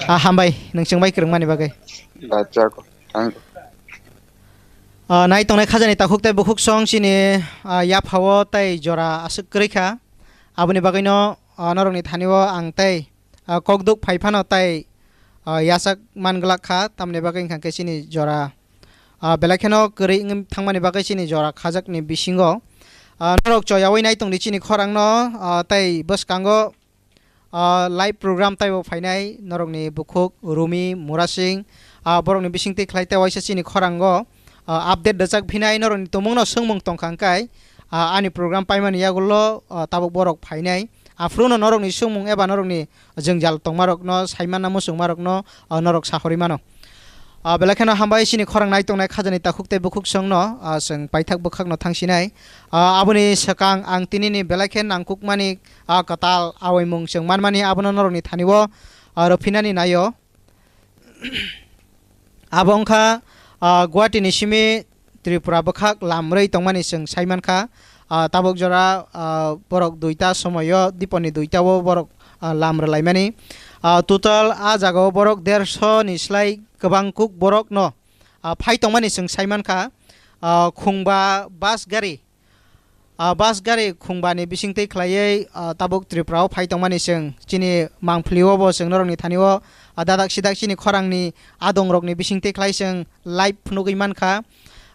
Ah, hambai, nwng chwng bai kwrwngmani bagwi. Bachako, thank you. Ah, nai tongnai khajani takhuk tei bukhuk song chini, ah, yaphao tei jora aswk kwrwi kha. Aboni bagwino, ah, norokni thani o ang tei ah, kokduk phai phano tai, ah, yachak man glak kha, tamni bagwi wngkha khe chini jora, ah, belai kheno kwrwi wngwi thangmani bagwi chini jora khajakni bisingo, ah, norok choyaui nai tongdi chini khorangno, ah, tai bwskango, ah, live program taibo phainai norokni bukhuk Rumi Murasing, ah, borokni bisingtwi khlai tei waisa chini khorango, ah, update rwchak phinai norokni tumungno swngmung tongkha hwnkhe, ah, ani program paimani yagulo, ah, tabuk borok phainai. Aphuru no norokni sumung eba norokni jwngjal tongmarokno, saimanna muchungmarokno, ah, norok sahorwi mano. Ah, belai kheno hambai chini khorang nai tongnai khajani takhuk tei bukhuk songno, ah, chwng paithak bwkhakno thangsinai. Ah, aboni swkang ang tinini belai khe nangkukmani, ah, kwtal awaimung chwng manmani abono norokni thani-o, ah, rwphinani nai-o. Abo wngkha, ah, Guwahati ni simi Tripura bwkhak lam rwi tongmani chwng sai mankha. Ah, tabuk jora, ah, borok duita somoio, diponi duita o borok, ah, lam rwlaimani. Ah, total ah jagao borok derso ni slai kwbang kuk borokno, ah, phai tongmani chwng sai mankha. Ah, khungba bus gari, ah, bus gari khungbani bisingtwi khlaiwi, ah, tabuk Tripura o phai tongmani chwng chini mangpili o bo chwng norokni thani o, ah, dadak sidak chini khorangni adongrokni bisingtwi khlai chwng live phunugwi mankha.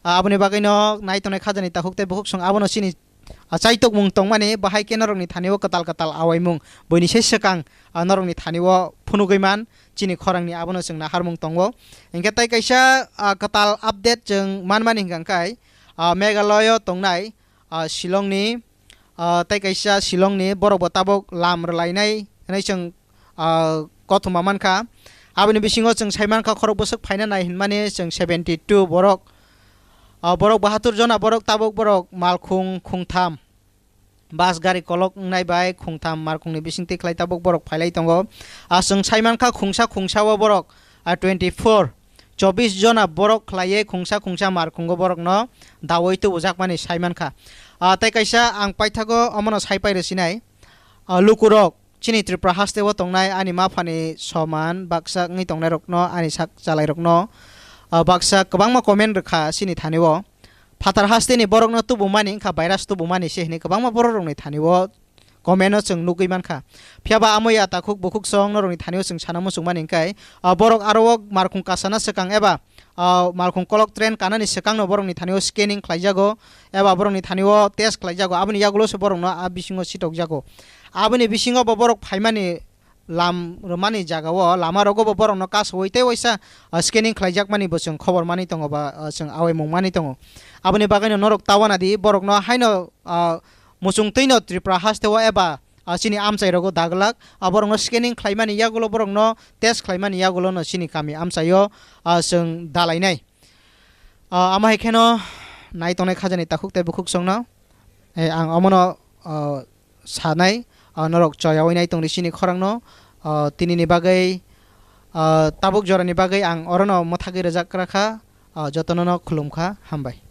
Ah, aboni bagwino nai tongnai khajani takhuk tei bukhuk song abono chini, ah, chaitokmung tongmani bahai khe norokni thani o kwtal kwtal awaimung buini se swkang, ah, norokni thani o phunugwi man chini khorangni abono chwng naharmung tongo. Hinkhe tai kaisa, ah, kwtal update chwng manmani hwnkha khe, ah, Meghalaya o tongnai, ah, Shillongni, ah, tei kaisa Shillongni borok bo tabuk lam rwlainai hwnwi chwng, ah, kothoma mankha. Aboni bisingo chwng sai mankha khorok bwswk phaina nai hwnmani chwng seventy two borok, ah, borok bahatur jona borok tabuk borok malkhung khungtham bus gari kolok wngnai bai khungtham malkhungni bisingtwi khlai tabuk borok phailai tongo. Ah, chwng sai mankha khungsa khungsa o borok, ah, twenty four, chobbish jona borok khlaiwi khungsa khungsa malkhungo borokno dawi tubujakmani sai mankha. Ah, tei kaisa ang paithago omono sai pai rwsinai, ah, lukurok chini Tripura haste o tongnai ani maphani soman baksa wngwi tongnairokno ani sak chalairokno, ah, baksa kwbangma comment rwkha chini thani o. Phatar hasteni borokno tubumani wngkha virus tubumani se hwnwi kwbangma borok rokni thani o comment o chwng nugwi mankha. Phiya ba amo ya takhuk bukhuk song norokni thani o chwng sana muchung mani hwnkhe, ah, borok aro o markhung kasana swkang eba, ah, markhung kolok train kanani swkangno borokni thani o scanning khlaijago eba borokni thani o test khlaijago, aboni yagulo se borokno a bisingo sitokjago. Aboni bisingo bo borok phaimani lam rwmani jagao lama rogo bo borokno kasawi tei waisa, ah, scanning khlaijakmani bo chwng khobor manwi tongo ba, ah, chwng awaimung manwi tongo. Aboni bagwino norok ta wana di borokno haino, ah, muchung twino Tripura hasteo eba, ah, chini amchai rogo daglak, ah, borokno scanning khlaimani yagulo borokno test khlaimani yagulo no chini kami amchaio, ah, chwng dalainai. Ah, amo hai kheno nai tongnai khajani takhuk tei bukhuk songno, eh, ang omono, ah, sanai, ah, norok choyawi nai tongdi chini khorangno, ah, tinini bagwi, ah, tabuk jorani bagwi ang orono mwthagwi rwjak krakha, ah, jotono no khulumkha, hambai.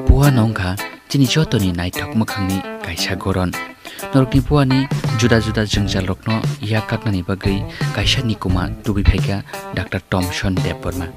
Puano wngkha chini jotoni naithok mwkhangni kaisa goron. Norokni puani juda juda jwngjalrokno yak kaknani bagwi kaisa nikuma tubui phaikha Doctor Thomson Debbarma.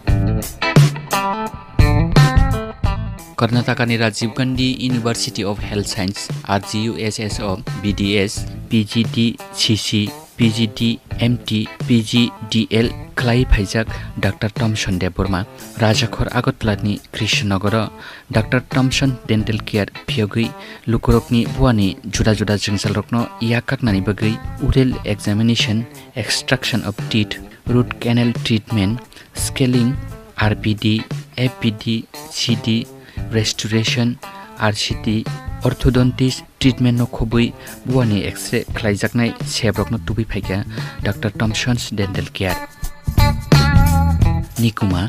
Karnatakani Rajiv Gandhi University of Health Science, R G U S S o B D S, P G D C C, P G D M T, P G D L khlai phaijak Doctor Thomson Debbarma, Rajakhor Agartala ni Krishnanagar o Doctor Thomson Dental Care phiyogwi lukurokni buani juda juda jwngjalrokno yak kaknani bagwi oral examination, extraction of teeth, root canal treatment, scaling, R P D, F P D, C D, restoration, R C T, orthodontist treatment no khobwi buani X-ray khlaijaknai sebrokno tubui phaikha Doctor Thompson's Dental Care. Nikuma,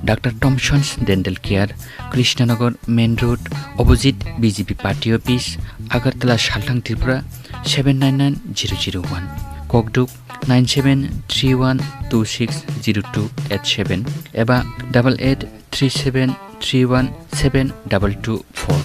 Doctor Thompson's Dental Care, Krishnanagar Main Road, opposite B J P Party Office, Agartala, Salthang, Tripura, seven nine nine zero zero one. Kokduk, nine seven three one two six zero two eight seven eba double eight three seven three one seven double two four.